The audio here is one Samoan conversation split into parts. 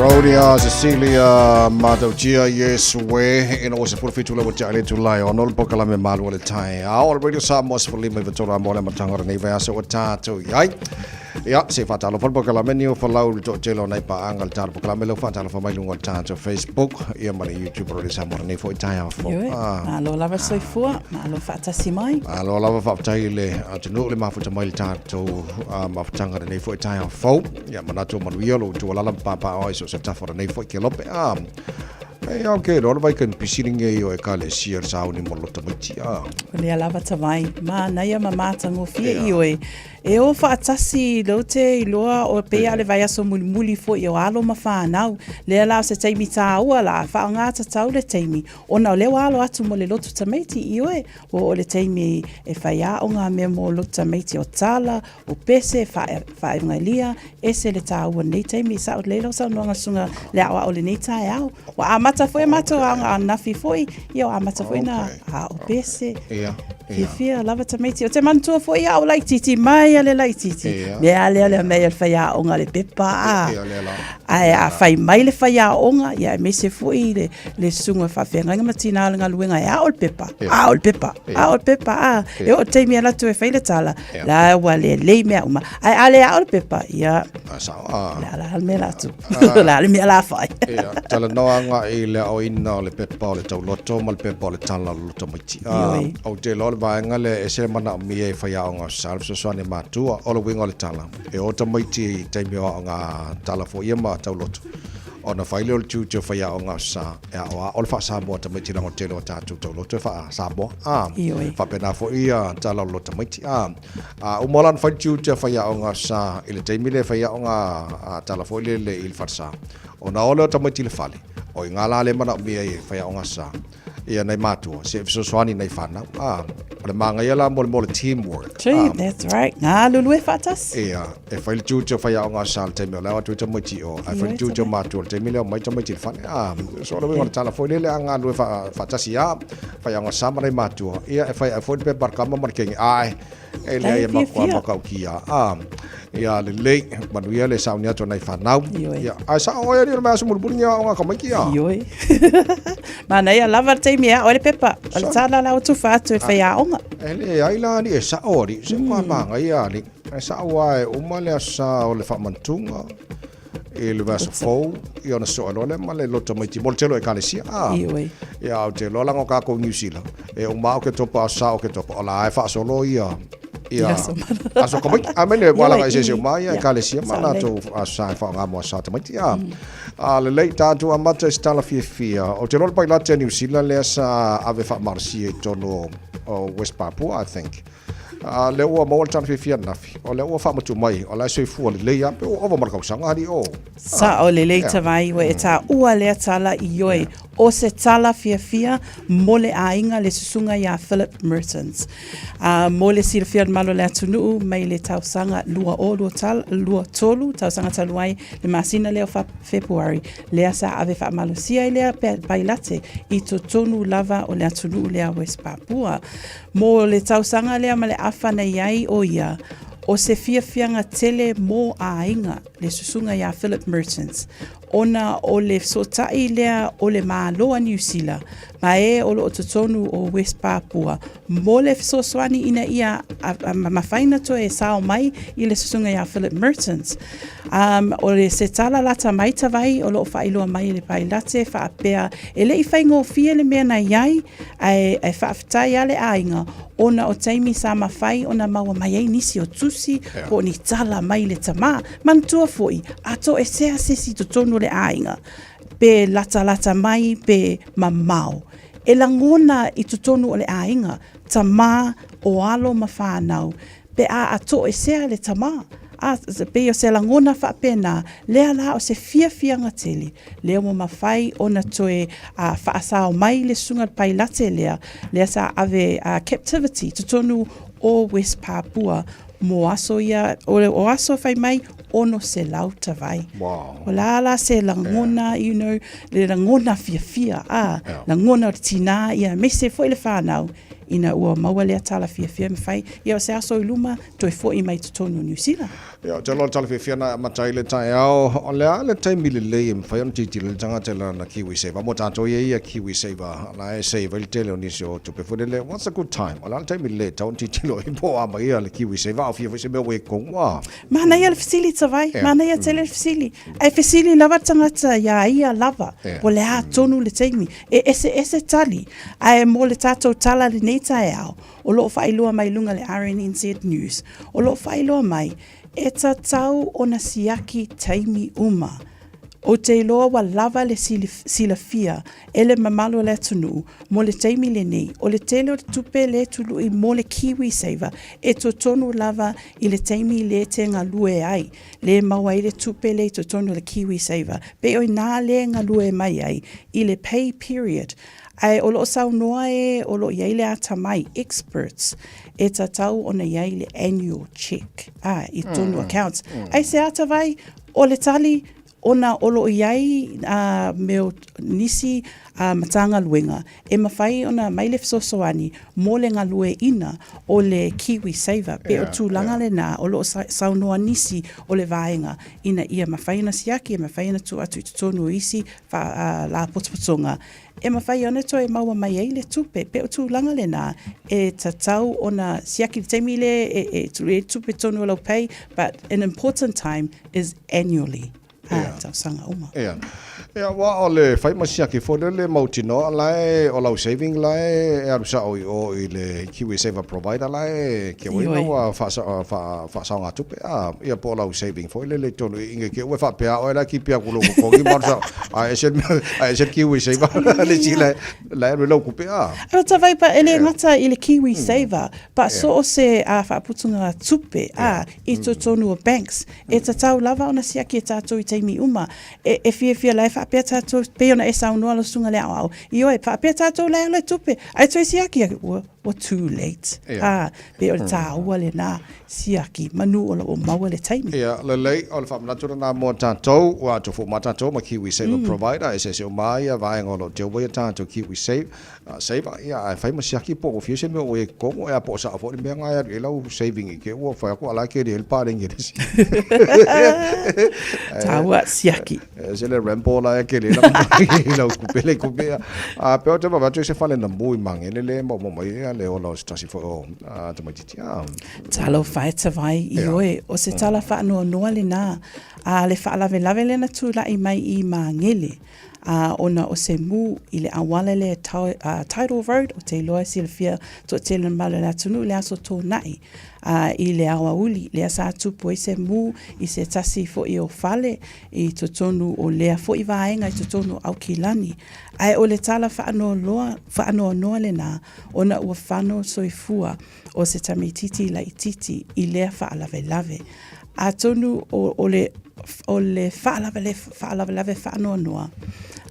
Rodia Cecilia Matautia Yes We ina ua 17 le ua tia le itula e ono le polokalame malu o le taeao o le Radio Samoa 15 i mo le amataga o lenei vaiaso ua tatou i ai. Ia, se faatalofa le polokalame ni o falau le toatele o nai paaga le tala polokalame leo faatalofa mai luga o le tatou Facebook ia ma le YouTube o Radio Samoa lenei foi taeao fou. Ioe, malo lava soifua, malo faatasi mai. Malo lava faafetai i le atunuu le mafuta mai le tatou mafutaga lenei foi taeao fou. Ia manatu o manuia lo tualala ma papaaao i so o se tafa o lenei foi kelope. Ah, e au ke loa le vai kan pisiringe i o ekalesia le sauni mo lo tamaiti. Ah. O lea lava tawai, mānaia ma mātagofie i oe. E o faatasi lou te iloa o pei a le vaiaso mulimuli foi o alo ma whanau. Lea la o se taimi tāua la, whaonga tatau le taimi. Ona o lea ua alo atu mo le lotu tamaiti i oe, ua o le taimi e whai aonga mea mo lotu tamaiti o tala, o pese, whaevangalia, ese le tāua nei taimi. Sa o lei lau saunoaga susuga le aoao lenei taeao. Ua amata foi a matou aoga anafi foi, ia ua amata foi na ao pese. Ia. Fiafia lava tamaiti. O te manatua foi a o laitiiti mai a le laitiiti. Mea lea lea mea i le faiaoga le pepa a. Ae a fai mai le faiaoga, ia aemaise foi le, le susuga faafeagaiga ma tina o le galuega e ao le pepa, ao le pepa, ao le pepa, a. E oo i le taimi e alu atu e fai le tala, la ua lelei mea uma. Ae a le ao le pepa, ia, le a la le mea la atu. La le mea la fai. Ia, talanoa agai i le aoina o le pepa o le tauloto ma le pepa o le tala o le loto maiti. Ioe. Ou te iloa o le vaega lea e ese le manaomia e faiaoga o sa le fesoasoani a matua. O le uiga o le tala, e o tamaiti i taimi o aoga tala foi ia ma tauloto, ona fai lea o le tiute o faiaoga o sa e aoao le faa-Samoa tamaiti leaga o le tele o tatou tauloto e faa-Samoa. Ioe. Faapena foi ia tala o le loto tamaiti. A uma la ona fai le tiute a faiaoga sa i le taimi lea e faiaoga a tala foi lele i le falesa, ona o lea o tamaiti i le fale, o i ina la lea e manaomia ai e faiaoga sa ia nai matua se i fesoasoani i nai fanau. A, o le manaia la mo le mo le teamwork. True, that's right. Galulue faatasi. Ia, e fai le tiute o faiaoga sa i le taimi o la e o atu ai tamaiti i o, ae fai le tiute o matua i le taimi lea o omai tamaiti i le fale. A, so o le uiga o le tala foi lele a galulue faatasi lava. Faiaoga sa ma nai matua. Ia, e fai ae foi le pepa a le kama ma le kenge. Ae, e leai e matua matautia. A, ia lelei, manuia le sauni atu o nai fanau. Ia, ae sao oe alii o le vaiaso mulimuli ni aoga tamaiti a. Ioe. Manaia lava le taimi e ao ai le pepa. O le tala la ua tufa atu e le faiaoga. E leai la alii e sao alii, se ua manaia alii. E sao lava e uma le aso sa o le faamanatuga. i le vaiaso fou, ia ona soa loa lea ma le loto tamaiti mo le tele o ekalesia. Ah, Ioe. ia ou te iloa leaga o kākou i Niu Sila, e uma Oketopa, aso sa Oketopa, o la e faasolo ia ia Aso ma- aso tamaiti. A mene ua Ioe, laga eseese i- uma ia ia, ekalesia ma sao lelei. latou aso sa e faaaoga mo aso sa tamaiti. Ah, a lelei tatou amata i se tala fiafia. Ou te iloa le pailate a Niu Sila lea sa ave faamalosia i totonu o o West Papua, I think. A lea ua maua le tala fiafia ananafi, o lea ua faamatuu mai, o la e soifua lelei lava, pe ua ova ma le tausaga alii o. Sao lelei tavai ua e taua lea tala ioe o se tala fiafia mo le aiga le susuga ia Philip Mertens. A mo le silafia o le malo o le atunuu mai le tausaga 2023 tausaga talu ai le masina lea o Fepuari lea sa ave faamalosia ai lea pailate i totonu lava o le atunuu lea West Papua. Mo le tausaga lea ma le afa na i ai o ia, o se fiafiaga tele mo aiga le susuga iā Philip Mertens, ona o le fesootai lea o le Malo a Niu Sila ma e o lo o totonu o West Papua mo le fesoasoani ina ia mafai ona toe sao mai i le susuga iā Philip Mertens. Um, o le se tala lata mai tavai o lo o faailoa mai e le pailate faapea e le i faigofie le mea na i ai, Ae, ae faafetai a le aiga ona o taimi sa mafai ona maua mai ai nisi o tusi yeah. po o ni tala mai le tamā. Manatua foi, a toesea se isi i totonu o le aiga, pe latalata mai pe mamao, e lagona i totonu o le aiga, tamā o alo ma whanau, pe a a toesea le tamā. A, pei o se lagona faapena, lea la o se fiafiaga tele, lea ua mafai ona toe faasao mai le susuga le pailate lea, lea sa ave captivity totonu o West Papua mo aso ia, o aso fai mai 600 tavai. Wow. O la la se lagona, yeah. you know, le lagona fiafia, a, yeah. lagona o le tinā, ia, aemaise foi le whānau. Ina ua maua lea tala fiafia e mafai ia o se aso i luma toe fo'i mai i totonu o Niu Sila. Ia, ou te iloa o le tala fiafia na e amata ai le taeao, o le a le taimi lelei e mafai ona tilotilo ai le tagata i lana KiwiSaver? Mo tatou ia ia KiwiSaver, la e save ai le tele o nisi o tupe foi lele. What's a good time? O le a le taimi lelei e tatau ona tilotilo ai po o a mai ia le KiwiSaver a o fia foi se mea ua i totonu a? Manaia le fesili Tavai, manaia tele le fesili. Ae fesili lava le tagata iā ia lava, po o le a tonu le taimi. E eseese tali, ae mo le tatou tala lenei taeao, o lo o faailoa mai luga le RNNZ News, o lo o faailoa mai, e tatau ona siaki taimi uma. Ou te iloa ua lava le silafia e le mamalu o le atunuu mo le taimi lenei, o le tele o le tupe le tului mo le KiwiSaver e totonu lava i le taimi le te galue ai, le maua ai le tupe le i totonu o le KiwiSaver, pei o inā le galue mai ai i le pay period. Ae o lo o saunoa e o lo o i ai le atamai, experts, e tatau ona i ai le annual check, a, i totonu accounts. Aisea Tavai? O le tali, ona o lo o i ai mea o nisi Matagaluega e mafai ona aumai le fesoasoani mo le galueaiina o le KiwiSaver, pei o le tulaga lena o lo o saunoa nisi o le vaega ina ia mafai ona siaki, e mafai ona tuu atu i totonu o isi lapotopotoga e mafai ona toe maua mai ai le tupe. Pei o tulaga lena e tatau ona siaki i le taimi lea e tuu ai le tupe i totonu o lau pay, but an important time is annually. Ā, tausaga uma. Ia. Ia, aua o le fai ma siaki foi lele le mautinoa la e, o lau saving la e alu sao i o i le KiwiSaver provider la e keu ai lau faasaogatupe, a, ia po o lau saving foi lele i totonu i i te i ua faapea oe la e kipi atu i lou totogi ma alu sao, ae ese le mea, ae ese le KiwiSaver le isi la e alu ai lau tupe, a. A ta vai pa e le gata i le KiwiSaver, pa so o se faaputuga tupe, a, i totonu o banks, E tatau lava ona siaki e tātou i taimi uma. E, e fiafia la e faapea tātou, pei ona e saunoa lau susuga le aoao, ioe, faapea tātou la e ola tupe, ae toe siaki ake, ua, ua too late. Yeah. Ah, pei o le tāua lenā, siaki, manu o lo o maua le taimi. Ia, lelei, o le faamanatu lenā mo tātou, ua atoa uma tātou ma KiwiSaver Provider, eseese uma ai ia vaega o lo o teu ai a tātou KiwiSave. Saver, ia, ae fai ma siaki po o fia se mea o e komo, ea po o sao foi le mea nga e alu i ai lau saving i te ua fai atu a la e keri ai le paleni e le isi. Tāua, siaki. E se le Rambo la e keri ai lau kupe le kupe. A pea o te vaavaai atu i se fale na mu i Magele le maomao mai ai le ola o se tasi foi o tamaitiiti. Talofa e Tavai, ioe, o se tala faanoanoa lenā, a le faalavelave lea na tulai mai i Magele. ā, ona o se mū i le auala lea Tidal Road, ou te iloa e silafia toatele o le mamalu o le atunuu i le aso Tōnaʻi, ā, i le aoauli, lea sa tupu ai se mū i se tasi foi o fale i totonu o lea foi vaega i totonu o Aukilani. Ae o le tala faanoanoa, faanoanoa lenā, ona ua fano soifua o se tamaitiiti laitiiti i lea faalavelave. Atonu o, o le, o le faalavelave, faalavelave faanoanoa,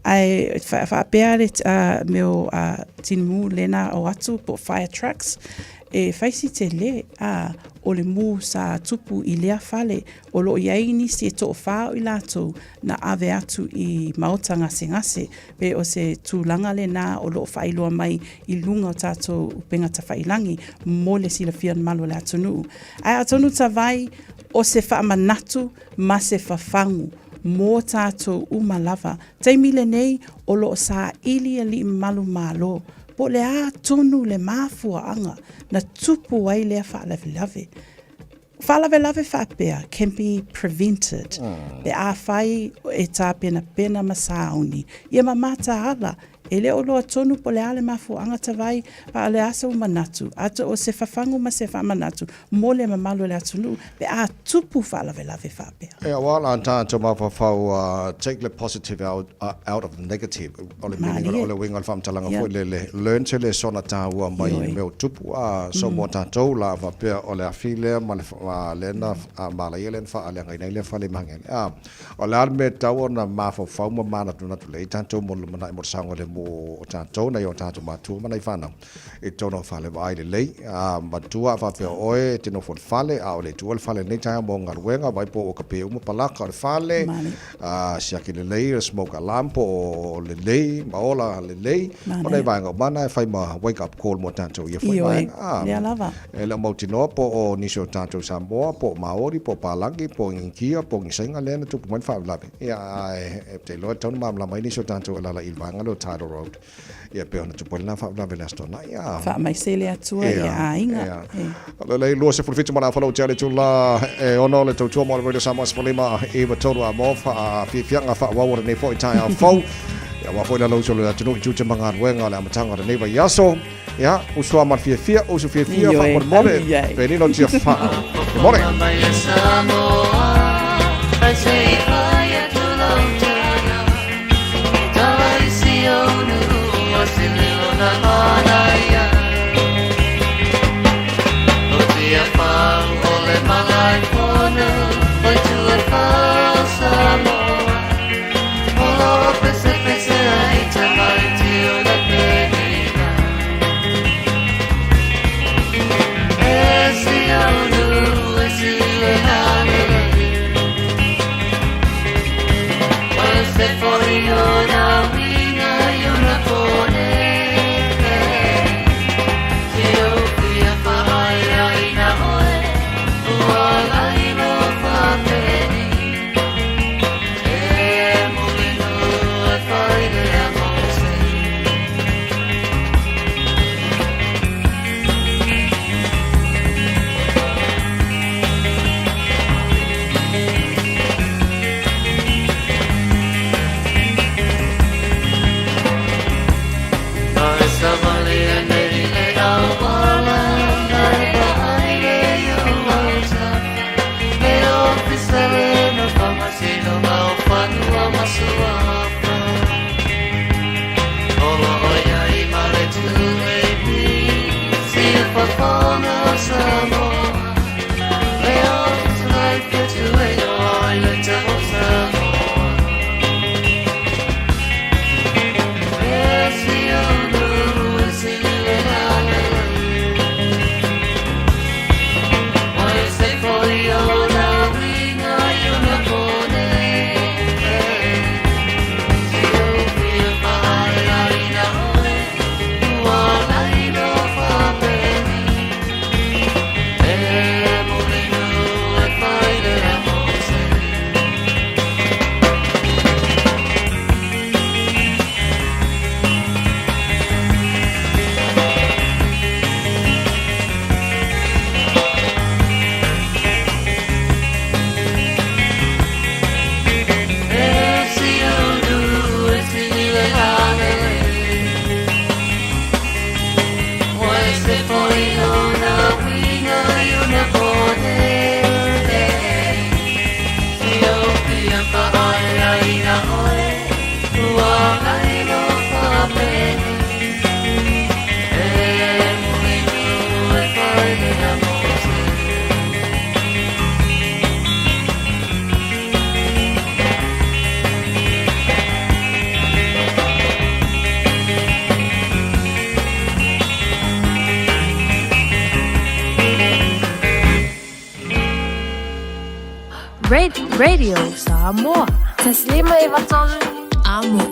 ae faapea le uh, mea o uh, tinumu lena o atu po o fire trucks, e fai si tele a o le mū sa tupu i lea fale o lo o i ai nisi e toʻowhā o i latou na ave atu i maota gasegase Pei o se tulaga lenā o lo o faailoa mai i luga o tātou upega tafailangi mo le silafia mamalu o le atunuu. Ae atonu tavai o se faamanatu ma se fafagu mo tātou uma lava. Taimi lenei o lo o saili alii mamalu Malo po o le a tonu le mafuaaga na tupu ai lea faalavelave. Faalavelave faapea can be prevented pe afai e tapenapena ma sauni ia ma mataala e le o loa tonu po o le a le mafuaaga tavai a o le a sou manatu ato o se fafagu ma se faamanatu mo le mamalu o le atunuu pe a tupu faalavelave faapea. E aua la tātou mafaufau take le positive out, out of the negative o le meaning o le uiga o le faamatalaga foi lele learn se lesona taua mai i mea o tupu a so mo tatou la faapea o le afi lea ma le lea na malaia lea na faaleagaina ai lea fale magele a o le a le mea e tatau ona mafaufau ma manatunatu lelei tatou mo le lumanai mo le saogalemu. o tatou, nai o tatou matua ma nai fanau i totonu o fale vaai lelei. A matua a faapea o oe e te nofo i le fale, a o le tuua le fale i lenei taeao mo galuega, vaai po ua kape uma palaka o le fale, a siaki lelei le smoke alarm po o lelei ma ola lelei. O nai vaega uma na e fai ma wake up call mo tatou i ia foi vaega. A, lea lava. E le o mautinoa po o nisi o tatou Samoa, po o Maori, po o Palagi, po o Inikia, po o Nisaina lea na tupu mai le faalavelave. Ia, ae ou te iloa e tatau ona malamalama ai nisi o tatou e alaala i le vaega lea o Tidal Road. Ia, pei ona tupu ai lena faalavelave i le Aso Toonai. Ia. Faamaise le Atua i aiga. Ia. O lea 27 ma le afa lau tea le itula e 6 le tautua mo le Radio Samoa 15 i 3 a mo fiafiaga faaauau o lenei foi taeao fou. Ia, aua foi le alausi o le atunuu i tiute ma galuega o le amataga o lenei vaiaso. Ia, uso a ma le fiafia, uso fiafia, faamolemole, penina o Tiafau. Mole! Radio Samoa. Taslima e vatolu. Amo.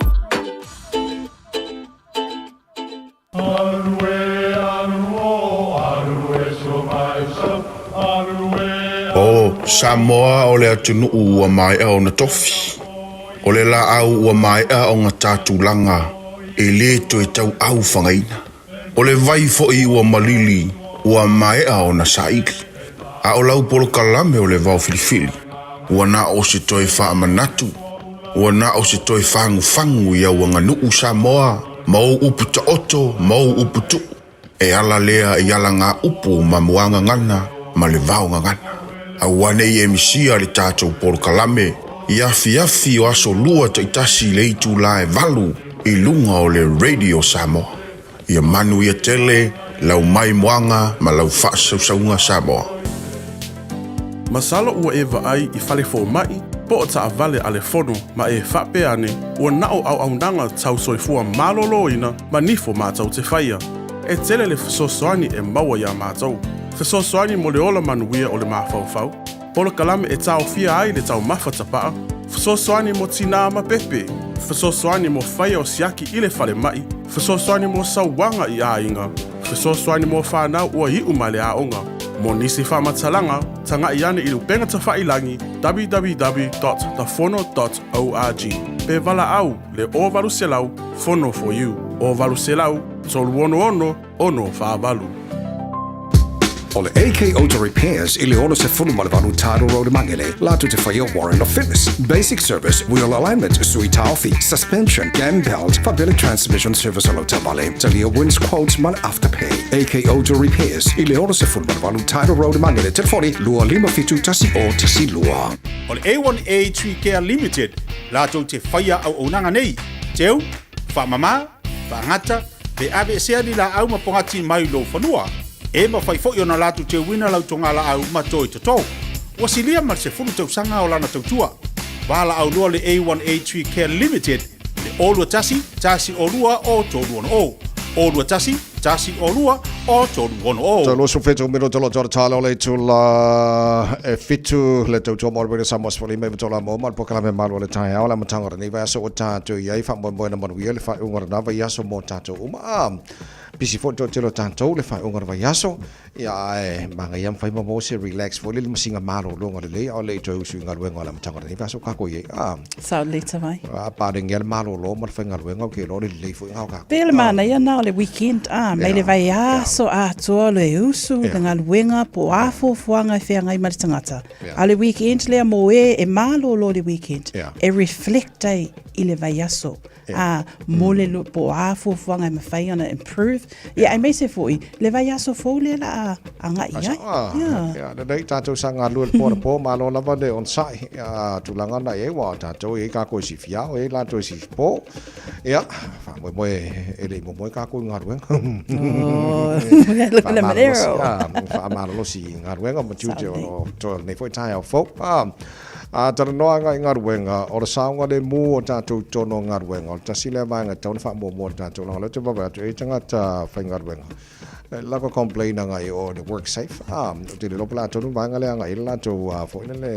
O Samoa o le atunuu ua maea ona tofi. O le laau ua maea ona ta tulaga e lē toe tauau fagaina. O le vai foi ua malili ua maea ona saili. A o lau polokalame o le vao filifili, ua na o se toe faamanatu, ua na o se toe fagufagu i au aganuu Samoa ma ou upu taoto ma ou upu tuu. E ala lea i alagaupu ma muagagana ma le vaogagana. Aua ne i e misia le tatou polokalame i afiafi o aso lua taitasi i le itula e 8 i luga o le Radio Samoa. Ia manuia tele lau maimoaga ma lau faasausauga Samoa. Masalo ua e vaai i fale fomai poo taavale a le Fono ma e faapea ane, ua na o auaunaga tau soifua malōlōina ma nifo mātou te faia. E tele le fesoasoani e maua iā mātou. Fesoasoani mo le ola manuia o le mafaufau, polokalame e taofia ai le taumafa tapaa, fesoasoani mo tinā ma pepe, fesoasoani mo faia o siaki i le falemai, fesoasoani mo sauaga i aiga, fesoasoani mo fanau ua iu mai le aoga. Mo nisi faamatalaga, taga'i ane i le upega tafa'ilagi www.thefono.org pe valaau le 0800 Fono for You, 0800 366 648. O le AK Auto Repairs i le 68 Tidal Road i Magele, latou te faia Warrant of Fitness, Basic Service, Wheel Alignment, Sui Taofi, Suspension, Cam Belt, faapea le Transmission Service o lau taavale, talia Wins Quotes ma le Afterpay. AK Auto Repairs i le 68 Tidal Road i Magele, telefoni 257 1012. O le A1A Tree Care Limited latou te faia auaunaga nei, teu, faamama, faagata, pe aveesea ni laau ma pogati mai lou fanua. E mafai foi ona latou teuina lau togalaau ma toe toto. Ua silia ma le 10 tausaga o lana tautua. Valaau loa le A1A Tree Care Limited i le 021 102 o 360. 021 102 o 360. Tau 27 minuta lo tau tala o le itula e fitu le tautua mo le wena Samoa Sefulu lima iva tolu a mo ma le polokalame malu o le taeao le amataga o lenei vaiaso ua tatou i ai faamoemoe na manuia le faaiuga o lena vaiaso mo tatou uma. A pisi foi le toatele o tatou le faaiuga o le vaiaso. Ia ae manaia ma fai ma maua se relax foi lele ma sina malologa lelei a o le i toe usu i galuega o le amataga o lenei vaiaso ua tatou i ai. A Sao lelei tavai. A paleni lava le malolo ma le faigaluega ou te iloa o le lelei foi lena o tatou. Pei o le manaia lena o le weekend a, mai le vaiaso atoa o le usu, le galuega po o a fuafuaga e feagai ma le tagata. A o le weekend lea mo e e malolo le weekend, e reflect ai i le vaiaso. A, mo le po o a fuafuaga e mafai ona improve. Ia, aemaise foi le vaiaso fou lea la a agai i ai. Ia. Ia, lelei tatou sa galue i le po anapo, malo lava le onosai. Ia, tulaga na i ai, aua o tatou e i ai tatou i sifi ao, e i ai latou i sifi po. Ia, faamoemoe e le i momoe tatou i galuega. Oh, Faamalolosi i galuega ma tiute o lenei foi taeao fou. A talanoa agai i galuega, o le saogalemu o tatou i totonu o galuega, o le tasi lea vaega e tatau ona faamuamua e tatou, leaga o lea ou te vaavaai atu e i ai tagata faigaluega, e lava complain agai i o i le WorkSafe, a, ou te le iloa po o le a tonu le vaega lea agai i ai le latou foi lele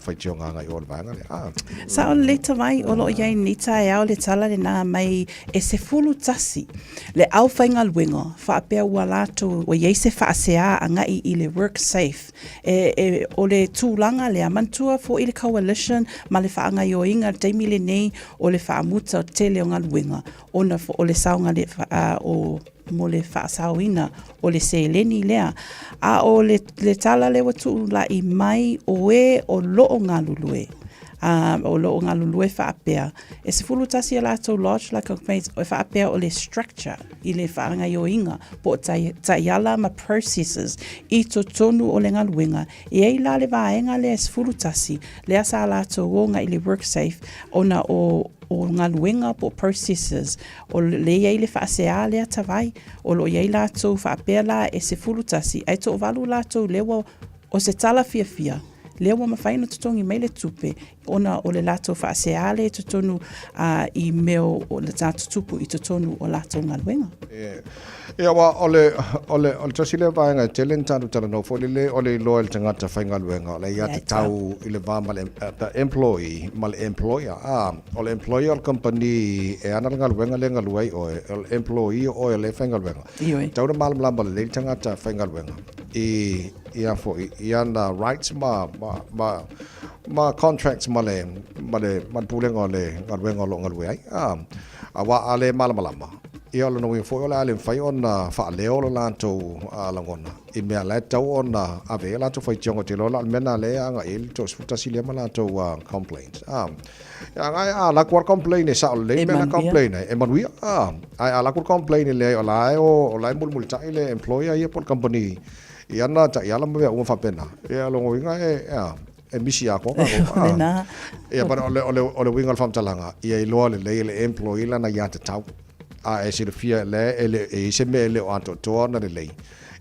faitioga agai i o i le vaega lea. A. Sao lelei Tavai, o lo o i ai nei taeao le tala lena mai e 11 le aufaigaluega faapea ua latou ua i ai se faasea agai i le WorkSafe. E, e, o le tulaga lea, manatua foi le coalition ma le faagaioiga i le taimi lenei o le faamuta o le tele o galuega ona o le saogale, a, o, mo le faasaoina o le seleni lea. A o le, le tala lea ua tuula'i mai o e o lo o galulue, a, o lo o galulue faapea, e 11 a latou lodge like complaints e faapea o le structure i le faagaioiga po o taiala ma processes i totonu o le galuega. E i ai la le vaega lea e 11 lea sa latou o agai i le WorkSafe ona o o galuega po o processes o lea e i ai le faasea lea tavai o lo o i ai latou faapea la e 11 ae toavalu latou lea ua o se tala fiafia lea ua mafai ona totogi mai le tupe ona o le latou faasea lea i totonu i mea o le sa tutupu i totonu o latou galuega. Ia, aua o le, o le, o le tasi lea vaega e tele ni tatou talanoa foi lele o le iloa e le tagata faigaluega o le aiatatau i le va ma le employee ma le employer. A, o le employer o le kamupani e ana le galuega lea e galue ai oe, o le employee o oe o lea e faigaluega. Ioe. Tau na malamalama lelei le tagata faigaluega i, i a foi, i ana rights ma, ma, ma, ma contracts ma le, ma le, ma le pulega o le galuega o lo o galue ai. A, aua a le malamalama, ia o lona uiga foi o le a le mafai ona faaleo lo latou lagona i mea la e tatau ona ave ai a latou faitioga. Ou te iloa la o le mea lena lea e agai ai le 31 lea ma latou complaints. A, e agai a alu atu lava le complain e sao lelei le mea la e complain ai, e manuia. A, ae a alu atu le complain e leai o la e o la e mulimulitai le employer ia po o le company i ana taiala ma mea uma faapena. Ia o lona uiga e, a, e misi atoa tatou. O lena. Ia, but o le, o le, o le uiga o le faamatalaga, ia iloa lelei e le employee lana aiatatau. A e silafia e le, e le, e i ai se mea e le o atoatoa ona lelei.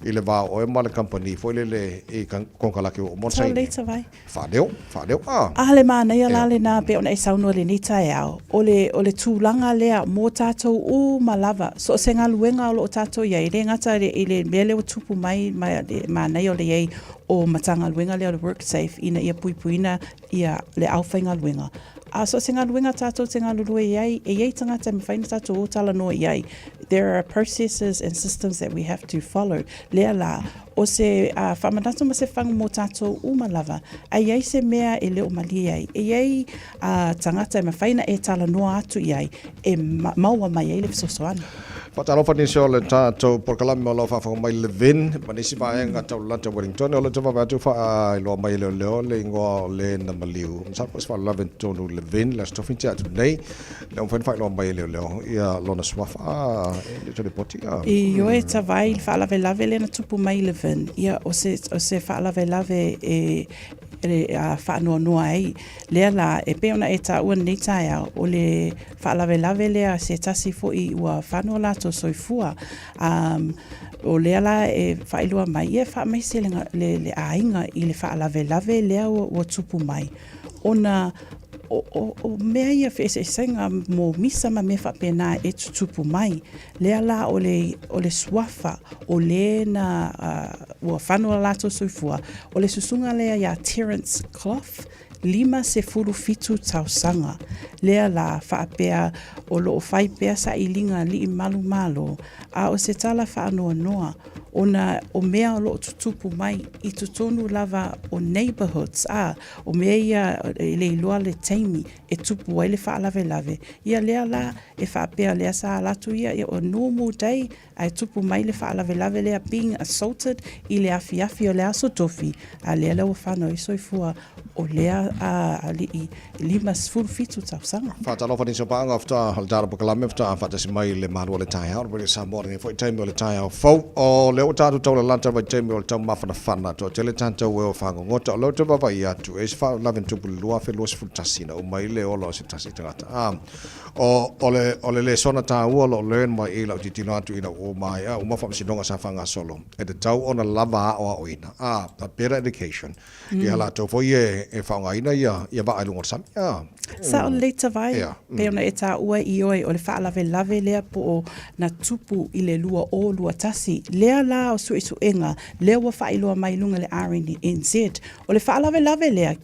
i le va o oe ma le kamupani foi lele i konekarate ua uma ona saini. Tau lei Tavai. Faaleo, faaleo, a. A le manaia la lena pei ona e saunoa i lenei taeao, o le, o le tulaga lea mo tatou uma lava, so o se galuega o lo o tatou i ai, e le gata i le, i le mea lea ua tupu mai ma le manaia o le i ai o Matagaluega lea o le WorkSafe ina ia puipuina ia le aufaigaluega. A so o se galuega tatou te galulue i ai, e i ai tagata e mafai ona tatou o talanoa i ai. There are processes and systems that we have to follow. Lea la, o se uh, faamanatu ma se fagu mō tātou uma lava, a i ai se mea e le o malie ai, e i ai uh, tagata e mafai ona e talanoa atu i ai, e ma maua mai ai le fesoasoani. Faatalofa nisi o le tatou polokalame o lo o faafofoga mai Levin ma nisi vaega tau lalata Wellington. O le te vave atu faailoa mai e leoleo le igoa o le na maliu. Masalo po o se faalavelave tonu Levin le Aso Tofi tea atu nei. Le ua mafai ona faailoa mai e leoleo ia lona suafa a e le lipoti a. Ioe Tavai, le faalavelave lea na tupu mai Levin, ia o se, o se faalavelave e, e a, faanoanoa ai. Lea la, e pei ona e taua lenei taeao, o le faalavelave lea se tasi foi ua fano o latou soifua. Um, o lea la e faailoa mai, ia e faamaise le, le, le aiga i le faalavelave lea ua, ua tupu mai. Ona o, o, o mea ia feeseeseaiga mo misa ma mea faapena e tutupu mai. Lea la o le, o le suafa o le na uh, ua fano o latou soifua, o le susuga lea iā Terence Clough, 57 tausaga. Lea la faapea o lo o fai pea sailiga alii malu malo, a o se tala faanoanoa, ona o mea o lo o tutupu mai i totonu lava o neighbourhoods, a, o mea ia e le iloa le taimi e tupu ai le faalavelave, ia lea la e faapea lea sa alu atu ia, ia o normal day ae tupu mai le faalavelave lea being assaulted i le afiafi o le Aso Tofi, a lea la ua fanau ai soifua o lea alii 57 tausaga. Faatalofa nisi o paaga faatoa le tala polokalame faatoa faatasi mai le malu o le taeao le Samoa lenei foi taimi o le taeao fou o lea ua tatou taulalata i vaitaimi o le taumafanafana toatele tatou e o fagogota o lea ou te vaavaai atu e se faalavelave na tupu i le 2021 na uma ai le ola o se tasi tagata a O, o le, o le lesona taua o lo o learn mai i lau tilotilo atu ina ua maea uma faamasinoga sa faagasolo, e tatau ona lava aoaoina, a, a better education, ia latou foi e, e faaaogaina ia, ia vaa i luga o le sami, a. Sao lelei Tavai, pei ona e taua i oe o le faalavelave lea po o na tupu i le 2021, lea la o suesuega lea ua faailoa mai i luga i le RNNZ, o le faalavelave lea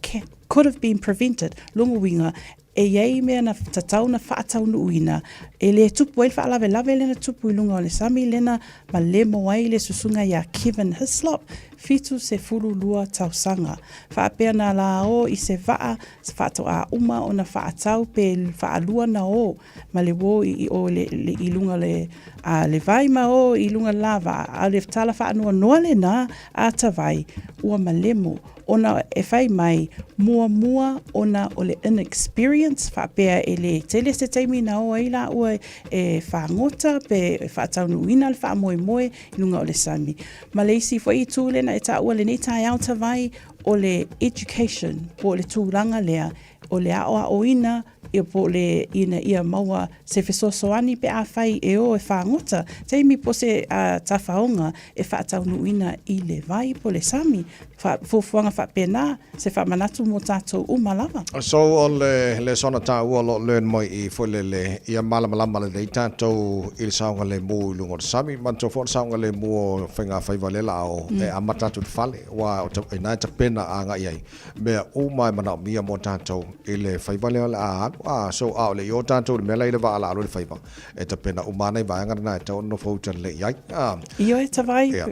could have been prevented, lona uiga E i ai mea na tatau na faataunuuina e le tupu ai le faalavelave lea na tupu i luga o le sami lea na malemo ai le susuga iā Kevin Hislop, 72 tausaga. Faapea na la o i se vaa faatoa uma ona faatau pe faalua na o ma le uo i o le, le, i luga le, a, le vai ma o i luga le la vaa, a o le tala faanoanoa lena a Tavai, ua malemo. Ona e fai mai, muamua ona o le inexperience, faapea e le tele se taimi na o ai laua e fagota pe e faataunuuina le faamoemoe i luga o le sami. Ma le isi foi itu lena e taua lenei taeao Tavai, o le education po o le tulaga lea o le aoaoina ia po o le ina ia maua se fesoasoani pe afai e o e fagota taimi po o se tafaoga e faataunuuina i le vai po o le sami. Fuafuaga faapena se faamanatu mo tatou uma lava. So o le lesona taua o lo o learn mai i foi lele ia malamalama lelei tatou i le saogalemu i luga o le sami. Manatua foi o le saogalemu o faigafaiva lea la o e amata atu i le fale aua o ina e tapena agai ai mea uma e manaomia mo tatou i le faiva lea o le a alu. A, so a o le i o tatou i le mea la i le vaa la alu ai le faiva, e tapena uma ana i vaega lena e tatau ona nofo uta lelei i ai. A. Ioe, Tavai, yeah.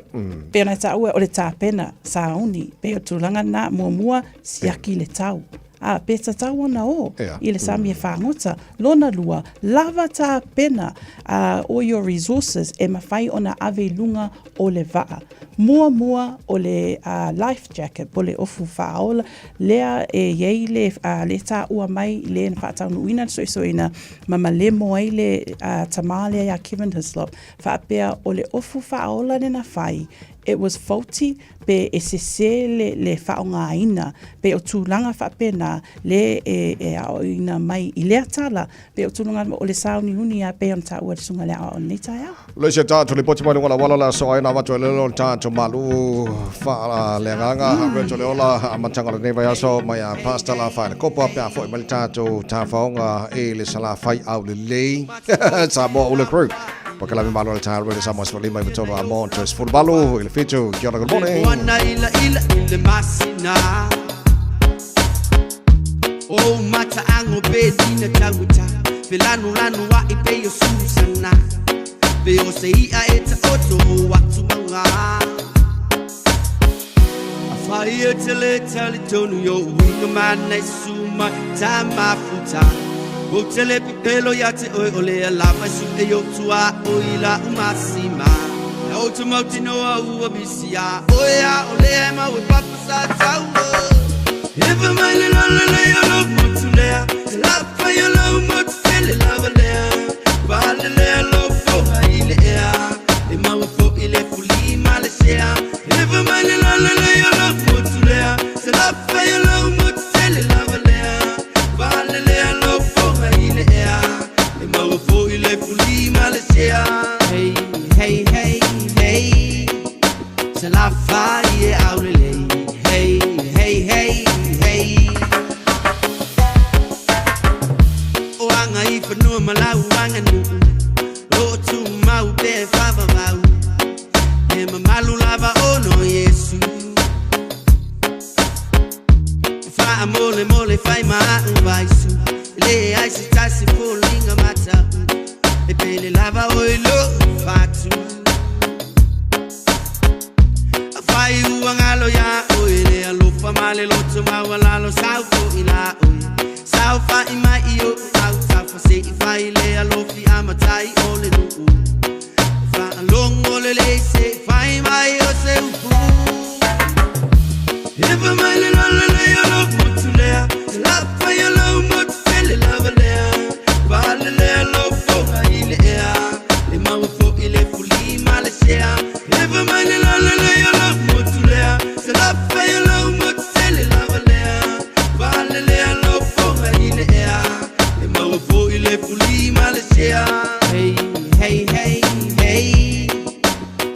Pei ona e taua o le tapena, sauni, pei o le tulaga lena, muamua, siaki le tau. A, pe tatau ona o yeah. i le sami e fagota. Lona lua, lava tapena all your resources e mafai ona ave i luga o le vaa. Muamua o le life jacket po o le ofu faaola lea e i ai le le taua mai le na faataunuuina le suesueina ma malemo ai le tama lea ia Kevin Hislop faapea o le ofu faaola lena fai. it was faulty pe e sesē le le faaaogaina pe o tulaga faapena le e e aoaoina mai i lea tala pe o tulaga o le sauniuni a pei ona taua e le Susuga i le Aoao i lenei taeao. Le isi tatou lipoti mai luga o le auala o le aso ai na avatu ai le o le tatou malu faaleagaga Rachel Leola amataga o lenei vaiaso mai a Pastor Lafai le Kopa pe a foi mai le tatou tafaoga i le Salafai Aulelei Samoa Ula Crew Pakalame malo le taeao le Samoa 15 i tolu a mo 18 i le 7 Kia ora, good morning. Moana ila ila i le masina O mataango pe dina tauta Pe lanu lanu a i pe o Susana Pe o se ia e ta oto o atu manga A whai e te le tali tonu yo uinga mana i suma ta mafuta O te le pipelo ia te oi o le alava su e yo tua o ila umasima Na o te mauti noa ua bisia O ea o le e mau e papa sa tau Ewa mai le lala le o lo motu lea Te lapa i o lo motu tele lava lea Pale lea lo foha i le ea E maua fo i le fuli ma le sea Ewa mai le lala le o lo motu lea Te lapa i o lo motu tele lava lea Pale lea lo foha i le ea E maua fo i le fuli ma le sea Hey, hey, hey, hey Se la fai e aulelei Hey, hey, hey, hey O anga i whanua ma lau anga nuu O tu mau pe whawawau E mamalu lava ono Yesu Wha mole mole whai ma vaisu Le ai se tasi folinga mata E pele lava o i lo fatu Afai ua ngalo ia oe le alofa ma le loto maualalo sau fo'i la oe Sau fa'i mai i o'u autafa se i fai le alofi a matai o le nu'u Faalogo lelei se i fai mai o se upu Ewa mai le lala lei o lou motu lea Te lafai o lou motu tele lava lea Pale lea lou foga i le ea E maua fo'i le fuli ma le sea Ewa mai le lala lei o lou motu lea Te lafai o lou motu tele lava lea Pale lea lou foga i le ea E maua fo'i le fuli ma le sea Hey, hey, hey, hey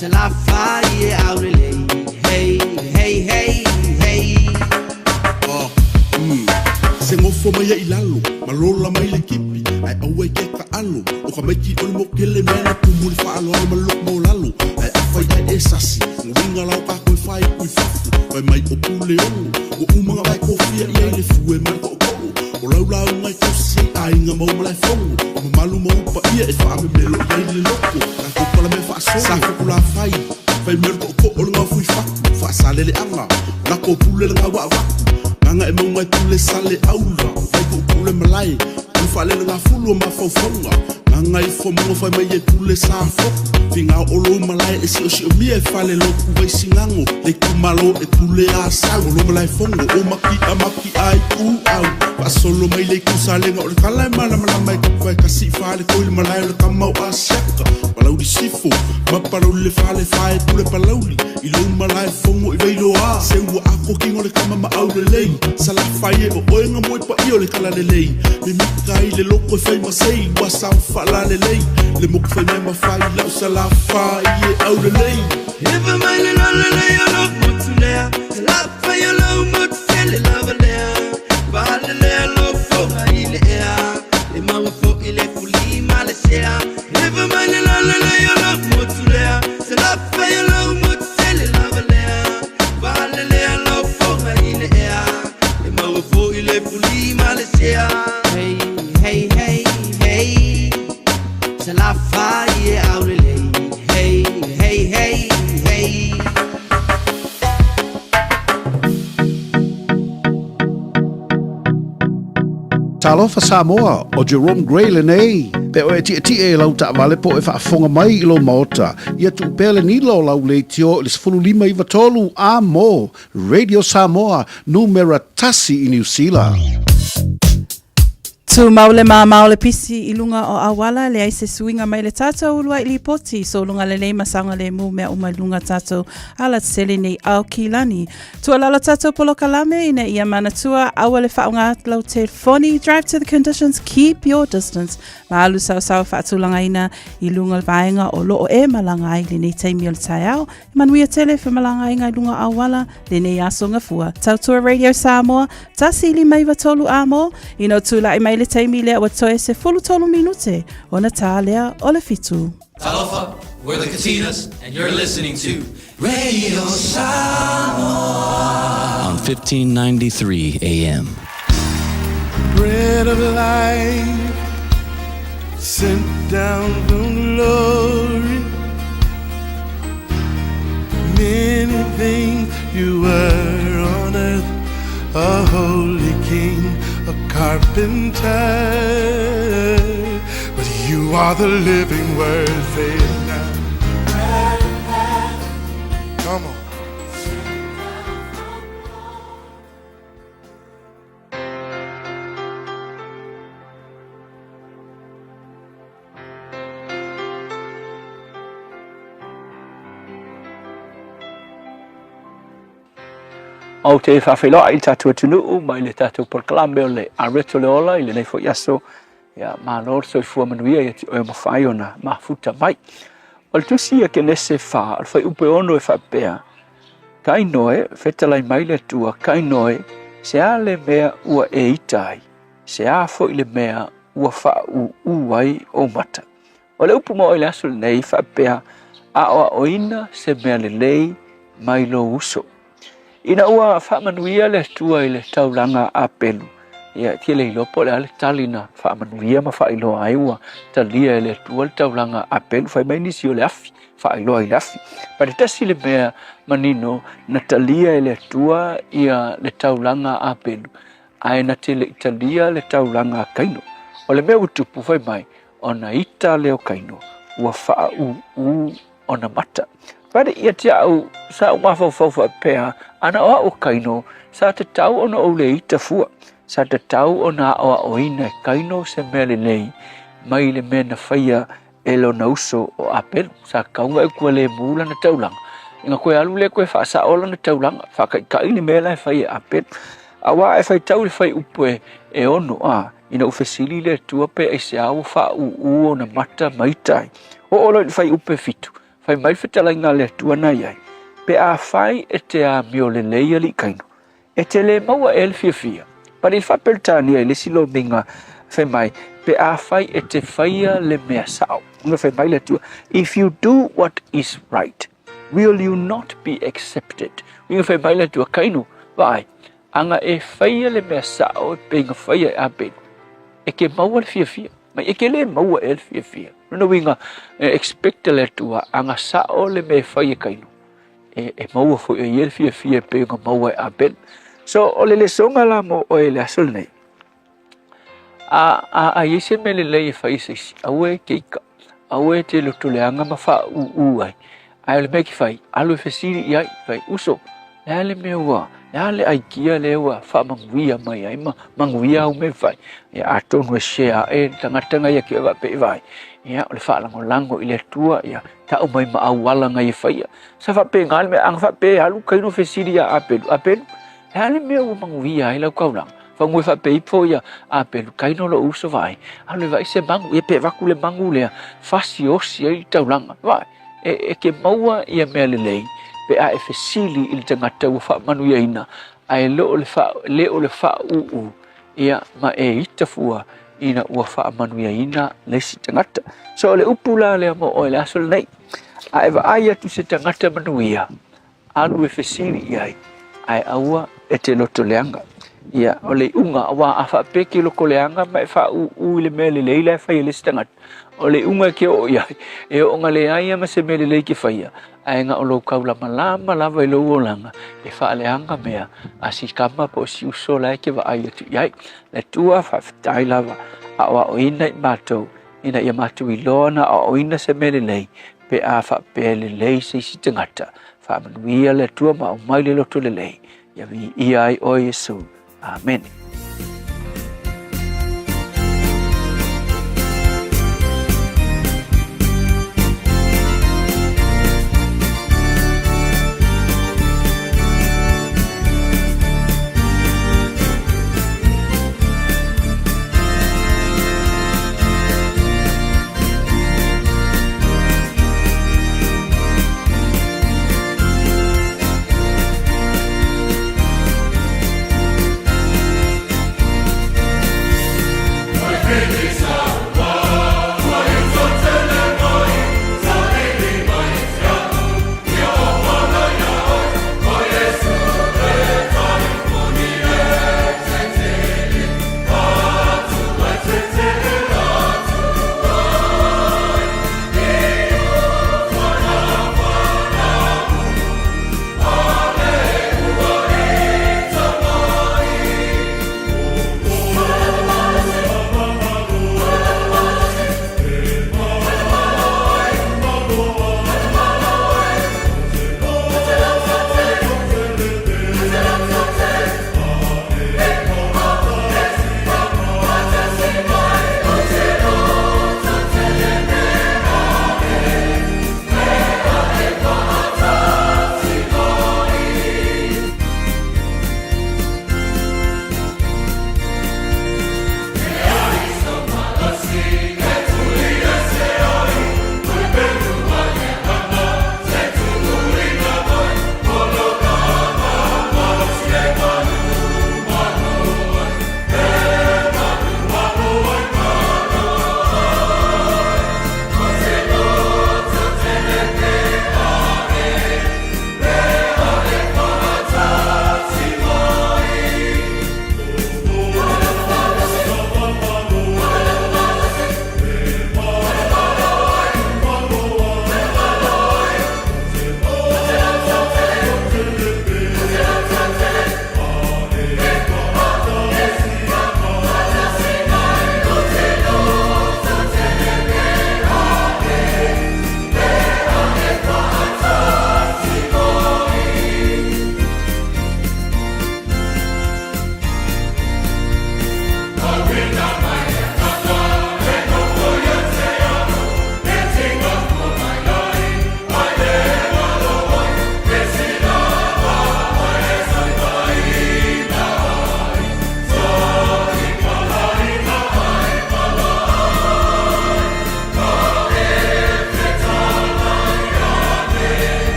Salafai e aulelei Hey, hey, hey, hey Ah, mm. Se gofo mai ai i lalo, ma lola mai le kipi, ae aua i ke taalo. O ka maiki o le mokele mea na tumu le faaaloalo ma loko maulalo. Ae afai ae e sasi, nguiga la o kakou e fai kui fafu, fai mai o pule ono. Ua uma nga vae kofia i ai le fue ma le tootoo. O lau lauga e tausi ai aiga ma ou malaefono. O mamalu ma ou paia e faamemelo i ai le loko. Tatou palamea faasolo, sa fukulafai. Fai mai o le tootoo o le gaofui fatu, faasaleleaga. Lako pule le gaua avatu, gaga e mauga e pule sale aula. Fai tuupule malae, o le faalele gafulu o mafaufauga. Gaga ifo mauga fai mai e pule sa foku. Figa o lou malae e siosiomia e fale loku vaisigago. Le itumalo e pule a sau o lo malaefono o maki'a maki'a ai ku au. Faasolo mai le itu salega o le tala e malamalama e kapa e kasi i fale koi le malae o le tama o Asiata. Palauli Sifo ma Palauli le fale fae pule Palauli i lou malae fono i Vailoa. Se ua ako kingo le tama ma aulelei Salafai e o oe nga moe paia o le talalelei Mimita i le loko e fai ma sei ua sao faalalelei Le moku fai mea ma fai lau Salafai e aulelei. Ewa mai le lalelei o lou motu lea Salafai o lou motu tele lava lea Pale lea lou foga i le ea E maua fo'i le fuli ma le sea Ewa mai le lalelei o lou motu lea Salafai o lou motu tele lava lea Pale lea lou foga i le ea E maua fo'i le fuli ma le sea Hey, hey, hey, hey Salafai e aulelei Hey, hey, hey, hey Talofa Samoa, ʻo Jerome Gray lenei. Pe oe e tietie i lau taavale po o e faafofoga mai i lou maota, ia tuu pea le nila o lau leitio i le 15 9 3 a mo Radio Samoa, numera tasi i Niu Sila. Tumau le māmā o le pisi i luga o auala, leai se suiga mai le tātou uluai lipoti, sologa lelei ma saogalemu mea uma i luga tātou alatetele nei Aukilani. Tuualalo tātou polokalame ina ia manatua aua le faaaoga lau telefoni, drive to the conditions, keep your distance. Ma alu saosaoa faatulagaina i luga o le vaega o loo e malaga ai lenei taimi o le taeao. E manuia tele femalagaaiga i luga auala lenei aso gafua. Tautua Radio Samoa, 1 5 9 3 amo, ina o tula'i mai le taimi lea ua toe 13 minute ona tā lea o le 7. Talofa, we're the Katinas, and you're listening to Radio Samoa on 1593 AM. Bread of life sent down from glory. Many things you were on earth, a holy king, a carpenter. But you are the living word, say it now. Come on. Ou te faafeiloai i le tatou atunuu mai le tatou polokalame o le Areto le Ola i lenei foi aso. Ia, malo le soifua manuia ia te oe ua mafai ona mafuta mai. O le tusi a Kenese 4, o le fuaiupu e 6 e faapea, Kainoe, fetalai mai le Atua, kainoe, se a le mea ua e ita ai, se a foi le mea ua faaūū ai ou mata. O le upu mo oe i le aso lenei, faapea, Aoaoina se mea lelei mai lou uso. Ina ua faamanuia le Atua i le taulaga a Apelu, ia, e te le iloa po o le a le tali na faamanuia ma faailoa ai ua talia e le Atua le taulaga a Apelu. Fai mai nisi o le afi, faailoa i le afi. But e tasi le mea manino na talia e le Atua ia le taulaga a Apelu, ae na te le i talia le taulaga a Kaino. O le mea ua tupu, fai mai, ona ita lea o Kaino, ua faaūū ona mata. But ia te au, sa ou mafaufau faapea, ana o au o Kaino, sa tatau ona ou le ita fua. Sa tatau ona aoaoina e Kaino se mea lelei mai le mea na faia e lona uso o Apelu. Sa tatau ona e kua lemu lana taulaga. Ina koe alu lea koe faasao lana taulaga, faakaika'i le mea la e fai e Apelu. Aua e faitau i le fuaiupu e 6, a, ina ua fesili le Atua pe aisea ua faaūū ona mata ma ita ai. Oo loa i le fuaiupu e 7, fai mai le fetalaiga a le Atua na i ai, Pe afai e te amio lelei alii Kaino, e te lē maua ea le fiafia? But i le Faa-Peretania i le isi lomiga, fai mai, Pe afai e te faia le mea sao. Ona fai mai le Atua, If you do what is right, will you not be accepted? Uiga fai mai le Atua, Kaino, vaai, aga e faia le mea sao e pei na faia e Abelu, e ke maua le fiafia. Mai e ke lē maua ea le fiafia. Lona uiga, e expect le Atua, aga sao le mea e fai e Kaino, e, e maua foi e ia le fiafia e pei ona maua e Abelu. So, o le lesoga la mo oe i le aso lenei, A, a, a i ai se mea lelei e fai e se isi, aua e te ika, aua e te lotoleaga ma faaūū ai. Ae o le mea e te fai, alu e fesili i ai, fai, uso, le a le mea ua, le a le aikia lea ua faamanuia mai ai ma manuia au mea e fai. Ia, atonu e share aʻe le tagata na ia te oe faapea i vaai, ia, o le faalagolago i le Atua, ia, tau mai ma auala na ia faia. Sa faapena le mea, ana faapea e alu Kaino fesili ia Apelu, Apelu, le a le mea ua manuia ai lau taulaga? Fagu e faapea ifo ia Apelu, Kaino lou uso vaai, alu e vaai se magu, ia pe avatu le magu lea, fasi osi ai le taulaga. Vaai, e, e ke maua ia mea lelei, pe a e fesili i le tagata ua faamanuiaina, ae le o le faa, le o le faaūū, ia, ma e ita fua ina ua faamanuiaina le isi tagata. So, o le upu la lea mo oe i le aso lenei, a e vaai atu i se tagata manuia, Alu e fesili i ai, ae aua e te loto leaga. Ia, o le iuga, aua a faapea e te loto leaga ma e faaūū i le mea lelei la e fai e le isi tagata, o le iuga e te oo i ai, e oo na leai lava ma se mea lelei e te faia, ae na o lou taulamalama lava i lou olaga e faaleaga mea a si tama po o si uso la e te vaai atu i ai. Le Atua, faafetai lava, aoaoina i matou ina ia matou iloa ona aoaoina se mea lelei pe a faapea e lelei se isi tagata. Faamanuia le Atua ma aumai le loto lelei, ia viia ai oe Iesu. Amene.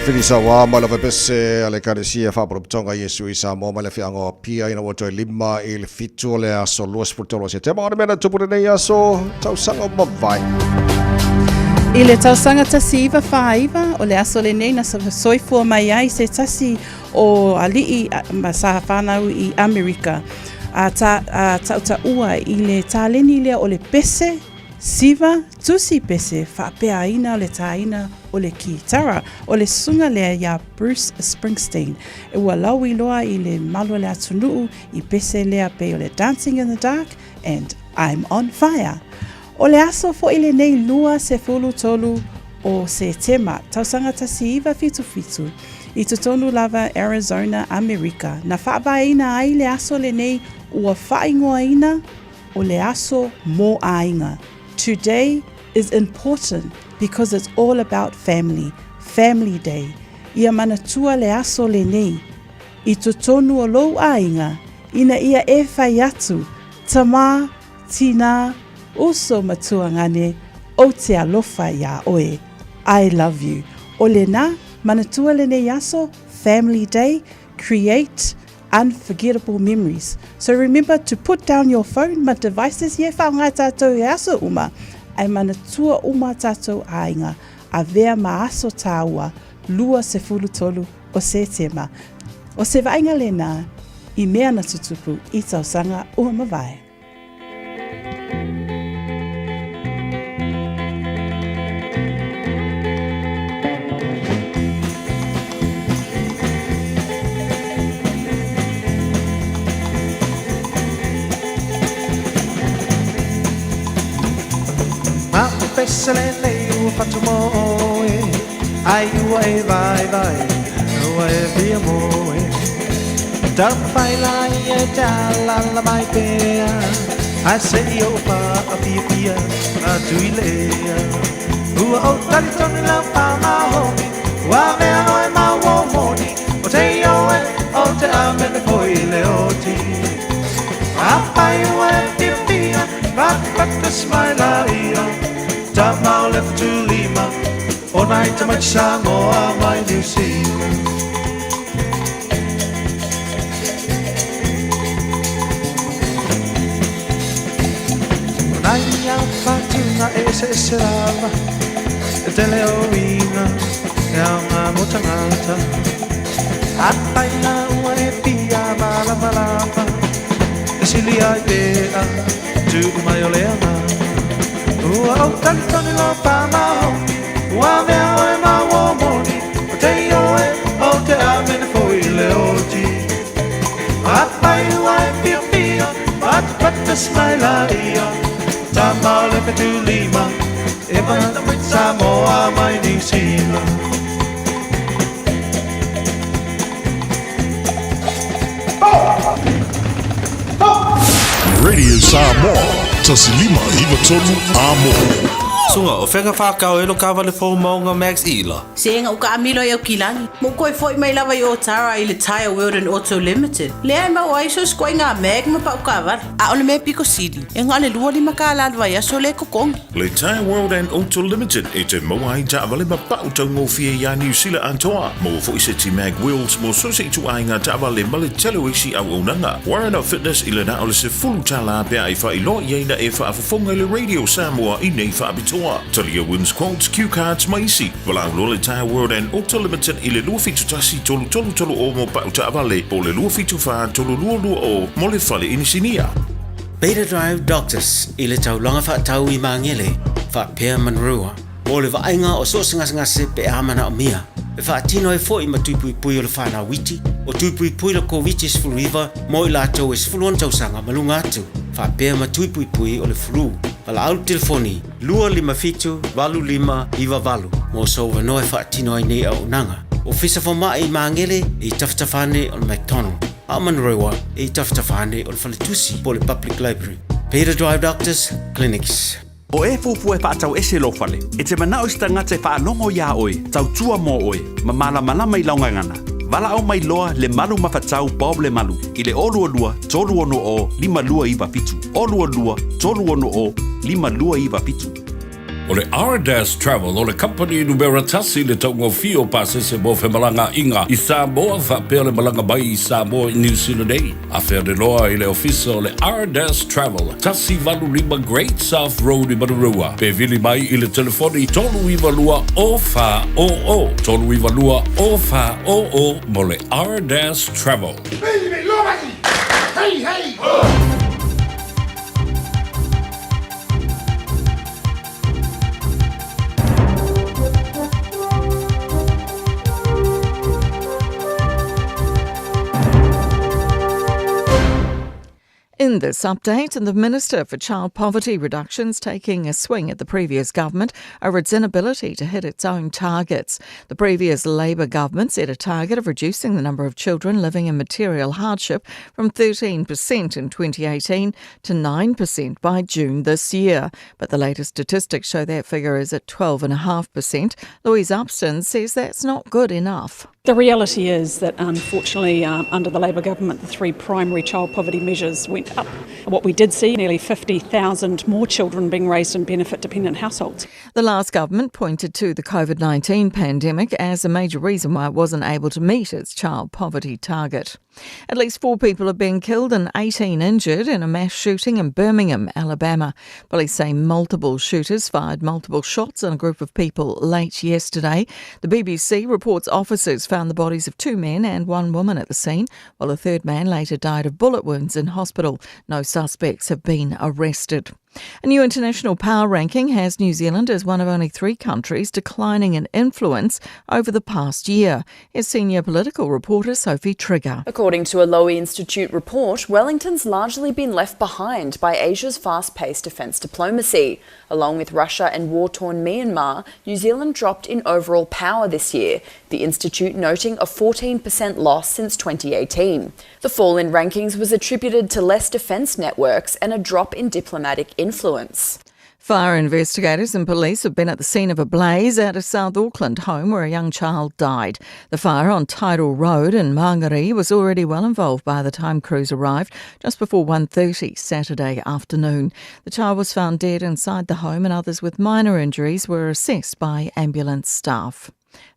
Filisaua mai lava pese a le Ekalesia Faapolopotoga Iesu i Samoa mai le afioaga o Apia ina ua toe 5 i le 7 o le aso 23 o Setema. O le mea na tupu lenei aso tausaga ua mavae. I le tausaga 1949, o le aso lenei na soifua mai ai se tasi o aliʻi ma sa whanau i Amerika. A ta, a tautaua i le taleni lea o le pese, siva, tusi pese, faapeaina o le tāina o le kītara, o le susuga lea iā Bruce Springsteen. Ua lauiloa i le malu o le atunuu i pese lea pei o le Dancing in the Dark and I'm on Fire. O le aso foi lenei 23 o Setema, tausaga 1977, i totonu lava Arizona, Amerika, na faavaeina ai le aso lenei ua faaigoaina o le aso mō aiga. Today is important because it's all about family, Family Day. Ia manatua le aso lenei i totonu o lou aiga ina ia e whai atu, tamā, tinā, uso ma tuagane, ou te alofa iā oe. I love you. O lenā, manatua lenei aso, Family Day, create unforgettable memories. So remember to put down your phone ma devices ia e whaonga tātou e aso uma, ai manatua uma tātou āinga, avea ma aso tāua, 23 o Setema. O se vaaiga lenā i mea na tutupu i tausaga ua mavae. Pese lenei ua fatu mo oe, ai ua e vaivai, ua e fia moe. Taumafai la ia e te alaala mai pea, Ae se i ou faapiapia atu i le ea. Ua ou talitonu lau pāmahomi, Ua avea oe ma ua moni, O te ioe, o te amene foi i le oti. Afai ua e fiafia, Patapata smile ia, Tama o le Fetulima, O nai tamaiti Samoa mai Niu Sila. O nai au whatunga e eseese lava, E tele o uiga, e aoga mo tangata. Afai la ua e fia malamalama, E sili ai pea, tuku mai o le agaga. Ua ou talitonu loa pāmahomi, Ua avea oe ma ua moni, O te ioe, o te amene foi i le oti. Afai ua e fiafia, Patapata smile ia, Tama o le Fetulima, E mai Samoa mai Niu Sila. Radio Samoa, 1593 Amo. Suga, o fea ka whākau e lo kāwale fou maunga Max Ila? Se ega uka amilo i au kilagi. Mo koe foi mai lava i Otara i le Tyre World and Auto Limited. Lea e maua ai so sikoa i ngā mag ma pau kāwale. A o le mea piko sili, e nga le 25 kālā le vaiaso le kokongi. Le Tyre World and Auto Limited e te maua ai taavale ma pau taugofie iā Niu Sila atoa. Maua foi se ti mag wheels mo so se ituaiga taavale ma le tele o isi auaunaga. Warren Fitness i le na o le 10 tālā pea e faailoa i ai na e faafofoga i le Radio Samoa i nei faapitoa. Talia wins quotes, cue cards ma isi. Valaau loa le Tyre World and Auto Limited i le 271 3330 mo pau taavale po o le 274 3220 mo le fale inisinia. Beta Drive Doctors i le taulaga faatau i Magele, faapea Manurewa, mo le vaaiga o so o se gasegase pe a manaomia. E faatino ai foi ma tuipuipui o le whanau iti, o tuipuipui le Koviti-19 mo i latou e 16 tausaga ma luga atu, faapea ma tuipuipui o le flu. Valaau le telefoni 257 8598 mo sou avanoa e faatino ai nei auaunaga. Ofisa Fomai i Magele i tafatafa ane o le McDonald. A o Manurewa e i tafatafa ane o le faletusi po o le Public Library. Beta Drive Doctors Clinics. O e fuafua e faatau ese lou fale, e te manao i se tagata e faalogo iā oe, tautua mo oe, ma malamalama i lau gagana. Valaau mai loa le Malu Mafatau Bob Lemalu i le 022 360 5297, 022 360 5297. O le Ardas Travel o le kamupani numera tasi i le taugofie o pasese mo femalagaaiga i Samoa faapea le malaga mai i Samoa i Niu Sila nei. Afe ane loa i le ofisa o le Ardas Travel, 185 Great South Road i Manurewa, pe vili mai i le telefoni 392 0400, 392 0400 mo le Ardas Travel. Hey, hey! Ho! In this update, and the Minister for Child Poverty Reduction's taking a swing at the previous government over its inability to hit its own targets. The previous Labour government set a target of reducing the number of children living in material hardship from 13% in 2018 to 9% by June this year. But the latest statistics show that figure is at 12.5%. Louise Upston says that's not good enough. The reality is that unfortunately, under the Labour government, the three primary child poverty measures went up. What we did see, nearly 50,000 more children being raised in benefit dependent households. The last government pointed to the COVID 19 pandemic as a major reason why it wasn't able to meet its child poverty target. At least four people have been killed and 18 injured in a mass shooting in Birmingham, Alabama. Police say multiple shooters fired multiple shots on a group of people late yesterday. The BBC reports officers found the bodies of two men and one woman at the scene, while a third man later died of bullet wounds in hospital. No suspects have been arrested. A new international power ranking has New Zealand as one of only three countries declining in influence over the past year. Here's senior political reporter Sophie Trigger. According to a Lowy Institute report, Wellington's largely been left behind by Asia's fast paced defence diplomacy. Along with Russia and war torn Myanmar, New Zealand dropped in overall power this year, the institute noting a 14% loss since 2018. The fall in rankings was attributed to less defence networks and a drop in diplomatic influence. Fire investigators and police have been at the scene of a blaze at a South Auckland home where a young child died. The fire on Tidal Road in Mangere was already well involved by the time crews arrived just before 1:30 Saturday afternoon. The child was found dead inside the home and others with minor injuries were assessed by ambulance staff.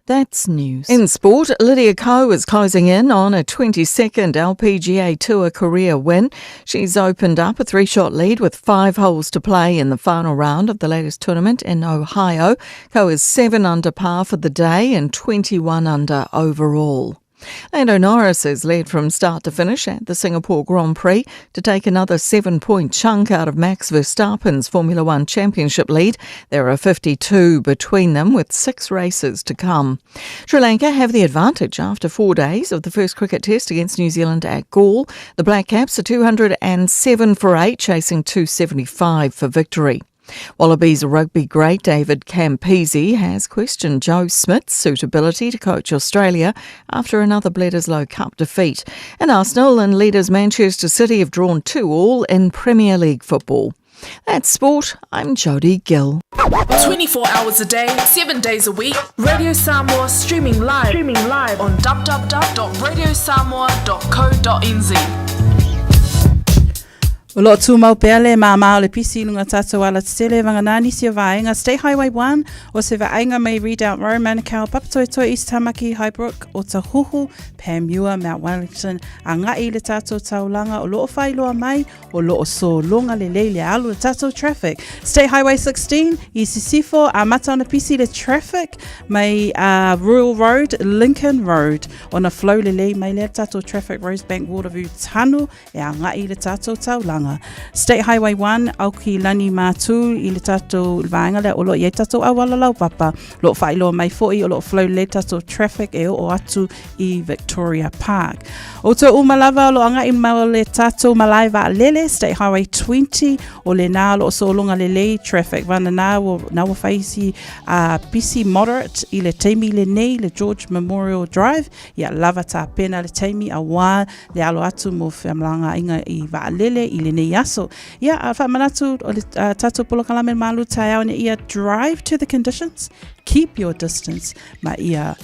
That's news. In sport, Lydia Ko is closing in on a 22nd LPGA Tour career win. She's opened up a three shot lead with five holes to play in the final round of the latest tournament in Ohio. Ko is 7 under par for the day and 21 under overall. Lando Norris has led from start to finish at the Singapore Grand Prix to take another seven point chunk out of Max Verstappen's Formula One Championship lead. There are 52 between them with six races to come. Sri Lanka have the advantage after four days of the first cricket test against New Zealand at Galle. The Black Caps are 207 for 8, chasing 275 for victory. Wallabies rugby great David Campese has questioned Joe Schmidt's suitability to coach Australia after another Bledisloe Cup defeat. And Arsenal and leaders Manchester City have drawn 2 all in Premier League football. That's sport. I'm Jodie Gill. 24 hours a day, 7 days a week. Radio Samoa streaming live, streaming live on www.radiosamoa.co.nz. O loo tumau pea le māmā o le pisi i luga tātou ala tetele vagana nisi o vaega State Highway 1 o se vaaiga mai Redoubt Road, Manukau, Papatoetoe, East Tamaki, Highbrook, Otahuhu, Panmure, Mount Wellington, agai i le tātou taulaga o loo faailoa mai o loo sologa lelei le alu o le tātou traffic. State Highway 16 i Sisifo, amata ona pisi le traffic mai uh, Royal Road, Lincoln Road, ona flow lelei mai lea le tātou traffic Rosebank Waterview Tunnel e agai i le tātou taulaga. State Highway 1, Aukilani Mātū i le tātou vaega lea o lo o i ai tātou auala laupapa. Lo o faailoa mai foi o lo o flow lelei tātou traffic e oo atu i Victoria Park. O outou uma lava o lo o agai ma le tātou malae vaalele, State Highway 20, o lenā o lo o sologa lelei traffic. Vanana ua, na ua fai si uh, busy moderate i le taimi lenei, le George Memorial Drive, ia lava tapena le taimi auā le alo atu mo femalagaaiga i vaalele i lenei aso. Ia, a faamanatu o le uh, tātou polokalame malu taeao ina ia drive to the conditions, keep your distance, ma ia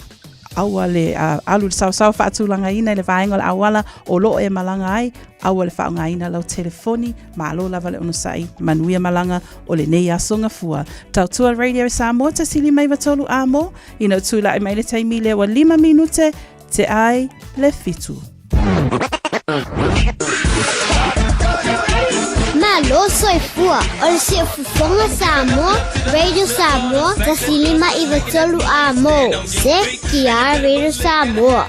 Aua le alu i le saosaoa faatulagaina i le vaega o le auala o lo o e malaga ai, aua le faaaogaina lau telefoni, malo lava le onosai, manuia malaga o lenei aso gafua. Tautua Radio Samoa 153 A mo, ina ua tulai mai le taimi lea ua 5 minute te ai le 7. Malo soifua o le siufofoga Samoa, Radio Samoa, 153 A mo, CKR Radio Samoa.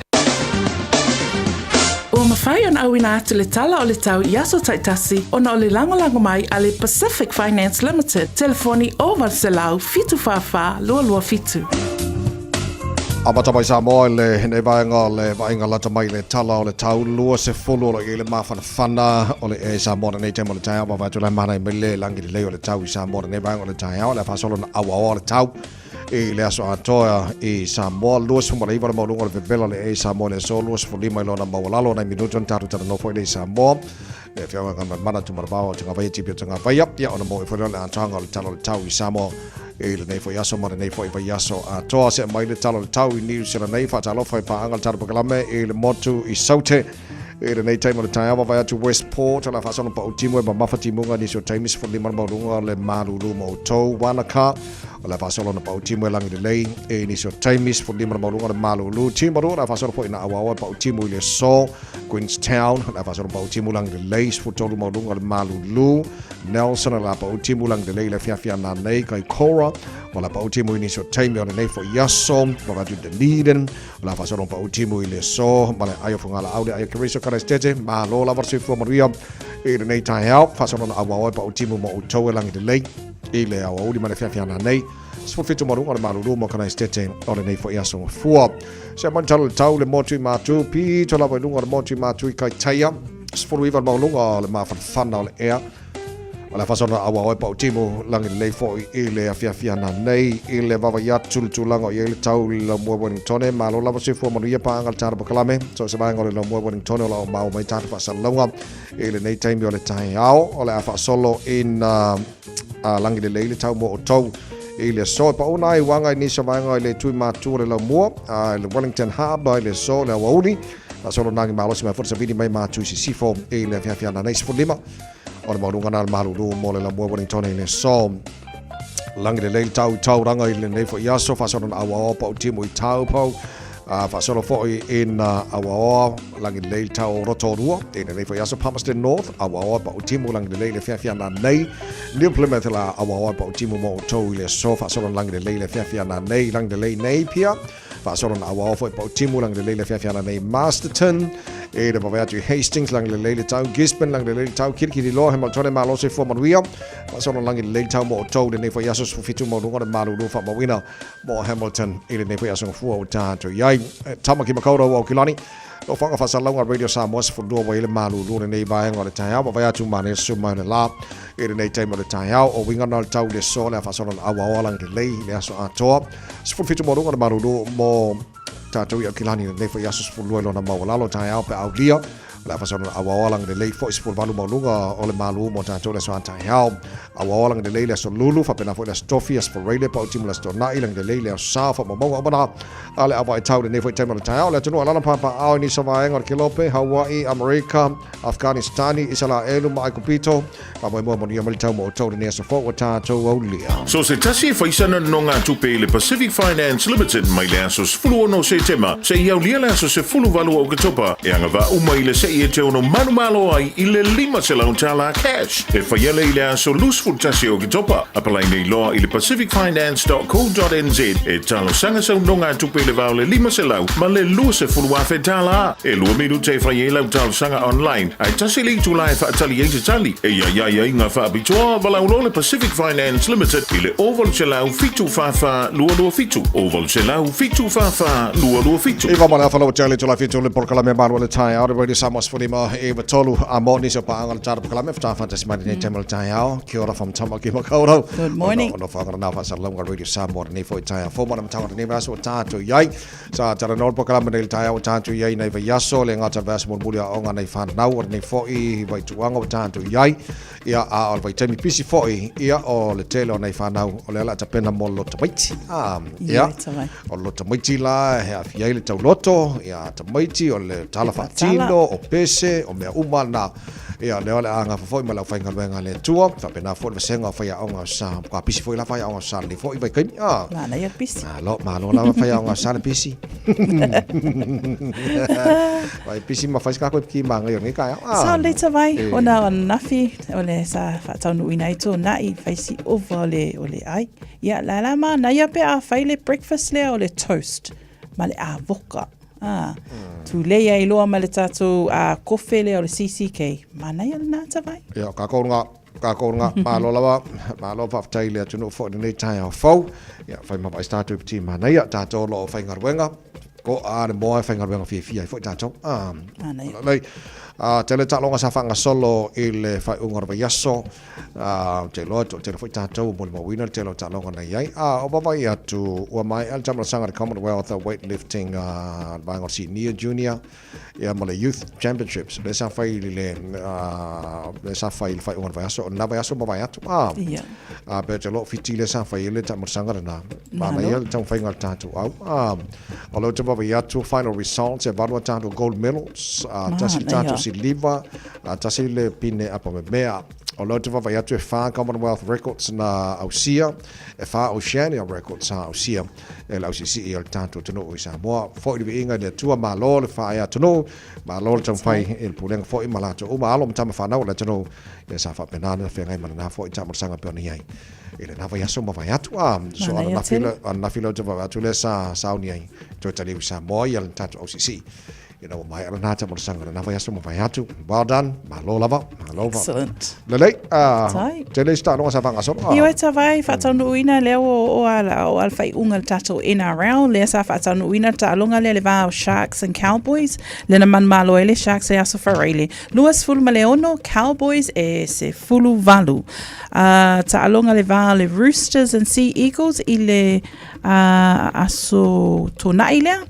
Ua mafai ona auina atu le tala o le tau i aso taitasi ona o le lagolago mai a le Pacific Finance Limited, telefoni 0800 744 227. Amata mai Samoa i lenei vaega o le vaaiga lata mai i le tala o le tau 20 o lo o i ai le mafanafana o le ea i Samoa lenei taimi o le taeao. Vaavaai atu la e manaia mai le lagi lelei o le tau i Samoa lenei vaega o le taeao. O le a faasolo ona auaoa le tau i le aso atoa i Samoa. 29 le maualuga o le vevela o le ea i Samoa i le aso 25 i lona maualalo nai minute ona tatou talanoa foi lea i Samoa. Le Afioga Gamalemana Tumaravao o Tagavaia Tipi o Tagavaia, ia ona maua foi lea o le atoaga o le tala o le tau i Samoa i lenei foi aso ma lenei foi vaiaso atoa. Se'e mai le tala o le tau i Niu Sila nei, faatalofa i paaga le tala pakalame i le motu i Saute i lenei taimi o le taeao, vaavaai atu Westport, o le a faasolo pau timu e mamafa timuga nisi o taimi 15 le maualuga o le malulu ma outou Wanaka. O le a faasolo ona pau timu e lagi lelei i nisi o taimi 15 le maualuga o le malulu Timaru, o le a faasolo foi ina auaoa e pau timu i le aso Queenstown, le a faasolo pau timu lagi lelei 13 maualuga o le malulu Nelson, o le a pau timu lagi lelei i le afiafi a nanei Kaikoura, o le a pau timu i nisi o taimi o lenei foi aso vaavaai atu Dunedin, o le a faasolo pau timu i le aso ma le ai o Fagalaau le ai o Keriso Karaistete. Malo lava le soifua manuia i lenei taeao, faasolo ona auaoa e pau timu ma outou e lagi lelei i le aoauli ma le afiafi a nanei 17 maualuga o le malulu mo Karaistete o lenei foi aso gafua. Se mai talo le tau le motu i Matu, pito lava i luga o le motu i Matu i Kaitaia, 19 le maualuga o le mafanafana o le ea. O le a faasolo auao e pau timu lagi lelei foi i le afiafi ana nei i le vaavaai atu le tulaga o i ai le tau i le laumua Wellingtone. Malo lava soifua manuia paaga le tala pakalame. So o se vaega o le laumua Wellingtone o la o maua mai tatou faasalalauga i lenei taimi o le taeao. O le a faasolo ina lagi lelei le tau mo outou i le aso. E pauna ai uaga i nisi o vaega i le tui matua o le laumua, i le Wellington Harbour i le aso le aoauli. Faasolo nagi malosi mai foi le savili mai Matu i Sisifo i le afiafi ana nei 15 o le maualuga na le malulu mo le laumua Wellington i le aso. Lagi lelei le tau i Tauranga i lenei foi aso, faasolo na auaoa pau timu i Taupo. Faasolo foi ina auaoa lagi lelei le tau o Rotorua i lenei foi aso. Palmerston North, auaoa pau timu lagi lelei le afiafi ana nei. New Plymouth la auaoa pau timu mo outou i le aso, faasolo lagi lelei le afiafi ana nei, lagi lelei Napier. Faasolo na auaoa foi pau timu lagi lelei le afiafi ana nei. Masterton, e le vaavaai atu i Hastings lagi lelei le tau. Gisborne lagi lelei le tau. Kirikiriloa, Hamiltone malo soifua manuia. Faasolo lagi lelei le tau mo outou i lenei foi aso 17 maualuga o le malulu faamauina mo Hamilton i lenei foi aso gafua ua tatou i ai. Tamaki Makaurau Aukilani, Lofaga Faasalalauga Radio Samoa 12 ua i ai le malulu o lenei vaega o le taeao. Vaavaai atu manaia susu mai o le la i lenei taimi o le taeao. O uiga na o le tau i le aso o le a faasolo na auaoa lagi lelei i le aso atoa. 17 maualuga o le malulu mo tatou i Aukilani i lenei foi aso 12 i lona maualalo taeao pe aulia. O le a faasolo na auaoa lagi lelei foi 18 maualuga o le malu mo tatou i le aso a taeao. Auaoa lagi lelei le aso Lulu, faapena foi le aso Tofi, aso Faraile, pau timu le aso Tona'i, lagi lelei le aso Sa, faamaumauga uma na a le auvaai tau i lenei foi taimi o le taeao. Le atunuu alala papaao i nisi o vaega o le Kelope, Hawaii, Amerika, Afghanistani, Isalaelu ma Aikupito. Faamoemoe manuia mai le tau mo outou i lenei aso fou ua tatou aulia. So se tasi e fai sana nonogatupe i le Pacific Finance Limited mai le aso 16 o Setema seia aulia le aso 18 o Oketopa e agavaa uma i le se'i e te ono manumalo ai i le $500 cash e faia lea i le aso 21 o Oketopa. Apalai nei loa i le pacificfinance.co.nz e talosaga sau nonogatupe i le va o le 500 ma le $20,000. E lua minute e fai ai lau talosaga online ae tasi le itula e faatali ai se tali. E i ai aiaiga faapitoa, valaau loa le Pacific Finance Limited i le 0800 744 227, 0800 744 227. I va ma le afa lau tele tula fitu le polokalame malu o le taeao le Radio Samoa. 15 93 a mo nisi o paaga le tala pakalame whata whantasi mai nei taima le taeao. Kia ora from Tamaki Makaurau. Good morning. Ono whangara nā whasalonga Radio Samoa nei foi taeao. Fō mana matanga nei vaso o tātou iai. Sa tara nō pakalame nei le taeao o tātou iai nei vaiaso le ngata vaso mulimuli a onga nei whanau o nei foi vai tuanga o tātou iai. Ia a o le vaitaimi pisi foi ia o le tele o nei whanau o le ala tapena mo lo tamaiti. Ah, ia o lo tamaiti la he awhi ai le tauloto, ia tamaiti o le tala whaatino, o pese, o mea uma na. Ia lea o le anga fafoi ma lau whaingaluenga le tua, whapena foi le vasenga o whaia onga o sa, ka pisi foi la whaia onga o sa le foi vai kaimi. Ah. Mana ia pisi. Malo, malo la whaia onga o sa le pisi. Vai pisi ma whai ka koe ki manga i o nei kai. Ah. Sa le tawai, o na o nafi, o le sa whaataunuuina i tō nai, whaisi ova o le, o le ai. Ia, la la ma, na ia pe a whai le breakfast lea o le toast, ma le avoka. Ah, Tūlei ai loa ma le tātou a kofe lea o le CCK. Manaia lena tawai. Ia, ka kounga, ka kounga, malo lava, malo whaafetai le atunuu foi lenei taeao fou. Ia, whai ma vaai tātou i piti manaia, tātou lo o whaingaruenga, ko a le moa e whaingaruenga fiafia ai foi tātou. Ah, Manaia. Lei, a, tele taaloga sa faagasolo i le faaiuga o le vaiaso, a, ou te iloa toatele foi tātou ua molimauina le tele o taaloga na i ai. A, o vaavaai atu, ua maea le taamalasaga i le Commonwealth Weightlifting, a, le vaega o le Senior, Junior, ia ma le Youth Championships, lea sa fai i le, a, lea sa fai i le faaiuga o le vaiaso, o lena vaiaso ma mavae atu. A, Ia. a, pe te lo Fiti lea sa fai ai le taamalasaga lena. Malo. Manaia le taumafaiga a le tatou au. A, O lea ou te vaavaai atu, final results, e valu a tatou gold medals, a tasi le tatou siliva, a tasi le pine apamemea. O lea ou te vaavaai atu e whā Commonwealth records na ausia, e whā Oceania records sa ausia e le ausiisii o le tatou atunuu i Samoa. Foi le viiga i le Atua, malo le whaea atunuu, malo le taumafai i le pulega foi ma latou uma, alo ma tama whanau o le atunuu, ia sa faapena ona feagai ma lena foi taamalasaga e pei ona i ai. I lena vaiaso ma mavae atu a so Manaia ananafi tele. le ananafi lea ou te vaavaai atu lea sa sauni ai toe taliu i Samoa ia le tatou OCC ina ua maea lena taamalasaga lena vaiaso ma mavae atu. Well done, malo lava, malo lava. Excellent. Lelei, a Faafetai. tele isi taaloga sa faagasolo a. Ioe tavai, faataunuuina lea ua oo a la o a le faaiuga le tatou NRL, lea sa faataunuuina le taaloga lea le va o Sharks and Cowboys, lea na manumalo ai le Sharks i Aso Faraile. 26, Cowboys e 18. A taaloga le va o le Roosters and Sea Eagles i le a, aso Tona'i lea,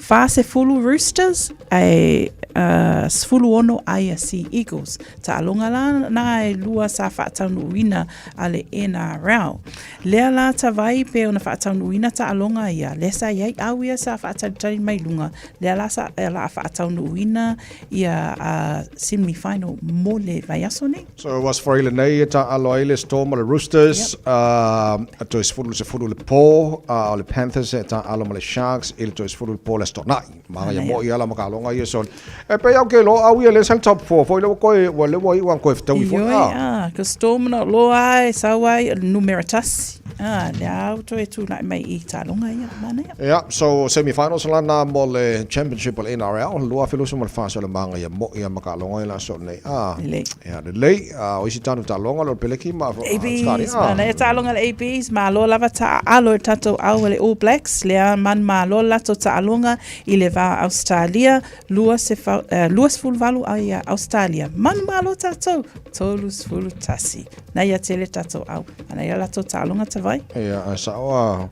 40 Roosters ae uh, 16 ai a Sea Eagles. Taaloga la na e lua sa faataunuuina a le NRL. Lea la tavai pe ona faataunuuina taaloga ia, lea sa iai au ia sa faatalitali mai luga, lea la sa la a faataunuuina ia a semi final mo le vaiaso nei. So was for i lenei e taalo ai le Storm ma le Roosters, yep. a toe sefulu le sefulu le po, a o le Panthers e taalo ma le Sharks i le toe sefulu le po le Aso Tona'i. Maga ia mo i ala ma ka longa ia so. E pe au ke lo au ia le sal top 4 foi le koe ua le ua i ua koe fetaui foi. Ioe, ah, ka Storm na loa ai sau ai numera tasi. Ah, le au toe tūnai mai i tālonga ia, manaia. Yeah, so semi-finals la na mo le championship o le NRL, 2024 so le manga ia mo ia makaloga i la so nei. Ah, Lelei. ia lelei. Ah, o isi tanu taaloga lo peleki ma ABs, Australia. Ah. Manaia taaloga le ABs, malo lava taaalo e tatou au a le All Blacks, lea man malo latou taaloga i le va Australia, 28 ai a Australia. Manu malo tatou, 31. Naia tele tatou au. Manaia latou taaloga tavai. Ia, a sao a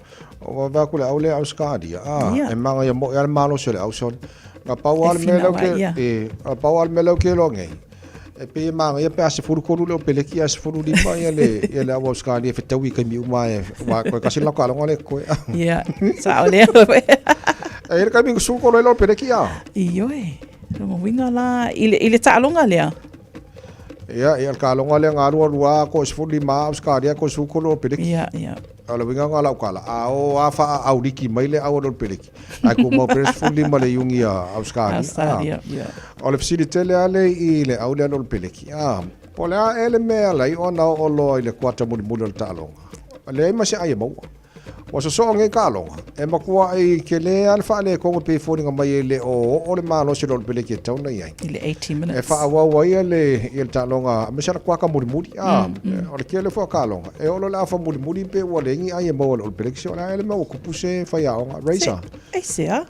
Ua vaai atu le au lea Ausetalia, a, Ia. e manaia moi lava le malosi o le au sole. Na pau lava E le mea lea ou finau te, ai ia. e, na pau lava le mea lea ou te iloa nei, e pei e manaia pe a 13 le Opeleki ae 15 ia le, ia le au Ausetalia e fetaui i taimi uma e, aua toe tasi le latou taaloga lea e totoe. Ia, sao lea. E i ai le taimi na 13 ai le Opeleki a. Ioe, lona uiga la, i le, i le taaloga lea. Ia, ia le taaloga lea na alu alu lava toe 15 Ausetalia toe 13 le Opeleki. Ia, ia. O le uiga lena o lau tala, a o a faa-auliki mai le au a le Peleki, ae tumau pea le 15 le Iuni a Ausetalia. Australia, ia. O le fesili tele lava lea i le au lea a le Peleki, a, po o le a ea le mea e ala ai ona oo loa i le kuata mulimuli o le taaloga, leai ma se ai e maua. Ua sosoo nei taaloga, e matuaʻi tele lava le faaletonu e pei e foliga mai e le o oo le malosi o le All Black e tatau ona i ai. I le 80 minutes. E faaauau ai le, ia le taaloga, aemaise le kuata mulimuli. A, o le tele foi o taaloga, e oo loa i le afa mulimuli pe ua leai ni ai e maua e le All Blacks, o le a ea le mea ua tupu se faiaoga, Razor? Aisea?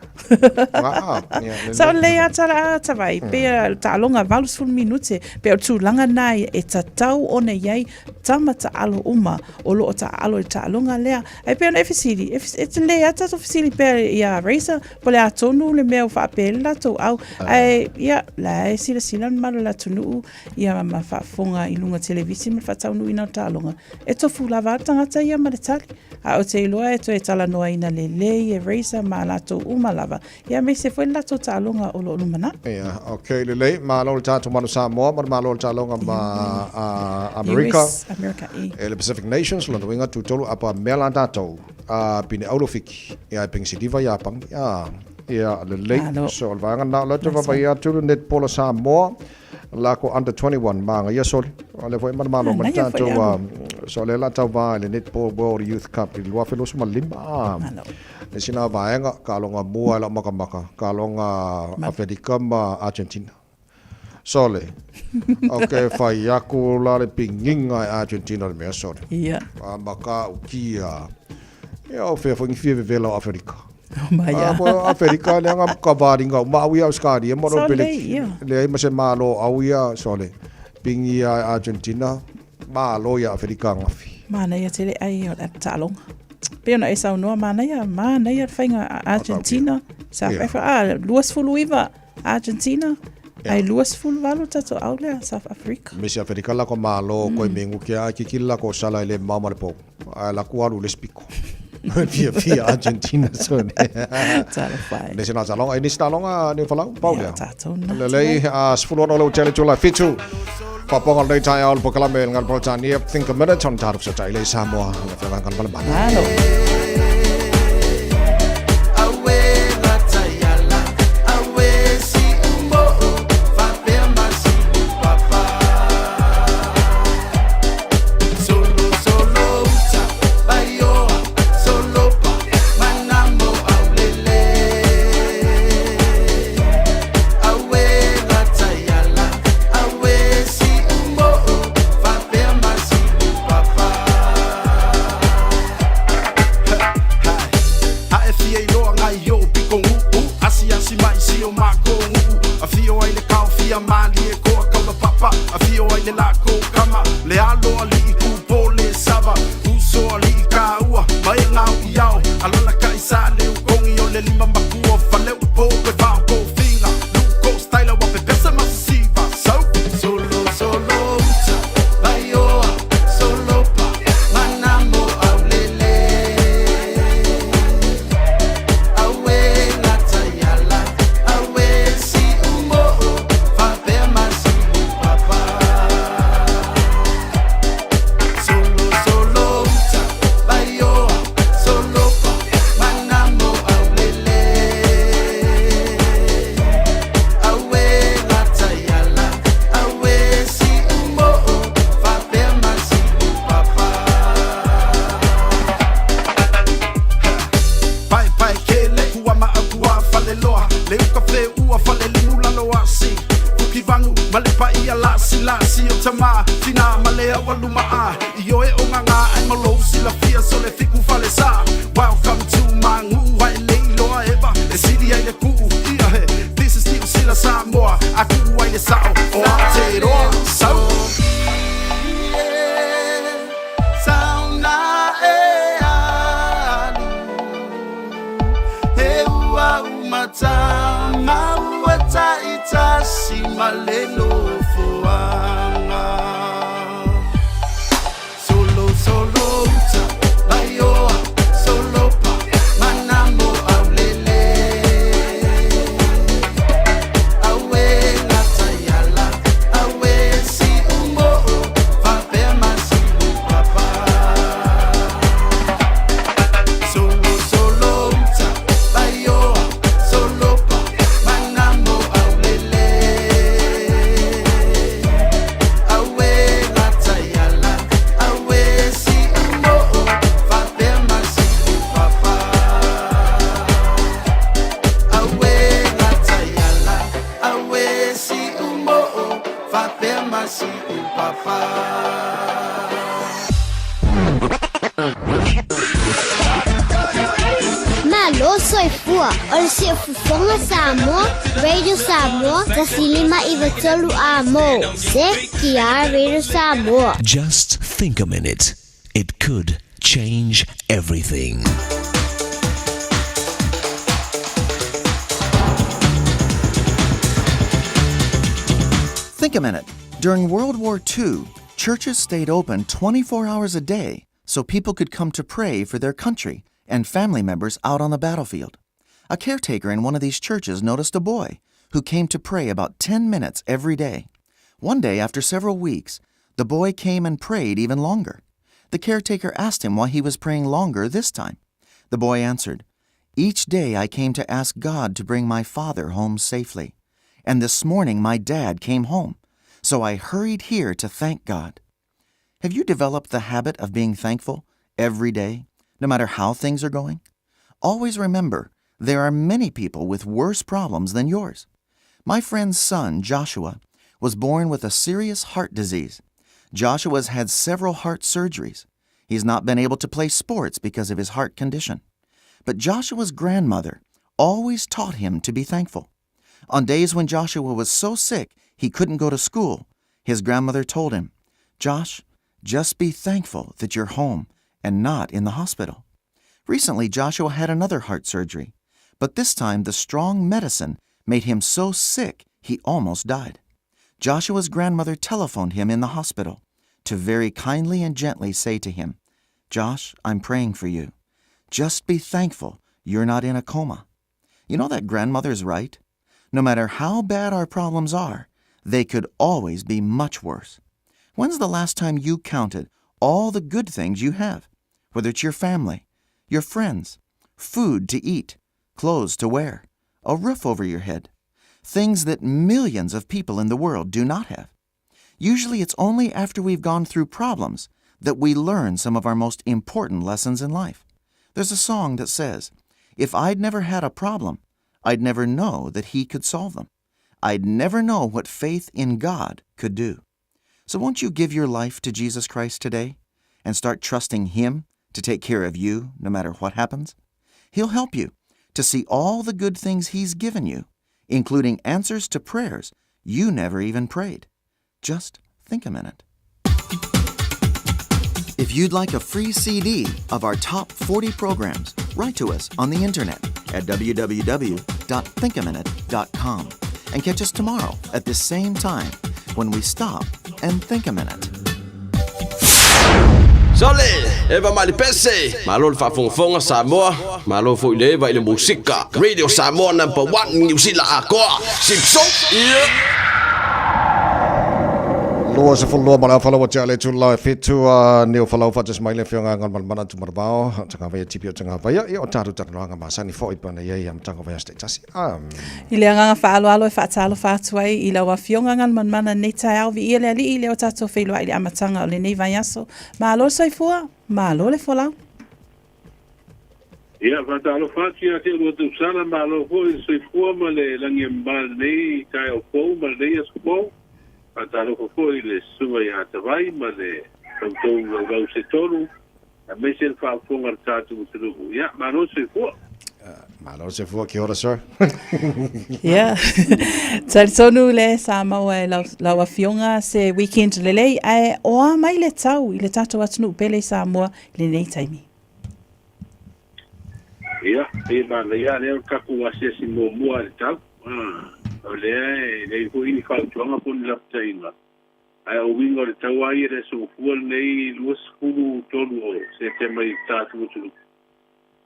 Sa o lelei a tala a tavai, pei o le taaloga 80 minute, pei o le tulaga lena e tatau ona i ai tama taalo uma o lo o taaalo i le taaloga lea. Ae pei ona e fesili, e te lelei lava tatou fesili pea ia Razor, po o le a tonu le mea ua faapea ai le latou au. Ae, ia, la e silasila le mamalu o le atunuu ia ma faafofoga i luga o televisi ma le faataunuuina o le taaloga, e tofu lava a le tagata ia ma le tali. Ae ou te iloa e toe talanoaina lelei e Razor ma latou uma lava, ia aemaise foi le latou taaloga o lo o lumanai. Ia, ok, lelei. Malo le tatou Manu Samoa ma le malo le taaloga ma Amerika. US, Amerika, e. E le Pacific Nations, lona uiga tutolu apa mea la tatou. Pine aulo fiki, ia e pengisiliva Iapani. Ia, lelei. Malo. So, o le vaega lena o lea ou te vaavaai atu le netball a Samoa. La ko under 21 māngaia soli. O lea foi e manumalo mai Manaia foi tatou le alu. so lea la tau va i le Netball World Youth Cup i le 2025. Malo. Le sina vaega, taaloga mua e lau makamaka, taaloga Aferika ma Argentina. Sole. Ok, fai aku la le pigiga e Argentina i le mea sole. Ia. A matautia. Ia o fea foi ni fia vevela o Aferika. Mai a. Po Aferika leaga ka varinga uma au ia Australia mo Sole, pele. ia. Leai ma se malo au ia sole. Pingi ia Argentina, malo ia Aferika angafi. Manaia tele ai o le taaloga. Pei ona e saunoa, manaia, manaia le faiga a Argentina, South Africa, ah, 29 Argentina, ae 28 tatou au lea South Africa. Mesi Aferika la ko malo koe mengu kia ai kikili la ko sala i le mao ma le pou. Ae la ku alu le spiko. Fia fia Argentina so ne. Talofa e. Nisi na talonga, e nisi talonga ni falau, pau lea. Ia, tatou na. Lelei, a 16 le utele tula fitu. Paponga le tai au le pokalame le ngal Poltania. Think a minute on taru sa tai le Samoa. Le whianga ngal mala mana. Malo. A e fia iloa ngai o piko guu Asiasi mai si o mākou nuu Afio ai le kaofia malie koa kaula papa Afio ai le lako kama Le alo alii kupo le sava Uso alii kāua Ma e ngau i ao Alala ka i sa le ukongi o le lima makua Fale upo pe vao ko finga Luko styla wa pepesa masisiva So Solo solo uta Vaioa solo pa Manamo aulele Awe gataiala Awe si umoo Faapea ma si upapa Solo solo uta Vaioa solo pa Manamo aulele Awe gataiala Awe si umoo Faapea ma si upapa Pae pae kele kua ma au kua fale loa Le uka fe ua fale limu lalo asi Fuki vangu ma le paia lasi lasi o tama Tina ma le au aluma a I oe o ngā ai ma lou silafia so le fiku fale sa Welcome to my nguu ai le iloa eva E sili ai le kuu ia he This is Niu Sila Samoa A kuu ai le sao o Aotearoa So Sauna e alu He ua umatanga ua taitasi ma le nofoaga Solo solo uta vaioa solo pa manamo aulele Aue gataiala aue si umoo faapea ma si upapa Solo solo uta vaioa solo pa manamo aulele Malo soifua o le Siufofoga Samoa, Radio Samoa, 1593 A mo, CKR Radio Samoa. Just think a minute. It could change everything. Think a minute. During World War II, churches stayed open 24 hours a day so people could come to pray for their country and family members out on the battlefield. A caretaker in one of these churches noticed a boy who came to pray about 10 minutes every day. One day, after several weeks, the boy came and prayed even longer. The caretaker asked him why he was praying longer this time. The boy answered, Each day I came to ask God to bring my father home safely. And this morning my dad came home, so I hurried here to thank God. Have you developed the habit of being thankful every day, no matter how things are going? Always remember, there are many people with worse problems than yours. My friend's son, Joshua, was born with a serious heart disease. Joshua's had several heart surgeries. He's not been able to play sports because of his heart condition. But Joshua's grandmother always taught him to be thankful. On days when Joshua was so sick he couldn't go to school, his grandmother told him, Josh, just be thankful that you're home and not in the hospital. Recently, Joshua had another heart surgery, but this time the strong medicine made him so sick he almost died. Joshua's grandmother telephoned him in the hospital to very kindly and gently say to him, Josh, I'm praying for you. Just be thankful you're not in a coma. You know that grandmother's right. No matter how bad our problems are, they could always be much worse. When's the last time you counted all the good things you have? Whether it's your family, your friends, food to eat, clothes to wear, a roof over your head, things that millions of people in the world do not have. Usually it's only after we've gone through problems that we learn some of our most important lessons in life. There's a song that says, If I'd never had a problem, I'd never know that He could solve them. I'd never know what faith in God could do. So won't you give your life to Jesus Christ today and start trusting Him to take care of you no matter what happens? He'll help you to see all the good things He's given you, including answers to prayers you never even prayed. Just think a minute. If you'd like a free CD of our top 40 programs, write to us on the internet at www.thinkaminute.com and catch us tomorrow at this same time when we stop and think a minute. Sole, Eva Malipese, malo le faafogafoga Samoa, malo foi le Eva i le musika. Radio Samoa number 1 Niu Sila atoa. Sipso, yeah. 22 ma le afa ua tea le itula e fitu a nio falau faatasi mai le afioga a Galumalemana Tumaravao, Tagavaia Tipi o Tagavaia, ia o tatou talanoaga masani foi pe ona i ai amataga o vaiaso taitasi. Am. I le agaga faaaloalo e faatalofa atu ai i lau Afioga Galumalemana lenei taeao, viia le Alii lea o tatou feiloai i le amataga o lenei vaiaso. Malo le soifua, malo le folau. Ia, faatalofa atu ia te oulua tausala, malo foi le soifua ma le lagi e mama lenei taeao fou ma lenei aso fou. Faatalofa foi i le Susuga ia Atavai ma le tautou laulau se tolu, aemaise le faafofoga a le tatou atunuu. Ia, malo le soifua. Malo le soifua, kia ora sir. Ia, talitonu le sa maua e lau, lau afioga se weekend lelei, ae o a mai le tau i le tatou atunuu pele i Samoa i lenei taimi? Ia, e manaia lea o le tatou asiasi muamua i le tau. O lea e leai foi ni fautuaga po o ni lapataiga, ae o uiga o le tau lava ia i le aso Gafua lenei 23 o Setema i le tatou atunuu.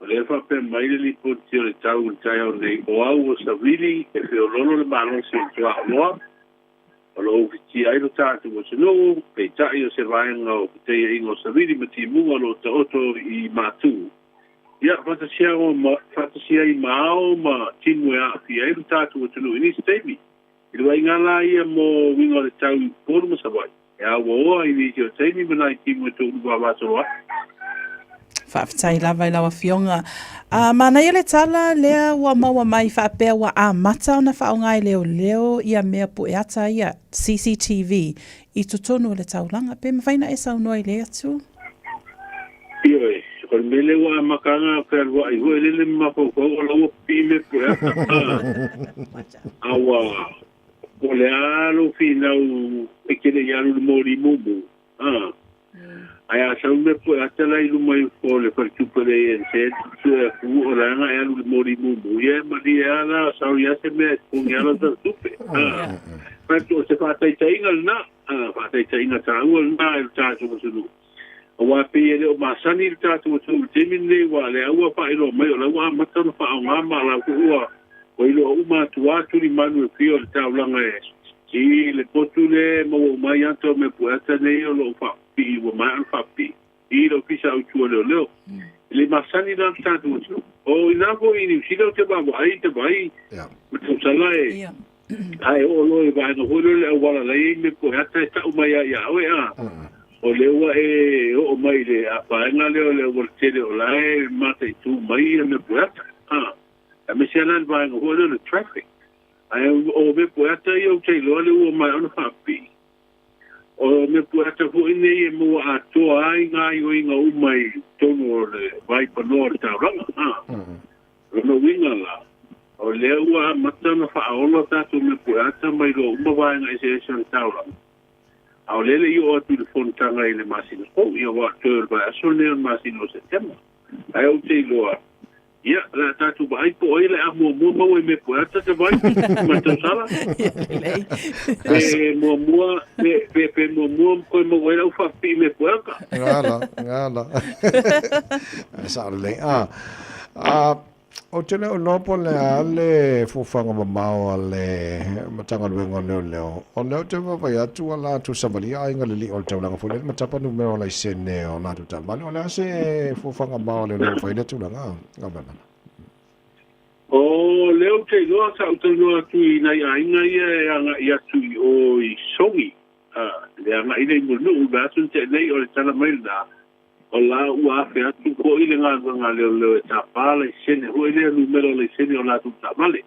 O lea e faapea mai le lipoti o le tau i le taeao nei, o au o savili e feoloolo le malosi o le tuaoloa, O lo o ufitia ai lo tatou atunuu, peitai o se vaega o fetaiaiga o savili ma timuga o lo o taoto i Matū. Ia, faatasia ai ma ao ma timu e aafia ai lo tatou atunuu i nisi taimi. I le vaaiga la ia mo uiga o le tau i Upolu ma Savaii, e auaoa i nisi o taimi ma nai timu e toulu vavasolo ai. Faafetai lava i lau Afioga. A manaia le tala lea ua maua mai faapea ua amata ona faaaoga e leoleo ia mea pueata ia, CCTV, i totonu o le taulaga. Pe mafai na e saunoa i lea itu? Ioe. O le mea lea ua amata ana fealuai foi lele ma mafaufau o la ua pipii mea pueata. A ua po o le a lou finau e te le i alu i le moli mumu. Ae a sau le mea pueata la i luma ifo o le faletupe o le ANZ, sue atu o la e alu i le moli mumu, ia e malie lava la, sau i a se mea e totogi lava lau tala tupe. Fai atu o se faataitaiga lena, faataitaiga taua lena i le tatou atunuu. Aua pei e le o masani le tatou atunuu i le taimi lenei, aua o lea ua faailoa mai o la ua amata ona faaaoga ma o la foi ua iloa uma atu lava tulimanu e fia o le taulaga e i le potu lea e maua uma ai ata o mea pueata nei o lo o faapipii ua maea ona faapipii i le Ofisa Autu o Leoleo. E le masani la le tatou atunuu. O i ina foi i Niu Sila ou te vaavaai i te vai ma tausala e A e oo loa i vaega foi lea o le auala la e i ai mea pueata e tau mai lava ia oe, a, o lea ua e oo mai i le vaega lea o le aualatele o la e mataitu mai ia mea pueata, a, aemaise lava la le vaega foi lea o le traffic. Ae o mea pueata ia ou te iloa lea ua maea ona faapipii. O mea pueata foi nei e maua atoa ai gaoioiga uma i totonu o le vaipanoa o le taulaga. A, o lona uiga la, o lea ua amata ona faaola tatou mea pueata mai loa uma vaega eseese o le taulaga, a o lea e le i oo atu i le fonotaga i le masina fou, ia aua o le toe o le vaiaso lenei o le masina o Setema. Ae ou te iloa, Ia, o le a tatou vaai po o ai le a muamua maua i mea pueata te vai ma le tausala. Pe muamua, pe, pe, pe muamua koe maua ai lau faapipii mea pueata. Ngala, ngala. Ai sao lelei. Ah, ah, ou te le o iloa po o le a le fuafuaga mamao a le Matagaluega o Leoleo. O lea ou te vaavaai atu ua latou savalia aiga lelei o le taulaga foi lele ma tapa numera o laisene o latou taavale. O le a se fuafuaga mamao a leoleo ua fai i lea tulaga, Governor? O lea ou te iloa sa ou talanoa atu i nai aiga ia e agai atu i o i Sogi, le agai lea i Mulinuu i le vaiaso na tea nei, o le tala mai lena, o la ua afe atu foi le galuega a leoleo e tapa laisene foi lea, numera o laisene o latou taavale.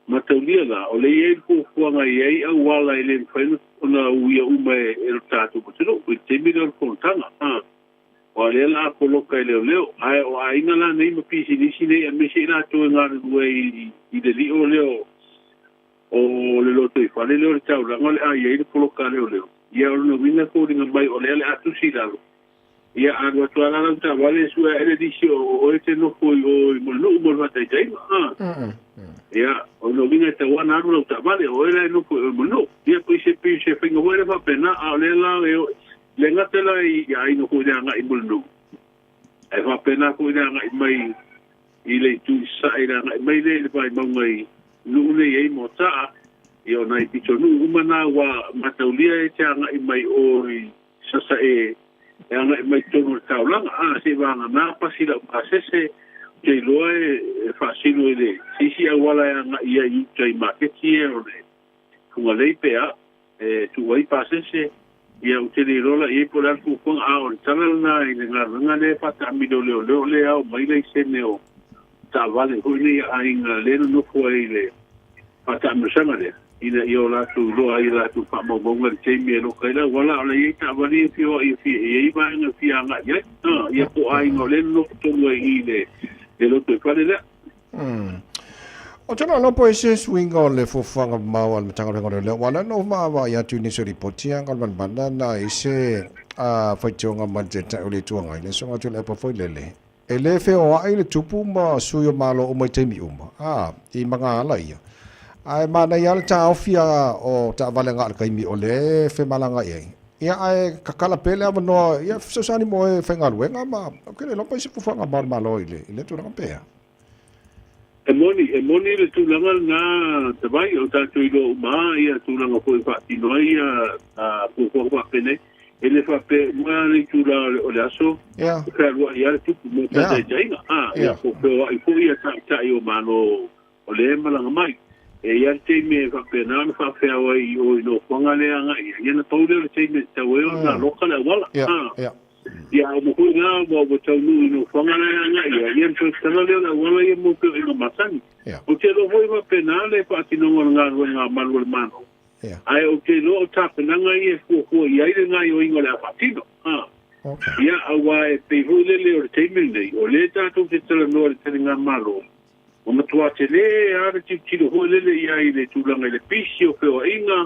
Mataulia la, o lea e i ai le fuafuaga e i ai auala e le mafai ona uia uma e lo tatou atunuu i le taimi lea o le fonotaga. Aua o lea la a poloka e leoleo, ae o aiga la nei ma pisinisi nei aemaise i latou e galulue i le lio lea o le lotoifale lea o le taulaga o le a i ai le poloka a leoleo. Ia o lona uiga e foliga mai o lea o le a tusi i lalo. Ia, a alu atu lava la lau taavale e sue ae le lisi o oe e te nofo i o i Mulinuu mo le faataitaiga, a. Ia, o lona uiga e tatau lava ona alu lau taavale, o oe la e nofo i o i Mulinuu. Ia, pei se, pei se faiga foi lea faapena, a o lea la e le gata la i aiga foi i le agai i Mulinuu, ae faapena foi le agai mai i le itu i sasae i le agai mai lea i le vaimauga i Nuu nei e i ai Moataa, ia o nai pitonuu uma na ua mataulia e te agai mai o i Sasae e agai mai totonu o le taulaga. A, seivaga pasi lau pasese, ou te iloa e faasino i le se isi auala e agai ai i uta i maketi ia o le Fugalei pe a, e tuu ai pasese, ia ou te le iloa la i ai po o le a le fuafuaga, a o le tala lena i le galuega lea e faataamilo leoleo lea e ao mai laisene o taavale foi nei a aiga lea e nonofo ai i le faataamilosaga lea, ina ia o latou iloa ai a latou faamaumauga i le taimi e loka ai le auala, a o la e i ai taavale ia e fia o ai e fia i ai vaega e fia agai i ai, ia po o aiga o lea e nonofo tonu ai i i le lotoifale lea. Ou te iloa po e se suiga o le fuafuaga mamao a le Matagaluega o Leoleo, aua o lea na ou vaavaai atu i nisi o lipoti a Galmanmana na i se faitioga mai le Taitai o le Itu Agai, le Susuga Tuilaepa foi lele, e le feoai le tupu ma sui o Malo uma i taimi uma, a, i magaala ia. Ae manaia lava le taofi o taavale agai i le taimi o lea e femalagaai ai. Ia, ae tatala pea le avanoa, ia, fesoasoani mo e faigaluega ma, ou te le iloa po o se fuafuaga a le Malo i lea tulaga pe a. E moni, e moni le tulaga lena Tavai, o tatou iloa uma lava ia tulaga foi e faatino ai ia fuafuaga faapenei. E le faapea uma le itula o le aso e fealuai lava le tupu mo faataitaiga, a, ia po o feoai foi ia taitai o Malo o lea e malaga mai. E i ai le taimi e faapena ona faafeao ai i o i nofoaga lea e agai i ai, ia ona pau lea o le taimi e tatau ai ona loka le auala. Ia, a uma foi la ua taunuu i nofoaga la e agai i ai, ia ona toe tatala lea o le auala ia mo feoaiga masani. Ou te iloa foi e faapena le faatinoga o le galuega a malu o le Malo. Ae ou te iloa o tapenaga ia e fuafua i ai le gaoioiga o le a faatino. Ia, auā e pei foi lele o le taimi lenei, o lea tatou te talanoa i le taligamalo, ua matua telē lava le tilotilo foi lele i ai i le tulaga i le pisi o feoaiga,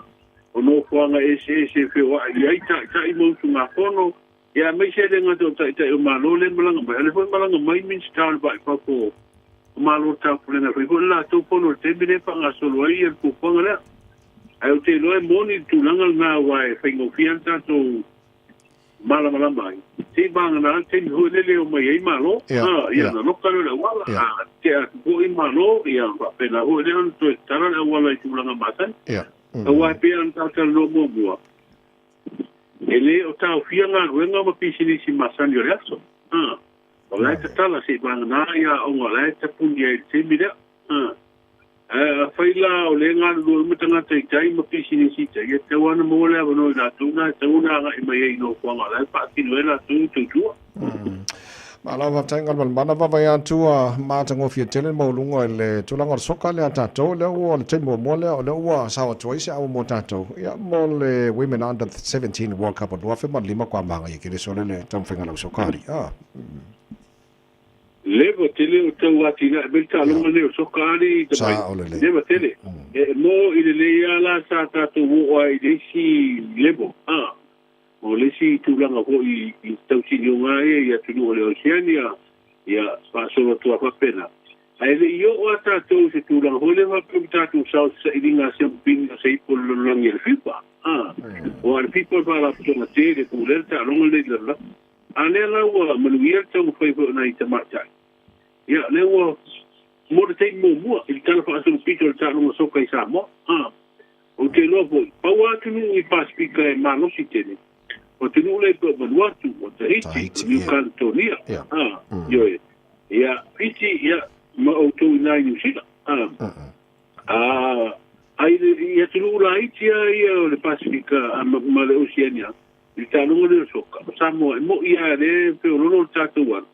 o nofoaga eseese e feoai i ai taitai ma usugafono, ia aemaise e le gata o taitai o Malo lea e malaga mai, a o lea foi e malaga mai Minisita o le Vai i Fafo o Malo o le Taupulega e fai foi le latou fono i le taimi lea e faagasolo ai le fuafuaga lea. Ae ou te iloa e moni le tulaga lena aua e faigofie lava le tatou malamalama ai, se i vagana le taimi foi lele e omai ai Malo, ia ona loka lea o le auala, a tea atu foi Malo, ia ona faapena foi lea ona toe tatala le auala i tulaga masani. Aua e pei lava ona ta talanoa muamua, e le o taofia galuega ma pisinisi masani o le aso. O la e tatala se i vagana ia aoga o la e tapuni ai i le taimi lea. Ae afai la o lea e galulue uma tagata i tai ma pisinisi i tai, e tatau lava ona maua le avanoa i latou na e tatau ona agai mai ai i nofoaga o la e faatino ai latou i tautua. Malo faafetai Galumalemana vaavaai atu ua matagofie tele le maualuga i le tulaga o le soka lea a tatou lea ua o le taimi muamua lea o lea ua sao atu ai se ava mo tatou ia mo le Women Under 17 World Cup o 2005 kua magaia kele sole le taumafaiga lau soka ali. Ah. Leva tele o tau atinae mai le taaloga lenei o soka ali ta mai. Leva tele. E mo i lelei a la sa tatou oo ai i le isi level. Ah. O le isi tulaga foi i tausinioga ia i atunuu o le Oceania, ia faasolo atu lava faapena. Ae le i oo lava tatou i se tulaga foi lea faapea ua tatou sao i se sailiga a siamupini o se ipu o le lalolagi a le FIFA. Aua o le FIFA o le faalapotopotoga tele e pulea le taaloga lenei i le lalolagi. A lea la ua manuia le taumafai foi o nai tamaitai, ia lea ua mo le taimi muamua i le tala faasolopito o le taaloga soka i Samoa. Ou te iloa foi, pau lava atunuu i Pasefika e malosi tele, o atunuu lea pei o Vanuatu, o Tahiti, o Niu Kaletonia, ioe, ia, Fiti, ia, ma outou i ina i Niu Sila. A i atunuu laiti lava ia o le Pasefika ma le Oceania, i le taaloga lea o le soka, o Samoa, e moni lava lea e feololo le tatou alu,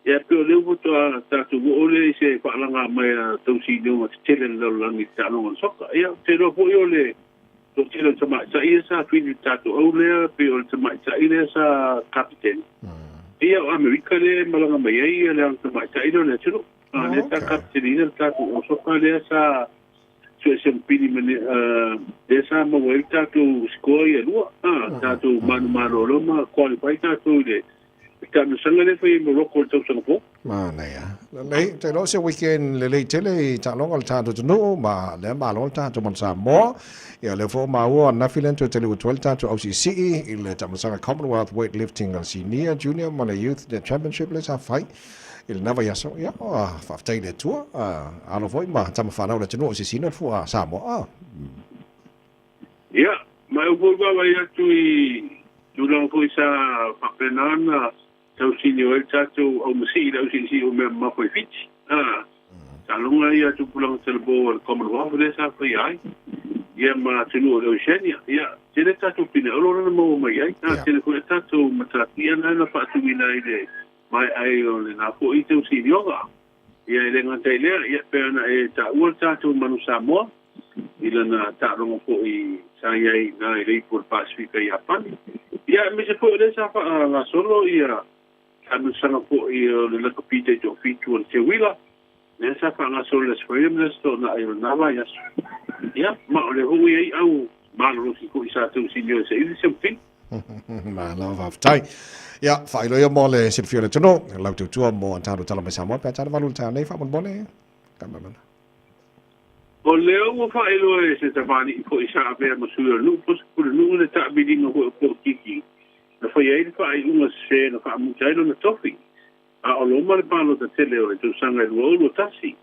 Ia pei o lea faatoa tatou oo lea i se faalaga mai a tausinioga tetele a le lalolagi i le taaloga o le soka. Ia, ou te iloa foi o le toatele o tamaitai ia sa fili i le tatou au lea, pei o le tamaitai lea sa kapeteni. Ia, o Amerika lea e malaga mai ai le alo tamaitai lea o le atunuu. A lea sa kapeteniina le tatou au soka lea sa suesuepili ma lea sa maua ai le tatou score ia lua, tatou manumalo ma qualify tatou i le taamilosaga lea e fai ai i Morocco i le tausaga fou. Manaia. Lelei, ou te iloa o se weekend lelei tele i taaloga o le tatou atunuu ma lea malo le tatou Manu Samoa. Ia lea foi ua maua ananafi lea na toe taliu atu ai le tatou ausiisii i le taamilosaga Commonwealth Weightlifting a le Senior, Junior ma le Youth Championship lea sa fai i lena vaiaso. Ia, faafetai i le Atua, alo foi ma tama fanau o le atunuu o sisina le fua a Samoa. Ia, ma e foi vaavaai atu i tulaga foi sa faapena ona tausinio ai le tatou aumasii i le ausiisii o mea mamafa i Fiti. Taaloga ia tupulaga talabou a le Commonwealth lea sa faia ai, ia ma atunuu o le Oceania. Ia, tele tatou pine auro lea na maua mai ai. Tele foi a tatou matatia na na faatuina ai le maea ai o lena foi tausinioga. Ia, e le gata i lea, ia, pei ona e taua le tatou Manu Samoa i lana taaloga foi sa i ai i ina i le Ipu o le Pasefika i Iapani. Ia, aemaise foi o lea sa faagasolo ia taamilosaga foi o le lakapi taitoafitu o le Teuila, lea sa faagasolo i le Aso Faraile ma le Aso Toonai o lena vaiaso. Ia, ma o lea foi ua i ai au malolosi foi sa tausinio e saili se mupini. Malo faafetai. Ia, faailoa ia mo le silafia o le atunuu, lau tautua mo a tatou tala mai Samoa pe a tala valu i le taeao nei faamolemole. Ka mamana. O lea ua faailoa e se tamalii foi sa avea ma sui o le nuu po o se pulenuu le taamiliga foi o polokiki na faia ai le faaiuga sese na faamuta ai lona tofi a o loma le palota tele o le tausaga e 2021.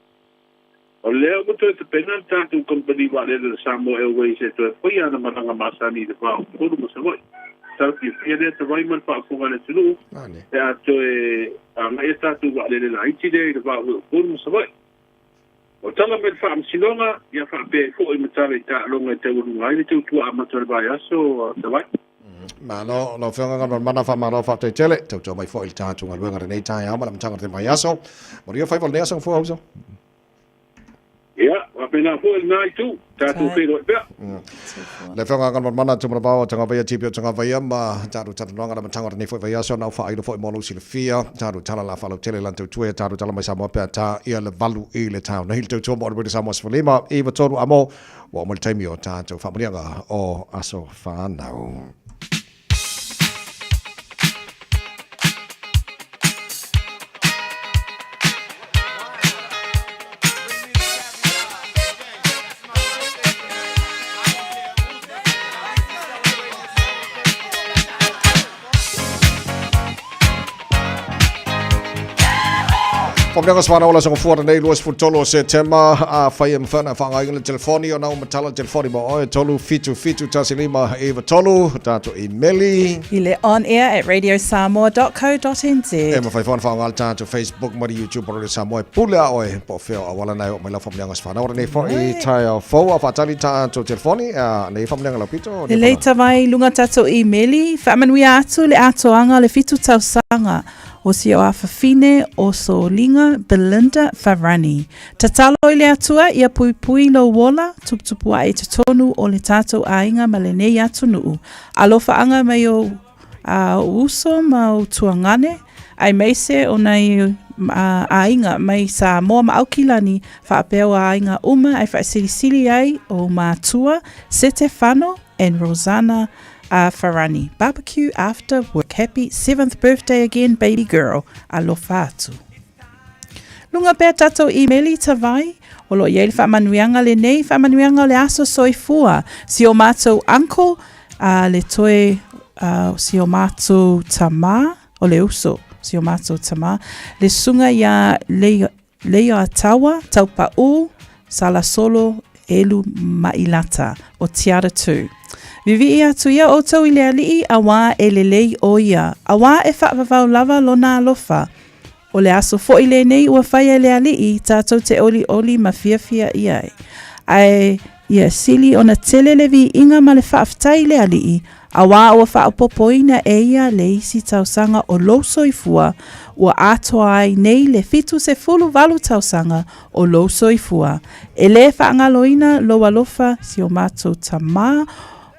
O lea ua toe tapena le tatou kamupani vaalele o le Samoa Airways e toe faia ana malaga masani i le va o Upolu ma Savaii. Tala fiafia lea tavai ma le faafofoga a le atunuu pe a toe agai a tatou vaalele laiti lea i le va o Upolu ma Savaii. O tala mai le Faamasinoga, ia faapea ai foi ma tala i taaloga e taualuga ai le tautua amata o le vaiaso a Savaii. Malo, lau Afioga Galumalemana, faamalo faafetai tele. Tautua mai foi i le tatou galuega i lenei taeao ma le amataga o lenei vaiaso. Manuia faiva o lenei aso, Gafua Uso. Ia, faapena. Faapena foi lena itu, tatou feiloai pea. Le Afioga Galumalemana Tumanavao o Tagavaia TP o Tagavaia ma tatou talanoaga le amataga o lenei foi vaiaso na ou faailo foi mo lou silafia tatou tala la faalautele lana tautua ia tatou tala mai Samoa pe a ta ia le 8 i le taeao nei le tautua mo le Radio Samoa 15 93 amo ua oo mai le taimi o tatou faamanuiaga o aso fanau. Faamanuiaga o aso fanau o le Aso Gafua lenei 23 o Setema a fai e mafai ona faaaogaina le telefoni ona ua matala le telefoni mo oe 377 15 93 tatou imeli I le onair at radiosamoa.co.nz. E mafai foi ona faaaoga le tatou Facebook ma le YouTube o Radio Samoa e pule a oe po o fea o auala na e oo mai lau faamanuiaga o aso fanau lenei foi taeao fou a faatali tatou telefoni a nei faamanuiaga laupito Lelei tavai i luga tatou imeli, faamanuia atu le atoaga o le 7 tausaga o si o afafine o Soliga Belinda Farani. Tatalo i le Atua ia puipui lou ola, tuputupu ae i totonu o le tatou aiga ma lenei atunuu. Alofaaga mai ou ou uso ma ou tuagane, aemaise o nai aiga mai Samoa ma Aukilani faapea o aiga uma ae faasilisili ai ou matua Setefano and Rosanna Farani. Barbecue after work. Happy 7th birthday again baby girl. Alofa atu. Lunga pea tatou imeli tavai, o lo o i ai le faamanuiaga lenei, faamanuiaga o le aso soifua. Si o matou uncle, a le toe uh, si o matou tamā, o le uso, si o matou tamā, le susuga iā Leia, Leiataua Taupaʻu Salasolo Elu Mailata o Tiara 2. Vivii atu ia outou i le Alii, auā e lelei ʻo ia, auā e faavavau lava lona alofa. O le aso foi lenei ua faia e le Alii tatou te olioli ma fiafia i ai. Ae ia sili ona tele le viiga ma le faafetai i le Alii, auā ua faaopoopoina e ia le isi tausaga o lou soifua, ua atoa ai nei le 78 tausaga o lou soifua. E le faagaloina lou alofa si o matou tamā,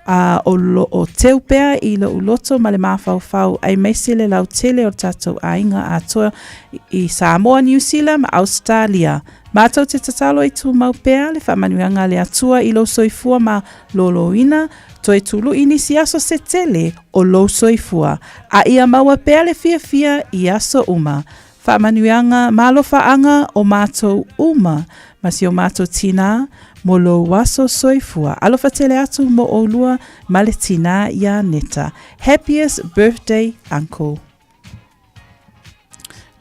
ā, o lo o teu pea i loʻu loto ma le mafaufau, aemaise le lautele o le tatou aiga atoa i Samoa, Niu Sila ma Ausetalia. Matou te tatalo i tumau pea le faamanuiaga a le Atua i lou soifua malōlōina, toe tului nisi aso se tele o lou soifua, a ia maua pea le fiafia i aso uma. Faamanuiaga ma alofaaga o matou uma ma si o matou tinā mo lou aso soifua. Alofa tele atu mo oulua ma le tinā iā Neta. Happiest birthday uncle.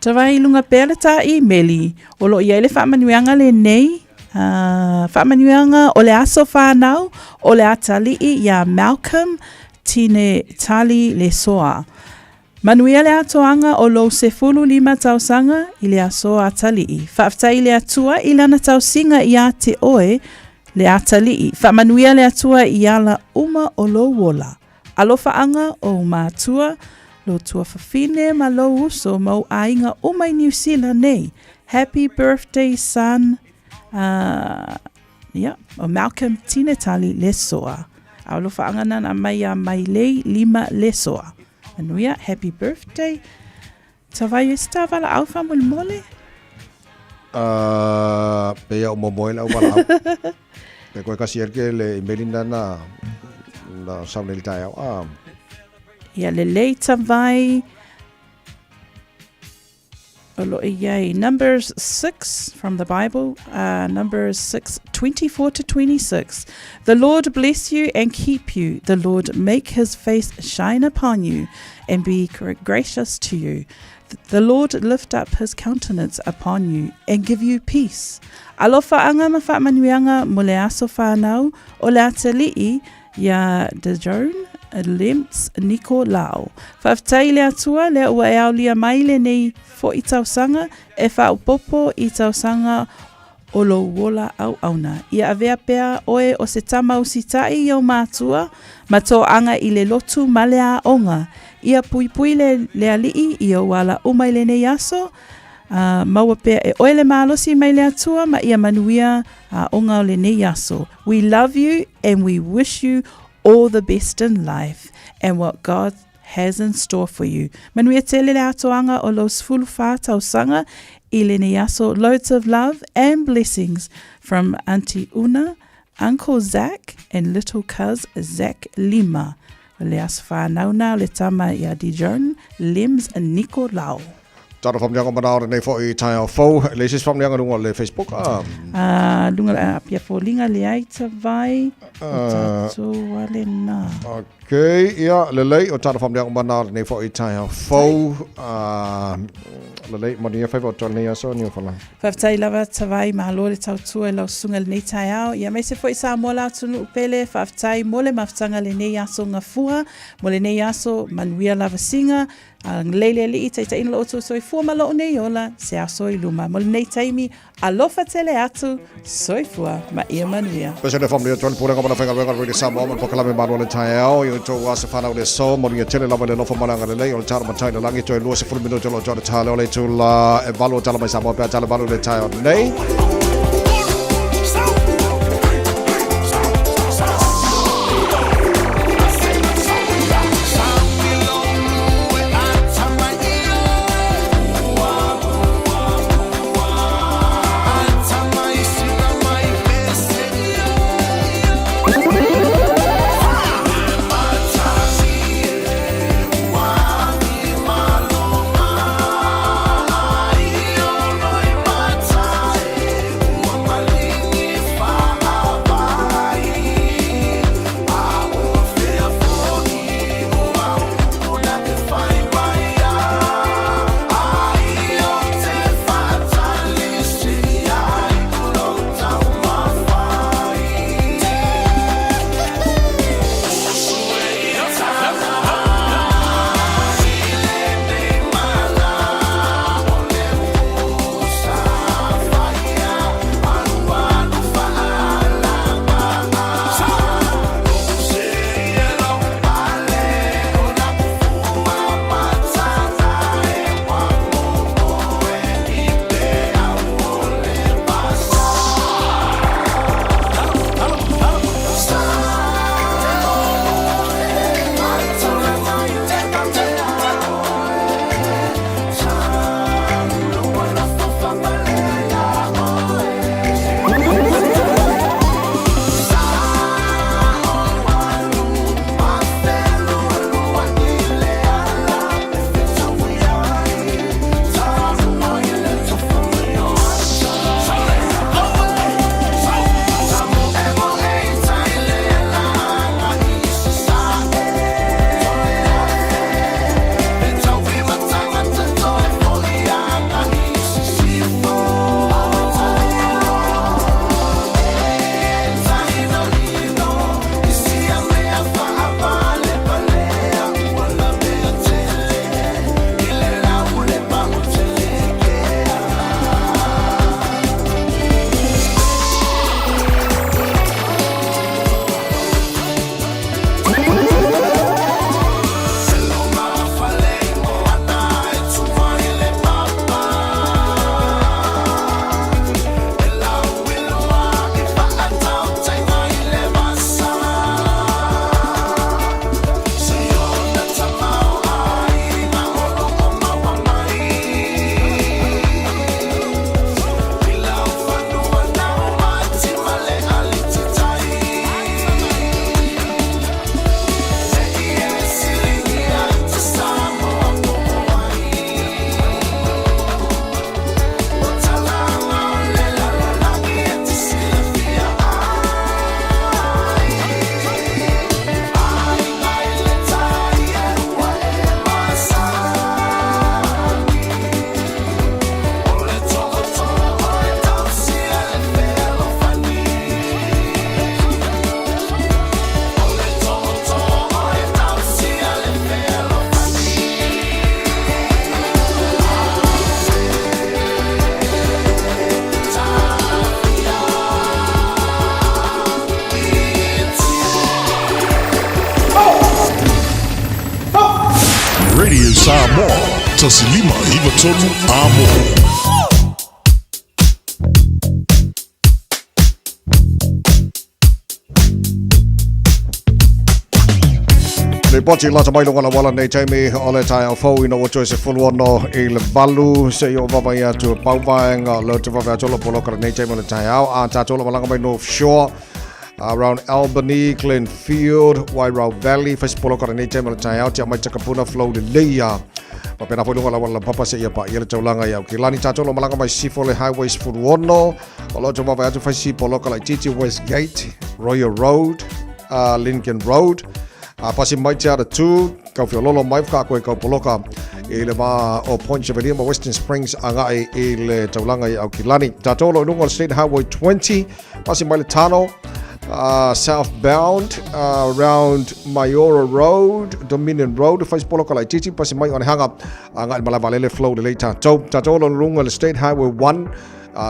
Tavai i lunga pea le tā imeli o lo o i ai le faamanuiaga lenei, uh, faamanuiaga o le aso whānau o le atalii iā Malcolm Tine Tali Lesoa. Manuia le atoaga o lou 15 tausaga i le aso atalii. Faafetai i le Atua i lana tausiga ia te oe le atalii. Faamanuia le Atua i ala uma o lou ola. Alofaaga ou matua, lou tuafafine ma lou uso ma ou aiga uma i Niu Sila nei. Happy birthday son. Uh, Ia, o Malcolm Tinetali Lesoa. A alofaaga nana mai iā Mailei Lima Lesoa. Manuia, happy birthday. Tavai e se tā valaau faamolemole? Uh, pe ia o momoe lau valaau. Pe koe kasi elke le imeli na na na sau nei le taeao. Ah. Ia lelei tavai. O lo o i ai Numbers 6 from the Bible, uh, Numbers 6, 24 to 26. The Lord bless you and keep you. The Lord make his face shine upon you and be gracious to you. The Lord lift up his countenance upon you and give you peace. Alofa anga ma whaamanuianga mo le aso whanau o le atalii Iā Dejone Lemps Niko Lau. Faafetai i le Atua lea ua e aolia mai lenei foʻi tausaga e faaopopo i tausaga o lou ola auauna. Ia avea pea oe o se tama usitai i ou matua ma toaga i le lotu ma le aoga. Ia puipui le, le Alii i ou ala uma i lenei aso. Maua pea e oe le malosi mai le Atua ma ia manuia aoga o lenei aso. We love you and we wish you all the best in life and what God has in store for you. Manuia tele le atoaga o lou 14 tausaga i lenei aso. Loads of love and blessings from Aunty Una, Uncle Zach and little cuz Zach Lima. O le aso whānau nā o le tama i a Dijon Lems Nikolao. Tata whamnianga mana o lenei foi i taeao fou. Le isi whamnianga lunga o le Facebook. A lunga le apia fōlinga le ai ta vai. O tātou ale nā. Ok, ia, lelei o tata whamnianga mana o lenei foi i taeao fou. Lelei, manuia whaiva o tō lenei aso, ni o whala. Faafetai lava Tavai, malo le tautua i lau susuga i lenei taeao. Ia aemaise foi Samoa la atunuu pele, faafetai mo le mafutaga lenei aso gafua, mo lenei aso manuia lava siga, agalelei le Alii, taitaiina lo outou soifua ma lou nei ola, se aso i luma. Mo lenei taimi, alofa tele atu, soifua ma ia manuia. Pese le whamnia tuan pulega mana whainga wenga rere Samoa man pokalame malo le taeao i o tou asa whanau le so manuia tele lava le lofa mana agalelei o le taro matai le langi toe 20 minuto lo tau le tale o le tula e valu o tala mai Samoa pea tala valu le taeao nei. Radio Samoa, 1 5 9 3 Amo. Lipoti lata mai luga o le auala nei taimi o le taeao fou ina ua toe 16 i le 8 seia oo vavaai atu e pau vaega o lea ou te vaavaai atu o lo o poloka lenei taimi o le taeao a tatou o lo o malaga mai North Shore around Albany, Glenfield, Wairau Valley, fai si poloka lenei taimi o le taeao Tiamai Takapuna flow lelei a faapena foi luga o le auala laupapa seia paia le taulaga i Aukilani. Tatou o lo o malaga mai sisifo le Highway 16 o lo o te vaavaai atu fai si poloka laitiiti Westgate, Royal Road, Lincoln Road, a pasi mai te ara tū, kau whiololo mai whakaako e kau poloka i le vā o Point Chevalier ma Western Springs agai i le taulaga i Aukilani. Tātou o lo o i luga o le State Highway 20, pasi mai le Tano, southbound around Maiora Road, Dominion Road, fai si poloka laitiiti, pasi mai Onehanga agai i le malae vaalele flow lelei tātou. Tātou o lo o i luga o le State Highway 1,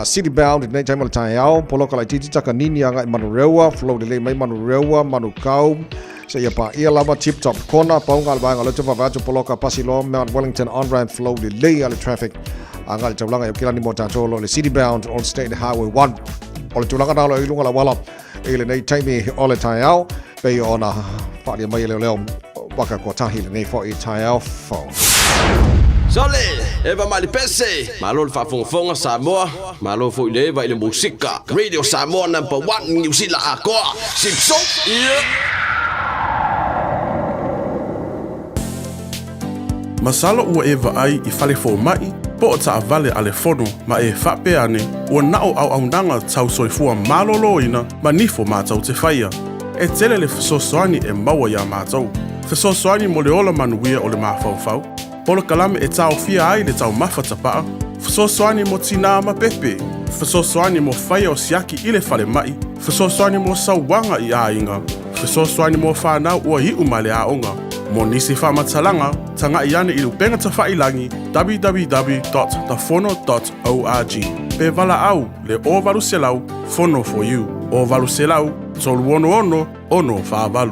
City bound i lenei taimi o le taeao, poloka laitiiti Takanini agai Manurewa, flow lelei mai Manurewa, Manukau, seia paia lava Tip Top Corner, pauga le vaega o lea ou te vaavaai atu poloka pasi loa Mount Wellington on ramp flow lelei a le traffic agai le taulaga i Aukilani mo tatou o lo o le City bound on State Highway 1. O le tulaga na o lo o i luga o le auala i lenei taimi o le taeao, pei ona faaalia mai e leoleo waka kua tahi lenei foi taeao fou. Sole, Eva mai le pese, malo le faafogafoga Samoa, malo foi le Eva i le musika, Radio Samoa number one Niu Sila atoa, sipso, ia. Masalo ua e vaai i fale fomai po o taavale a le Fono ma e faapea ane ua na o auaunaga tau soifua maloloina ma nifo matou te faia. E tele le fesoasoani e maua iā matou. Fesoasoani mo le ola manuia o le mafaufau, polokalame e taofia ai le taumafa tapaa, fesoasoani mo tinā ma pepe, fesoasoani mo faia o siaki i le falemai, fesoasoani mo sauaga i aiga, fesoasoani mo fanau ua iu mai le aoga. Mo nisi faamatalaga, taga'i ane i le upega tafailagi www.tafono.org pe valaau le 0800 Fono for you 0800 366 648.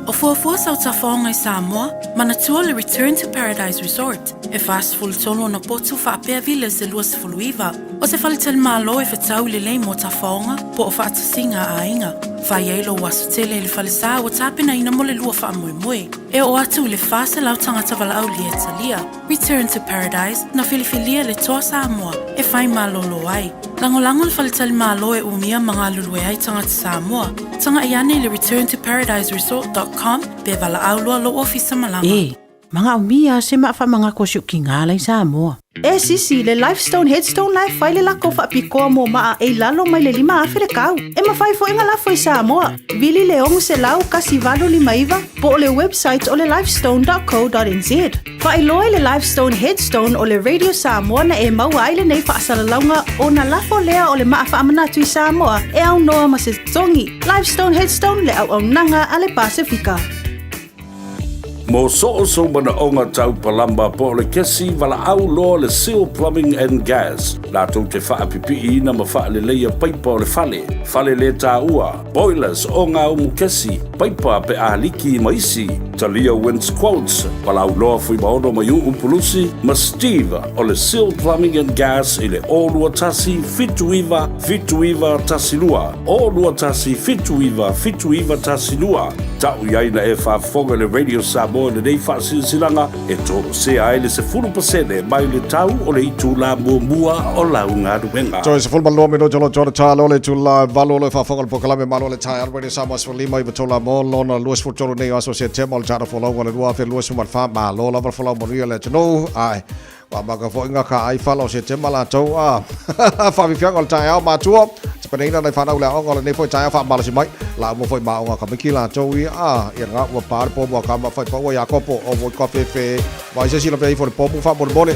O fuafua sau tafaoga i Samoa, manatua le Return to Paradise Resort, e 43 ona potu faapea villas e 29, o se faletalimalo e fetau lelei mo tafaoga po o faatasiga a aiga. Fai ai lou aso tele i le falesa ua tapenaina mo le lua faamoemoe. E oo atu i le 400 tagata valaaulia e talia. Return to Paradise, na filifilia le Toa Samoa e whai malolo ai. Lagolago le faletalimalo e umia ma galulue ai tagata Samoa. Taga'i ane i le returntoparadiseresort.com pe valaau loa lou ofisa malaga. E, manaomia se maa faamagako si ou kigā la i Samoa. E sisi, le Lifestone Headstone la e fai le lako faapitoa mo maa e i lalo mai le 5,000 le kau. E mafai foi ona lafo i Samoa. Vili le 600 1859 po o le website o le lifestone.co.nz. Faailoa i le Lifestone Headstone o le Radio Samoa na e maua ai lenei faasalalauga ona lafo lea o le maa faamanatu i Samoa e aunoa ma se totogi. Lifestone Headstone le auaunaga a le Pasefika. Mo soo sou manaoga tau palama po o le kesi, valaau loa le Seal Plumbing and Gas, latou te faapipiiina ma faaleleia paipa o le fale, fale le taua, boilers, ogaumu kesi, paipa pe a liki ma isi. Talia Wins Quotes, valaau loa Fuimaono Maiuu Pulusi ma Steve o le Seal Plumbing and Gas i le 021 79 79 12, 021 79 79 12. Ta'u i ai na e faafofoga i le Radio Samoa i lenei faasilasilaga e toesea ai le 10% mai le tau o le itulā muamua o lau galuega. Toe 12 minute o lo tona talo le itulā e 8 o lo e faafofoga i le polokalame Malo le Taeao Radio Samoa 15 i tola mo lona 23 nei o aso Setema o le tatou folauga o le 2024. Malo lava le folau manuia le atunuu. Ae Ua maka foi nga ka ai fala o Setema latou a faafiafiaga o le taeao matua. Tapenaina nai fanau le aoga o lenei foi taeao faamalosi mai. La uma foi ma aoga kamiki latou ia a ia nga ua pa le pomu a kama fai paua Iakopo o voi ka fefe vai se sila vei fo le pomu faamolemole.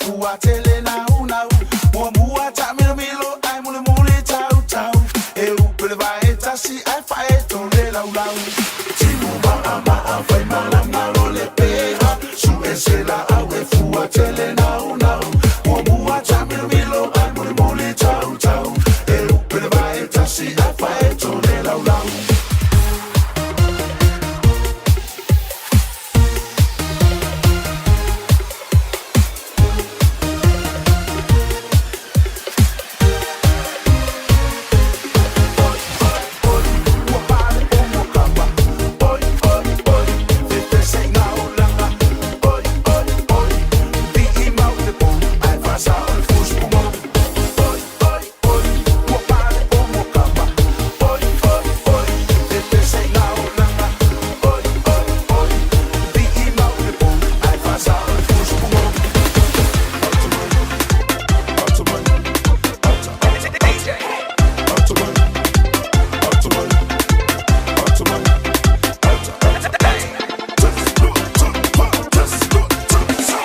fua tele naunau. Muamua taamilomilo ae mulimuli tautau. E upu le vae tasi ae faaeto le laulau. Timu maʻamaʻa faimalaga lo le peha. Suʻe se laau e fua tele naunau. Muamua taamilomilo ae mulimuli tautau. E upu le vae tasi ae faaeto le laulau.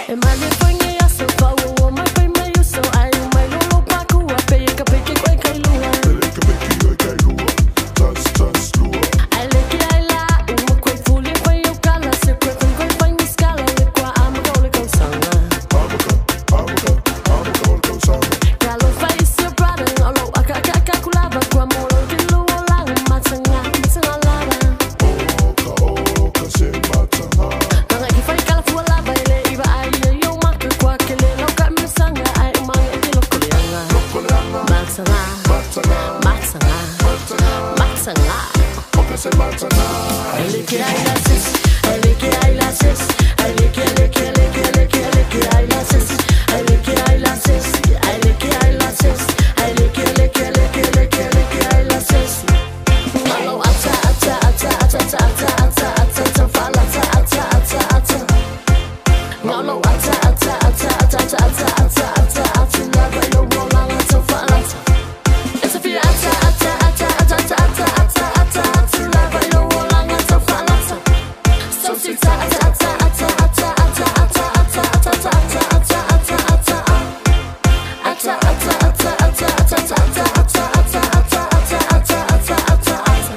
E male foi nge aso fa o o mai foi mai uso ai o mai lolo pakua pe ka pe ke koe kai lua. Ai le ke ai la o mo koe fuli fai o kala se koe koe koe fai ni skala le kwa ama ka o le kausanga. Kalo fai si o brother ngalo aka aka aka kulava kwa molo ke lu o langa matanga matanga lava. Nanga ki fai kala fua lava ele iwa ai e yo maka kwa ke le lau ka misanga ai umanga e te loko leanga. Matanga, matanga, matanga. Ele ke ai la sis, ele ke ai la sis, ele ke ele ke ele ke ele ke ele ke ai la sis, ele ke ai la sis, ele ke ai la sis, ele ke ele ke ele ke ele ke ele ke ai la sis. Malo ata ata ata ata ata ata ata ata ata fala ata ata ata ata. Ngalo ata ata ata ata ata ata ata ata ata lava yo rola ata fala ata. It's a fear ata ata ata ata ata ata ata ata ata lava yo rola ata fala ata. So sweet ata ata ata ata ata ata ata ata ata ata ata ata ata. Ata ata ata ata ata ata ata ata ata ata ata ata ata ata.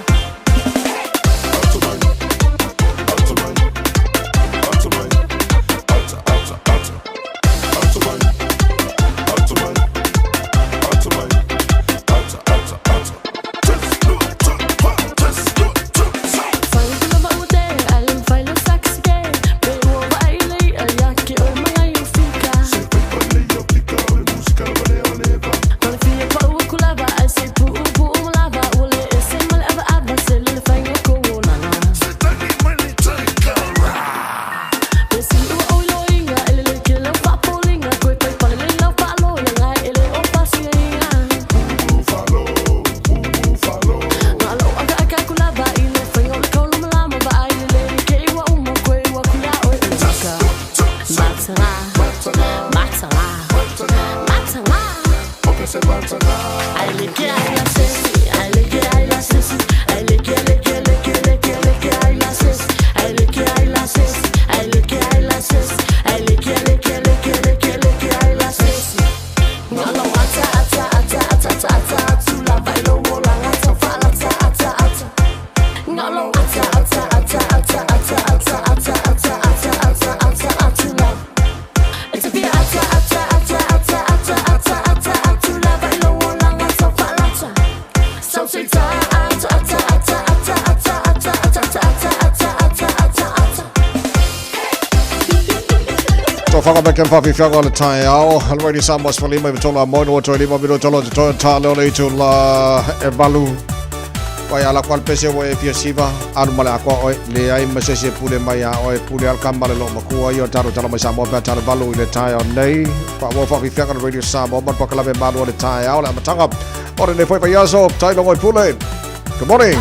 Tofaga me ken whawhiwhianga o le taeao. Already Samoa sefululima i tolu a moe lua toe lima minute o te toe tā leo le itu la e valu. Wai ala kwa le pese ua e fia siva, anu ma le akoa oe, leai ma se isi e pule mai a oe, pule al kama le loo makua ia o talo talo mai Samoa pea talo valu i le taeao nei. Wha ua whawhiwhianga le Radio Samoa, ma le pakalame malu o le taeao le amatanga. O le nei foi vaiaso, tai longo i pule. Good morning.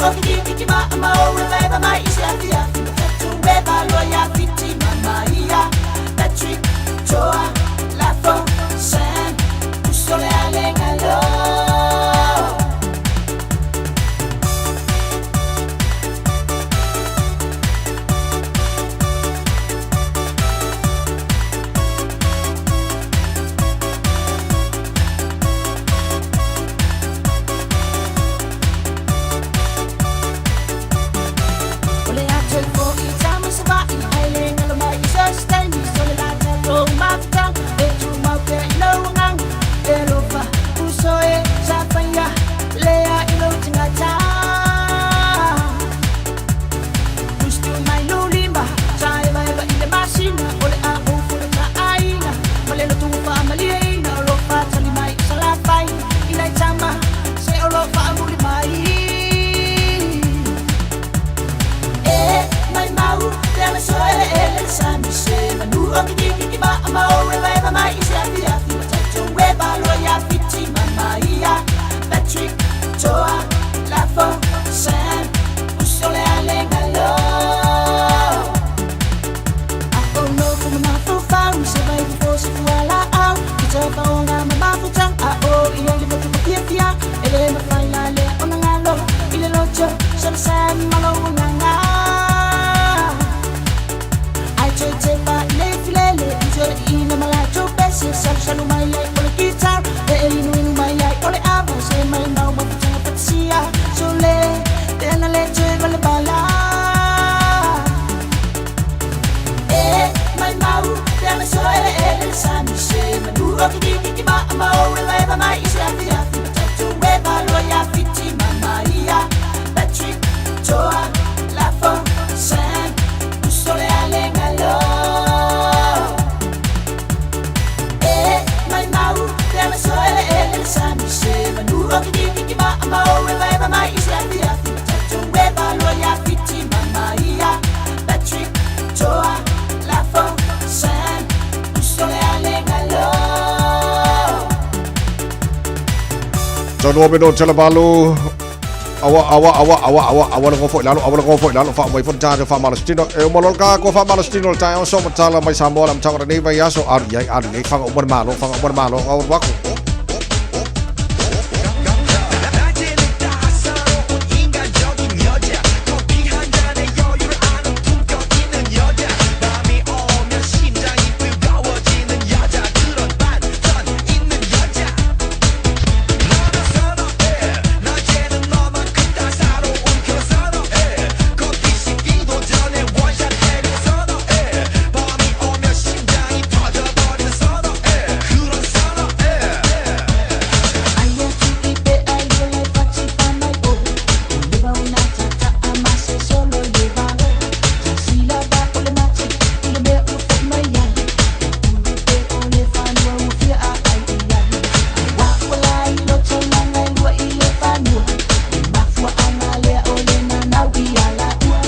o kikikiki ma a mau e vaeva mai i se afiafi ma tatou e valoa iā Fiti ma Maia Patrick Toa Lafo Sam Uso le ale galo. O le ata i fo'i tama Sava'i ai le galo mai i se taimi so le la tatou mafutaga e tumau pea i lou agaga e alofa uso e sa faia lea i lou tagata. Ustu mai lou lima sa evaeva i le masina o le a ou folota aiga ma le loto ua faamalieina o lo faatali mai i Salafai i nai tama se o lo faamuli mai. E mai mau te ala so eleele le sami se manu o kikikiki ma a mau e vaeva mai i se afiafi ma tatou e valoa iā Fiti ma Maia Patrick Toa Lafo Sam Uso le ale galo. A o nofo ma mafaufau se vai fofo se fualaau i tafaoga ma mafutaga a o i ai le motu mafiafia e le mafai la lea ona galo i le loto so le Sam ma lou agaga ai toe tepa i le filele i toe iina ma latou pese salusalu mai ai o le guitar e inuinu mai ai o le ava se mai mau mafutaga fatasia so le tena le toe valebala. E mai mau te ala so eleele le sami se manu o kikikiki ma a mau e vaeva mai i se afiafi ma tatou e valoa iā Fiti ma Maia Patrick Toa Lafo Sam Uso le ale galo. E mai mau te ala so eleele le sami se manu o kikikiki ma a mau e vaeva mai i se afiafi ma tatou e valoa iā Fiti ma Maia Patrick Toa Lafo Sam Uso le ale galo. Tonu me no tele valu awa awa awa awa awa awa le ngofo lalo awa le ngofo lalo fa mai fo ta fa malastino e o malo ka ko fa malastino le tai o so matala mai Samoa la mtanga nei vai aso aru iai aru iai fanga o malo fanga o malo au wako. Aia tuki pe ai o le fati pa mai o O le vau na tata'a ma se solo i le valo Tasila va o le mate i le mea ua fo'i mai ai Ulu pe o le fanua ua fia a ai i ai Aua ua lai lo taulaga e lua i le fanua Le mafua'aga lea o le nanau i ala ua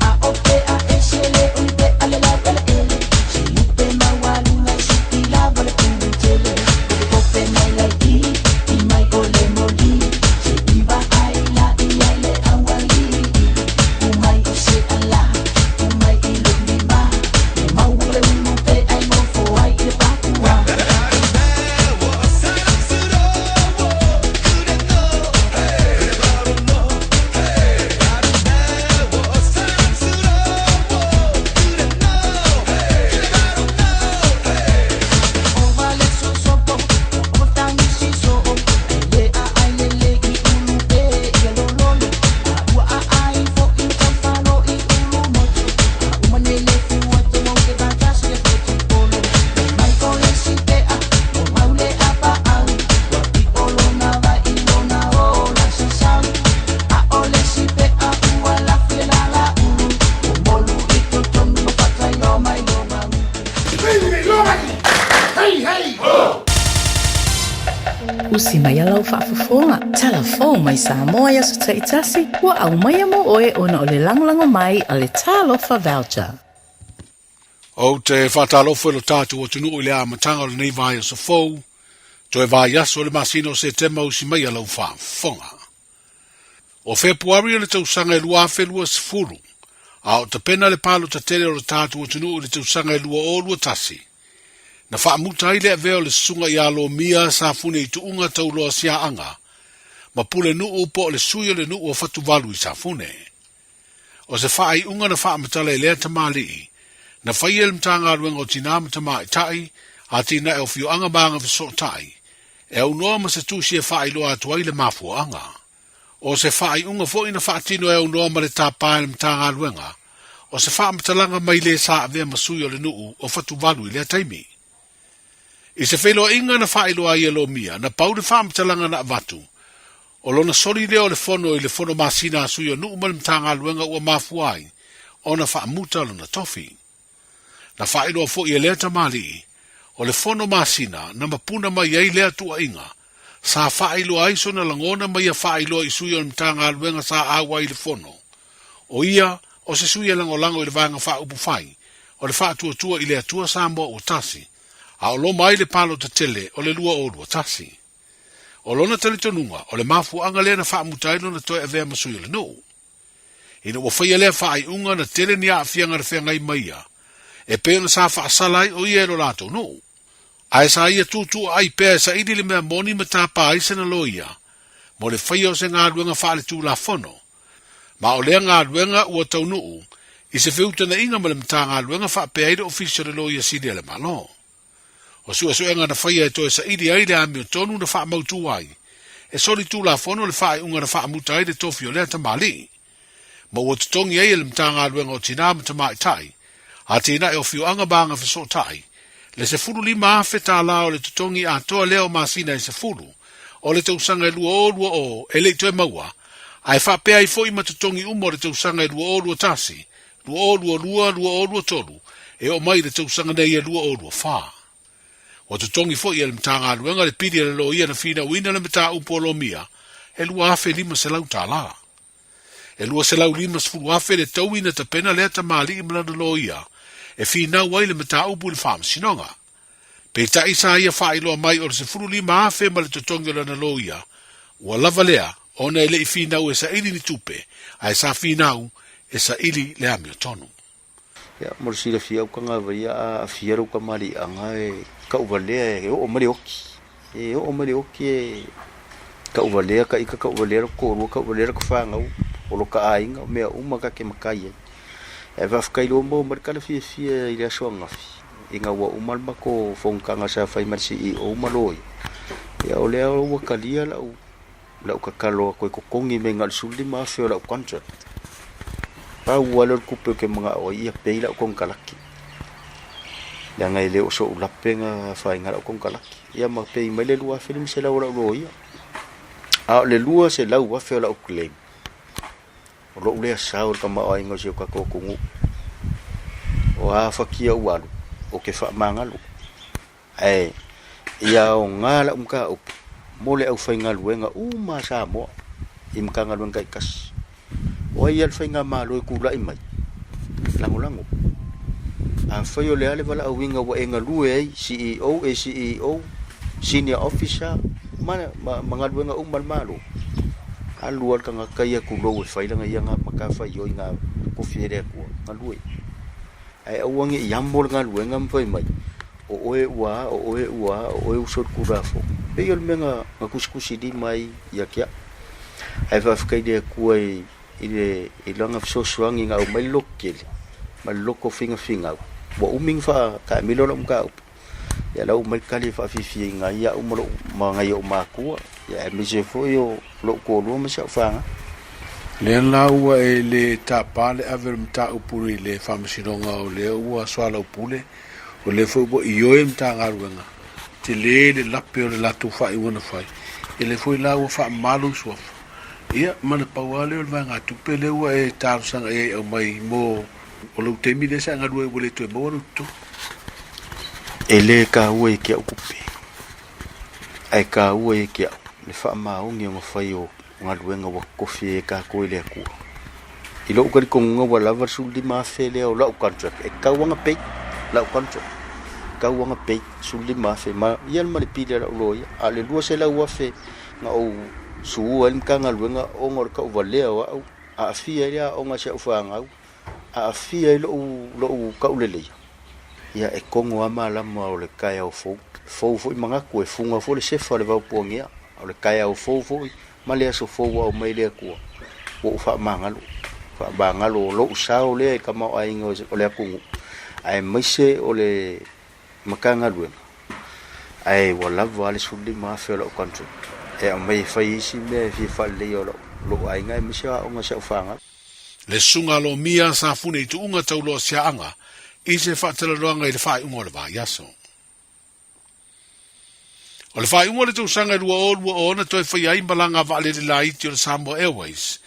A o pea ese le oli pea le lau eleele Se lupe maualuga e si'i lava le pulu tele Pope mai lai i i mai o le moli Se iva ai la i ai le auali'i Umai i se ala umai i lou lima Le maua le ulu pe ai nofo ai i le papua. Usi mai a lau faafofoga, tala fou mai Samoa i aso taitasi, ua aumaia mo oe ona o le lagolago mai a le Talofa Voucher. Ou te faatalofa i lo tatou atunuu i le amataga o lenei vaiaso fou, toe vaiaso o le masina o Setema usi mai a lau faafofoga. O Fepuari o le tausaga e 2020, a o tapena le palota tele o le tatou atunuu i le tausaga e 2021, na faamuta ai le avea o le susuga ia Lomia Safune i Tuuga Tauloa Siaaga ma Pulenuu po o le sui o le nuu o Fatuvalu i Safune. O se faaiuga na faamatala e lea tamalii, na faia e le Matagaluega o Tinā ma Tamaitai, Atinae o Afioaga ma Agafesootai, e aunoa ma se tusi e faailoa atu ai le mafuaaga. O se faaiuga foi na faatino e aunoa ma le tapa e le Matagaluega, o se faamatalaga mai le sa avea ma sui o le nuu o Fatuvalu i lea taimi. I se feiloaiga na faailoa ai e Lomia, na pau le faamatalaga na avatu, o lona soli lea o le fono i le fono masina a sui o nuu ma le Matagaluega ua mafua ai ona faamuta lona tofi. Na faailoa foi e lea tamalii, o le fono masina na mapuna mai ai lea tuuaiga, sa faailoa ai sona lagona ma ia faailoa i sui o le Matagaluega sa auai i le fono. O ia, o se sui e lagolago i le Vaega Faaupufai o le Faatuatua i le Atua Samoa Ua Tasi, a o loma ai le palota tele o le 2021. O lona talitonuga, o le mafuaaga lea na faamuta ai lona toe avea ma sui o le nuu. Ina ua faia lea faaiuga na tele ni aafiaga na feagai ma ia, e pei ona sa faasala ai o ia e lo latou nuu. Ae sa ia tuutuuaai pea e saili le mea moni ma tapa ai sana loia mo le faia o se galuega faaletulafono, ma o lea galuega ua taunuu i se feutagaiga ma le Matagaluega faapea ai le Ofisa o le Loia Sili a le Malo. O suesuega na faia e toe saili ai le amiotonu na faamautu ai e solitulafono le faaiuga na faamuta ai le tofi o lea tamalii, ma ua totogi ai e le Matagaluega o Tinā ma Tamaitai, Atinae o Afioaga ma Agafesootai, le $15,000 tālā o le totogi atoa lea o masina e 10 o le tausaga e 2020 e le i toe maua, ae faapea ai foi ma totogi uma o le tausaga e 2021, 2022, 2023 e oo mai i le tausaga nei e 2024. Ua totogi foi e le Matagaluega le pili a le loia na finauina le mataupu o Lomia e $2,500. E $250,000 le taui na tapena lea tamalii ma lana loia e finau ai le mataupu i le faamasinoga. Peitai sa ia faailoa mai o le $15,000 ma le totogi o lana loia, ua lava lea ona e le i finau e saili ni tupe, ae sa finau e saili le amiotonu. Ia, mo le silafia au tagava ia a aafia lou kamaliiaga e tauvalea e oo mai le oki. E oo mai le oki e tauvalea ka ika tauvalea lota toalua tauvalea lota fanau o lota aiga o mea uma ta te matai ai. Ae faafetai loa maua mai le tala fiafia i le aso ananafi ina ua uma le matou fonotaga sa fai ma le CEO ma loia, ia o lea ua talia lau lau tatalo atu e totogi mai na o le $15,000 o lau contract. Pau lava lea o le tupe ou te manao ai ia pay lau konekarate. Leaga e le o so'u lape na afaina lau konekarate. Ia ma pay mai le $2,500 o lau loia. A o le $200,000 o lau claim, o lou lea sao i le tamaoaiga o si o tatou atunuu. O a fatia ua alu, ou te faamagalo. Ae ia aoga lau mataupu mo le aufaigaluega uma a Samoa i Matagaluega taitasi. O ai lava le faigamalo e tulai mai, lagolago. Afai o le a le valaauina ua e galue ai, CEO, ACEO, Senior Officer ma ma galuega uma a le Malo, alu lava le tagata ia tulou e fai lana ia matafaioi na tofi e le Atua, galue. Ae aua ne i amo le galuega ma fai mai, o oe ua a, o oe ua a, o oe ua solitulafono. E pei o le mea na tusitusilima ai ia te au. Ae faafetai i le Atua i le i lana fesoasoani na aumai le loto tele ma le loto finafinau. Ua umi ona faataamilo lau mataupu, ia la ua aumai le tali e faafiafiaina ai au ma lou ma nai ou matua, ia aemaise foi o lou toalua ma si au fanau. Lea la ua e le tapa le ave o le mataupu i le Faamasinoga o lea ua soalaupule, o lea foi ua ioe le Matagaluega, tele le lape o le latou faaiuga na fai, ia lea foi la ua faamama lou suafa. Ia, ma le pau lava lea o le vaegatupe lea ua e talosaga i ai e aumai mo o lou taimi lea sa e galue ai ua le toe maua lou totogi. E le taua ia te au tupe, ae taua ia te au le faamaoni ona fai o galuega ua tofi ai e tatou e le Atua. I lou talitonuga ua lava le $15,000 lea o lau contract e tatau lava ona pay lau contract, e tatau lava ona pay $15,000 ma ia ma le pili a lau loia. A o le $200,000 na ou Sua ai le Matagaluega ona o le tauvalea o au, aafia ai le aoga a si au fanau, aafia ai lou, lou tauleleia, ia e togo lava malama o le taeao fou. E fou foi manatu, e fuga foi le sefa o le vaopuanea, o le taeao fou foi ma le aso fou ua aumai e le Atua, ua ou faamagalo. Faamagalo o lou sao lea i tamaoaiga o le atunuu, aemaise o le Matagaluega, ae ua lava le 15,000 o lau contract e aumai e fai ai isi mea e fia faaleleia o lou aiga aemaise o aoga a si au fanau. Le Susuga a Lomia Safune i Tuuga Tauloa Siaaga i se faatalanoaga i le faaiuga o le vaiaso. O le faaiuga o le tausaga e 2020 na toe faia ai malaga a vaalele laiti o le Samoa Airways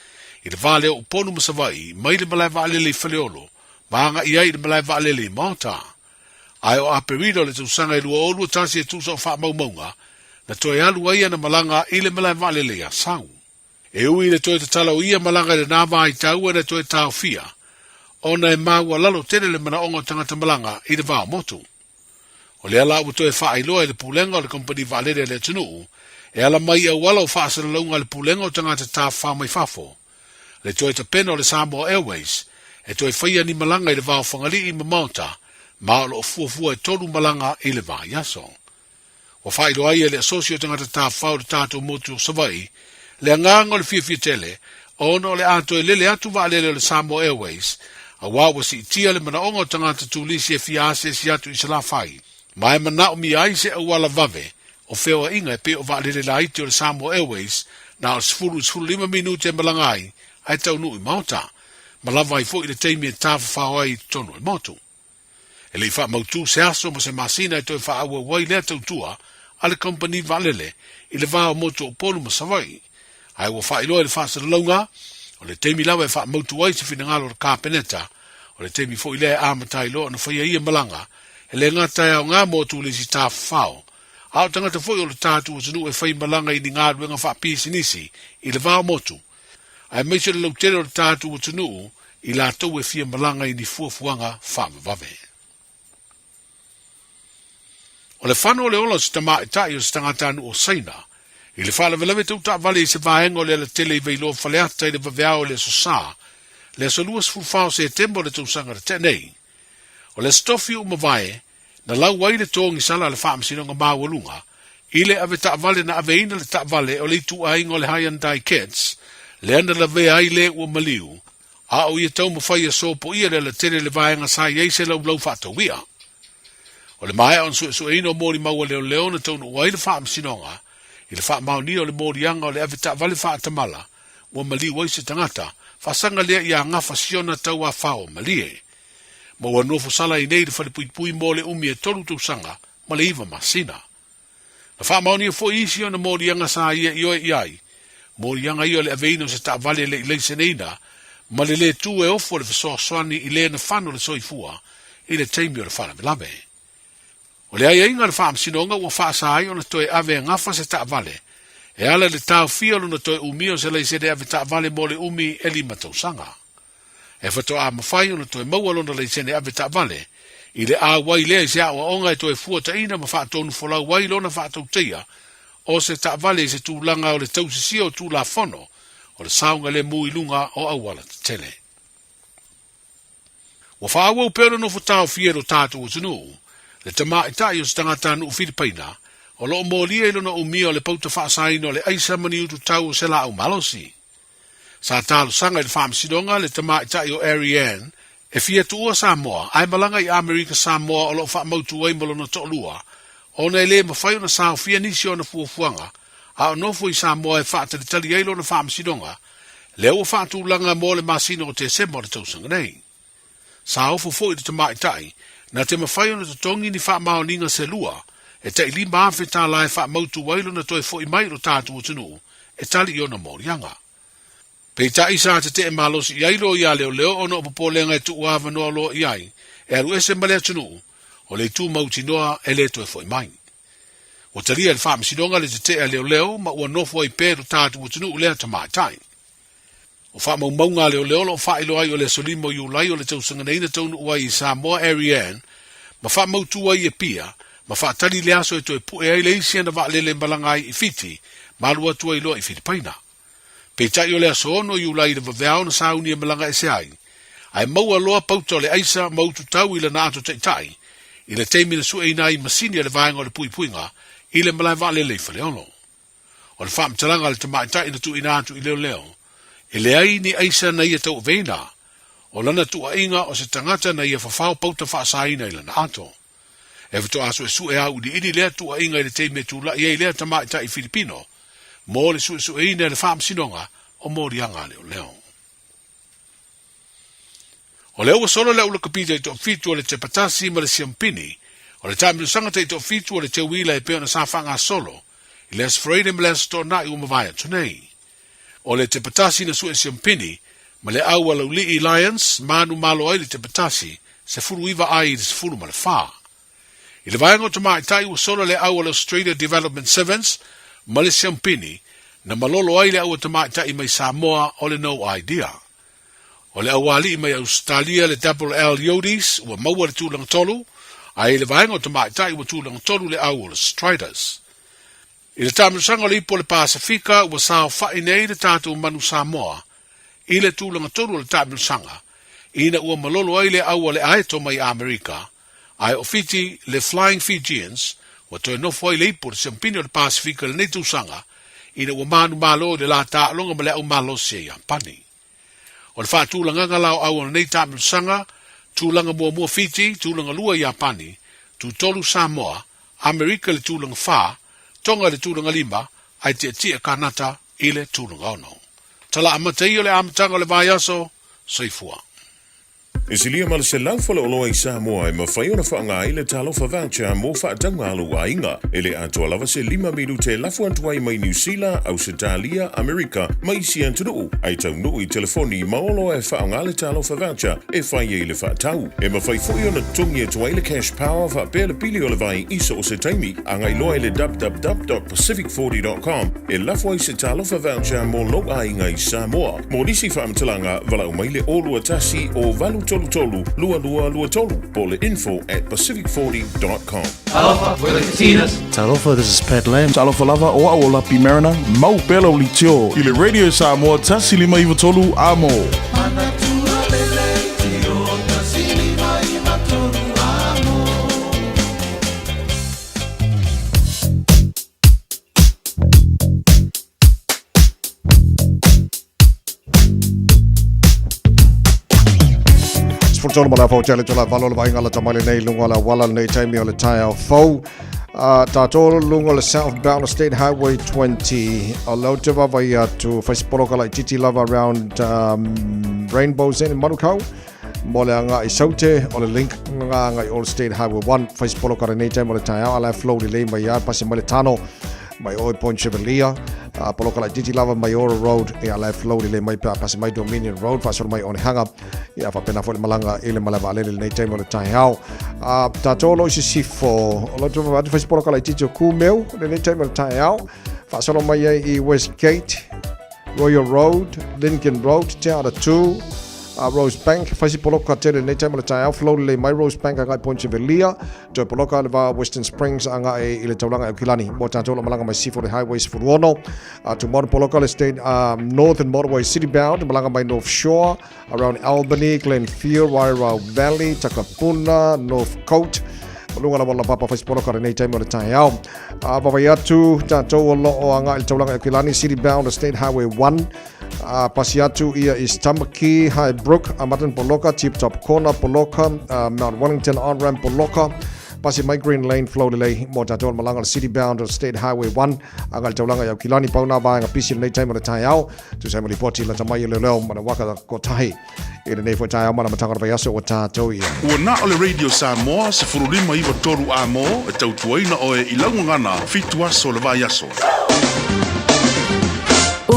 i le va lea o Upolu ma Savaii mai le malae vaalele i Faleolo ma agai ai i le malae vaalele i Malta. Ae o Aperila o le tausaga e 2021 e tusa o faamaumauga, na toe alu ai ana malaga i le malae vaalele i Asau. E ui i le toe tatala o ia malaga i lena vaitau e na toe taofia, ona e maualalo tele le manaoga o tagata malaga i le va o motu. O lea la ua toe faailoa e le Pulega o le Kamupani Vaalele a le atunuu e ala mai i auala o faasalalauga a le Pulega o Tagata Tafafao mai Fafo, le toe tapena o le Samoa Airways e toe faia ni malaga i le va o Fagalii ma Maota, ma o lo o fuafua e tolu malaga i le vaiaso. Ua faailoa ai e le Asosi o Tagata Tafafao i le tatou motu o Savaii le agaga o le fiafia tele ona o le a toe lele atu vaalele o le Samoa Airways aua ua siitia le manaoga o tagata turisi e fia asiasi atu i Salafai ma e manaomia ai se auala vave o feoaiga e pei o vaalele laiti o le Samoa Airways na o le 10 i le 15 minute e malaga ai ae taunuu i Maota ma lava ai foi le taimi e tafafao ai i totonu o le motu. E le i faamautū se aso ma se masina e toe faaauau ai lea tautua a le kamupani vaalele i le va o motu o Upolu ma Savaii, ae ua faailoa i le faasalalauga, o le taimi lava e faamautu ai se finagalo o le Kapeneta, o le taimi foi lea e amata ai loa ona faia ia malaga, e le gata e aoga mo turisi tafafao, a o tagata foi o le tatou atunuu e fai malaga i ni galuega faapisinisi i le va o motu, aemaise o le lautele o le tatou atunuu i latou e fia malaga i ni fuafuaga faavavave. O le fano o le ola o se tamaitai o se tagatanuu o Saina i le faalavelave tau taavale i se vaega o le alatele i Vailoa Faleata i le vaveao i le Aso Sa, le aso 24 o Setema o le tausaga na tea nei. O le Aso Tofi ua mavae, na lau ai le togisala a le Faamasinoga Maualuga i le ave taavale na aveina le taavale o le ituaiga o le Hyundai Getz lea na lavea ai le ua maliu, a o ia taumafai ia sopoia le alatele le vaega sa i ai se laulau faatauia. O le maea ona suesueina o molimau a leoleo na taunuu ai le Faamasinoga i le faamaonia o le moliaga o le ave taavale faatamala ua maliu ai se tagata, faasaga lea ia gafa siona tauafao malie. Ma ua nofo sala ai nei i le falepuipui mo le umi e tolu tausaga ma le iva masina. Na faamaonia foi isi ona moliaga sa ia ioe i ai, moliaga ia o le aveina o se taavale e le i laiseneina, ma le lē tū e ofo le fesoasoani i lē na fano le soifua i le taimi o le faalavelave. O le aiaiga a le Faamasinoga ua faasa ai ona toe ave e gafa se taavale e ala i le taofia o lona toe umia o se laisene ave taavale mo le umi e lima tausaga. E faatoa mafai ona toe maua lona laisene ave taavale i le auai lea i se aoaoga e toe fuataina ma faatonufolau ai lona faatautaia o se taavale i se tulaga o le tausisia o Tulafono o le saogalemu i luga o auala tetele. Ua faaauau pea ona nofo taofia e lo tatou atunuu le tamaitai o se tagatanuu Filipaina o lo o molia i lona umia o le pauta faasaina o le aisa ma ni utu tau o se laau malosi. Sa talosaga i le faamasinoga le tamaitai o Arianne e fia tuua Samoa ae malaga i Amerika Samoa o lo o faamautu ai ma lona toalua ona e le mafai ona saofia nisi o ana fuafuaga a o nofo i Samoa e faatalitali ai lona faamasinoga lea ua faatulaga mo le masina o Tesema o le tausaga nei. Sa ofo foi le tamaitai na te mafai ona totogi ni faamaoniga se lua e tai $5,000 tala e faamautu ai lona toe foi mai i lo tatou atunuu e tali i ona moliaga. Peitai sa tetee malosi i ai loia leoleo ona o popolega e tuu avanoa loa i ai e alu ese ma le atunuu, o le itu mautinoa e le toe foi mai. Ua talia e le faamasinoga le tetee a leoleo ma ua nofo ai pea i lo tatou atunuu lea tamaitai. O faamaumauga a leoleo o lo o faailoa ai o le aso 5 o Iulai o le tausaga nei na taunuu ai i Samoa Arianne ma faamautu ai i Apia ma faatali le aso e toe pue ai le isi ana vaalele e malaga ai i Fiti. ma alu atu ai loa i Filipaina. Peitai o le aso 6 Iulai i le vaveao na sauni e malaga ese ai, ae maua loa pauta o le aisa ma utu tau i lana ato taitai i le taimi na sueina ai masini a le vaega o le puipuiga i le malae vaalele i Faleolo. O le faamatalaga a le tamaitai na tuuina atu i leoleo, e leai ni aisa na ia tauaveina, o lana tuuaiga o se tagata na ia fafao pauta faasaina i lana ato. E faatoa suesue auiliili lea tuuaiga i le taimi e tulai ai lea tamaitai Filipino mo le suesueina e le Faamasinoga o Moliaga a Leoleo. O lea ua solo le aulakapi taitoafitu o le Tepatasi ma le Siampini, o le taamilosaga taitoafitu o le Teuila e pei ona sa faagasolo i le Aso Faraile ma le Aso Toonai ua mavae atu nei. O le Tepatasi na sue Siampini ma le au a Laulii Lions manumalo ai le Tepatasi 19 ai i le 14. I le vaega o tamaitai ua solo le au a le Australia Development Sevens ma le Siampini na malolo ai le au a tamaitai mai Samoa o le No Idea. O le aualii mai Ausetalia le Double L Yodis ua maua le tulaga tolu, ae i le vaega o tamaitai ua tulaga tolu le au o le Striders. I le taamilosaga o le Ipu o le Pasefika ua saofai nei le tatou manu Samoa i le tulaga tolu o le taamilosaga ina ua malolo ai le au a le Aeto mai Amerika, ae o Fiti le Flying Fijians ua toe nofo ai le ipu o le Siampini o le Pasefika i lenei tausaga ina ua manumalo i le la taaloga ma le au malosi a Iapani. O le faatulagaga la o au o lenei taamilosaga, tulaga muamua Fiti, tulaga lua Iapani, tutolu Samoa, Amerika i le tulaga fa, Tonga i le tulaga lima, ae tietie Kanata i le tulaga ono. Tala amata ia o le amataga o le vaiaso, soifua. E silia ma le 100 faleoloa i Samoa e mafai ona faaaoga ai le Talofa Voucher mo faatauga a lou aiga. E le atoa lava se lima minute e lafo atu ai mai Niu Sila, Ausetalia, Amerika ma isi atunuu, ae taunuu i telefoni ma oloa e faaaoga le Talofa Voucher e fai ai le faatau. E mafai foi ona totogi atu ai le Cash Power faapea le pili o le vai i so o se taimi. Agai loa i le www.pacific40.com e lafo ai se Talofa Voucher mo lou aiga i Samoa. Mo nisi faamatalaga, valaau mai le 021 o 833 2223 po o le info at pacific40.com. Talofa, we're the Katinas. Talofa, this is Pat Lam. Talofa lava, o au o Lapi Mariner, mau pea lau litio i le Radio Samoa 153 Amo. Sefulu ma le afa o tele tola valo le vaaiga lata mai lenei luga o le auala lenei taimi o le taeao fou. Tatou luga o le southbound State Highway 20 o lea ou te vaavaai atu fai se poloka laitiiti lava around Rainbows Inn Manukau mo le agai i Saute o le link nga agai Old State Highway 1 fai se poloka lenei taimi o le taeao a la e flow lelei mai lava pasi mai le tano mai o i Point Chevalier a poloka laitiiti lava mai Ora Road ia la e flow lelei mai pe a pasi mai Dominion Road faasolo mai Onehunga ia faapena foi le malaga i le malae vaalele lenei taimi o le taeao a tatou o lo o i sisifo o lo o atu fai se poloka laitiiti o Kumeu lenei taimi o le taeao faasolo mai ai i Westgate Royal Road, Lincoln Road, Te Ara 2, Rosebank, fai se poloka tele lenei taimi o le taeao, flow lelei mai Rosebank agai Point Chevalier, toe poloka le va Western Springs agai i le taulaga i Aukilani. Mo tatou la malaga mai sisifo le Highway 16, tomorrow poloka le State Northern Motorway City Bound, malaga mai North Shore, around Albany, Glenfield, Wairau Valley, Takapuna, North Coast, luga lava o la papa fai se poloka lenei taimi o le taeao. A vaavaai atu tatou o lo o agai i le taulaga i Aukilani, City Bound State Highway 1, a pasi atu ia East Tamaki, Highbrook, Amaton Poloka, Tip Top Corner Poloka, Mount Wellington On-Ramp Poloka, pasi mai Green Lane Flow lelei mo tatou o le malaga o le City Bound State Highway 1, agai i le taulaga i Aukilani, pau nā vaega pisi lenei taimi o le taeao. Tusa ai ma lipoti lata mai e leoleo ma le waka kotahi i lenei foi taeao ma le amataga o le vaiaso ua tatou i ai. Ua na o le Radio Samoa 1593 amo e tautuaina oe i lau gagana fitu aso o le vaiaso.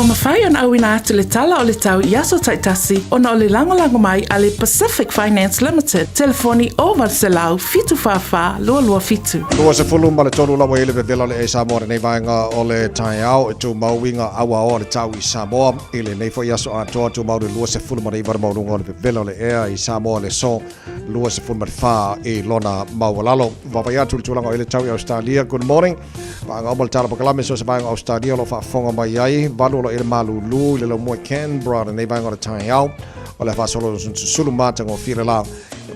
Ua mafai ona auina atu le tala o le tau i aso taitasi ona o le lagolago mai a le Pacific Finance Limited, telefoni 0800 744 227. 23 lava i le vevela o le e Samoa lenei vaega o le taeao e tumau uiga auaoa le tau i Samoa i lenei foi aso atoa tumau le 29 le maualuga o le vevela o le ea i Samoa le aso 24 i lona maualalo. Vaavaai atu i le tulaga o i le tau i Australia. Good morning. Vaega uma le tala pakalame so se vaega o Australia o lo o faafofoga mai ai. Valu o lo o i le malulu i le laumua i Canberra lenei vaega o le taeao. O le a faasolo susulu matagofie le la.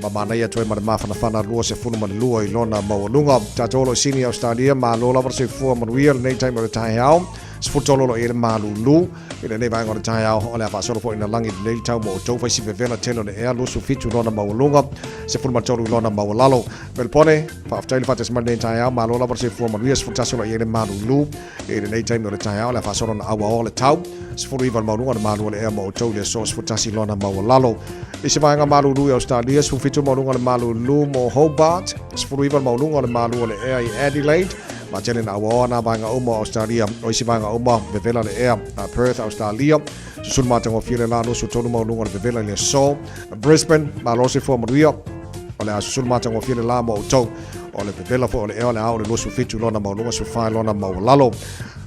Ma manaia atu ai ma le mafanafana 22 i lona maualuga. Tatou o lo o i Sydney, Australia, malo lava le soifua manuia lenei taimi o le taeao. 13 o lo o i ai le malulu i lenei vaega o le taeao. O le a faasolo foi ina lagi lelei le tau mo outou. Fai si vevela tele o le ea, 27 lona maualuga, 13 i lona maualalo. Melbourne, faafetai le faatasi mai lenei taeao. Malo lava le soifua manuia, 11 o lo o i ai le malulu i lenei taimi o le taeao. O le a faasolo ina auaoa le tau, 19 le maualuga o le malu o le ea mo outou i le aso, 11 lona maualalo. I se vaega malulu i Australia, 17 maualuga o le malulu mo Hobart, 19 le maualuga o le malu o le ea i Adelaide, ma tele ina auaoa nā vaega uma o Australia. O isi vaega uma, vevela le ea, Perth, Australia, susulu matagofie le la, 23 maualuga o le vevela i le aso. Brisbane, malo le soifua manuia, o le a susulu matagofie le la mo outou. O le vevela foi o le ea o le a o le 27 lona maualuga, 14 lona maualalo.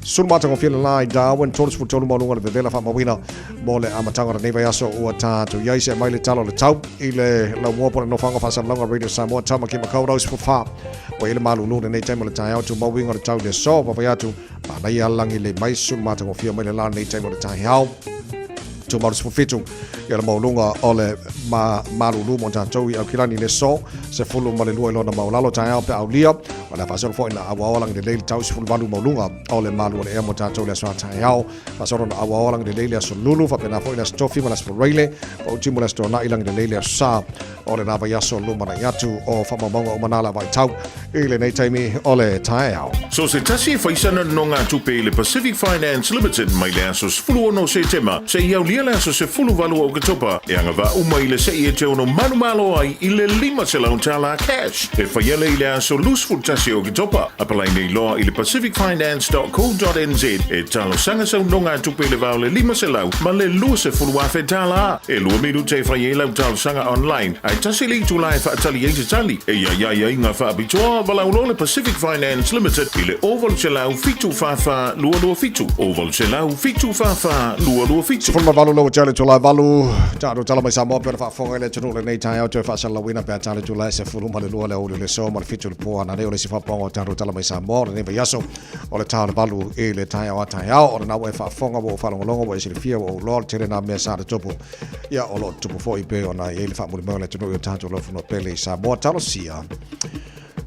Susulu matagofie le la i Darwin, 33 maualuga o le vevela faamauina mo le amataga o lenei vaiaso ua tatou i ai. Se'e mai le tala o le tau i le laumua po o le nofoaga faasalalauga Radio Samoa, Tamaki Makaurau, 14 ua i ai le malulu lenei taimi o le taeao, tumau uiga o le tau i le aso. Vaavaai atu, manaia lagi lelei mai, susulu matagofie mai le la lenei taimi o le taeao. Tumau le 17 ia le maualuga o le ma malulu mo tatou i Aukilani i le aso 12 i lona maualalo taeao pe aulia. O le a faasolo foi ina auaoa lagi lelei le tau 18 maualuga o le malu o le ea mo tatou i le aso a taeao. Faasolo ina auaoa lagi lelei le aso Lulu, faapena foi le aso Tofi ma le aso Faraile, paʻuti mo le aso Toanai lagi lelei le aso Sa o lena vaiaso lumanai atu o faamaumauga uma nā la vaitau i lenei taimi o le taeao. So se tasi e fai sana nonogatupe i le Pacific Finance Limited mai le aso 16 o Setema seia aulia le aso 18 o Oketopa e agavaa uma i le se'i e te ono manumalo ai i le $500 cash e faia lea i le aso 21 o Oketopa. Apalai nei loa i le pacificfinance.co.nz e talosaga sau nogatupe i le va o le 500 ma le 20,000 tala. E lua minute e fai ai lau talosaga online, ae tasi le itula e faatali ai se tali. E i ai aiaiga faapitoa, valaau loa le Pacific Finance Limited i le 0800 744 227, 0800 744 227. 18 lau tale tula valu tatou tala mai Samoa pe ona faafofoga i le atunuu lenei taeao toe faasalalauina pe a tale tula e 12 le aoauli o le aso ma le 7 le po ananei o le isi faapaoga o tatou tala mai Samoa o lenei vaiaso o le ta o le valu i le taeao a taeao o lena ua e faafofoga ua ou faalogologo ua e silafia ua ou iloa le tele nā mea sa tutupu ia o lo o tutupu foi pei ona i ai le faamulimau o le atunuu i o tatou laufanua pele i Samoa talosia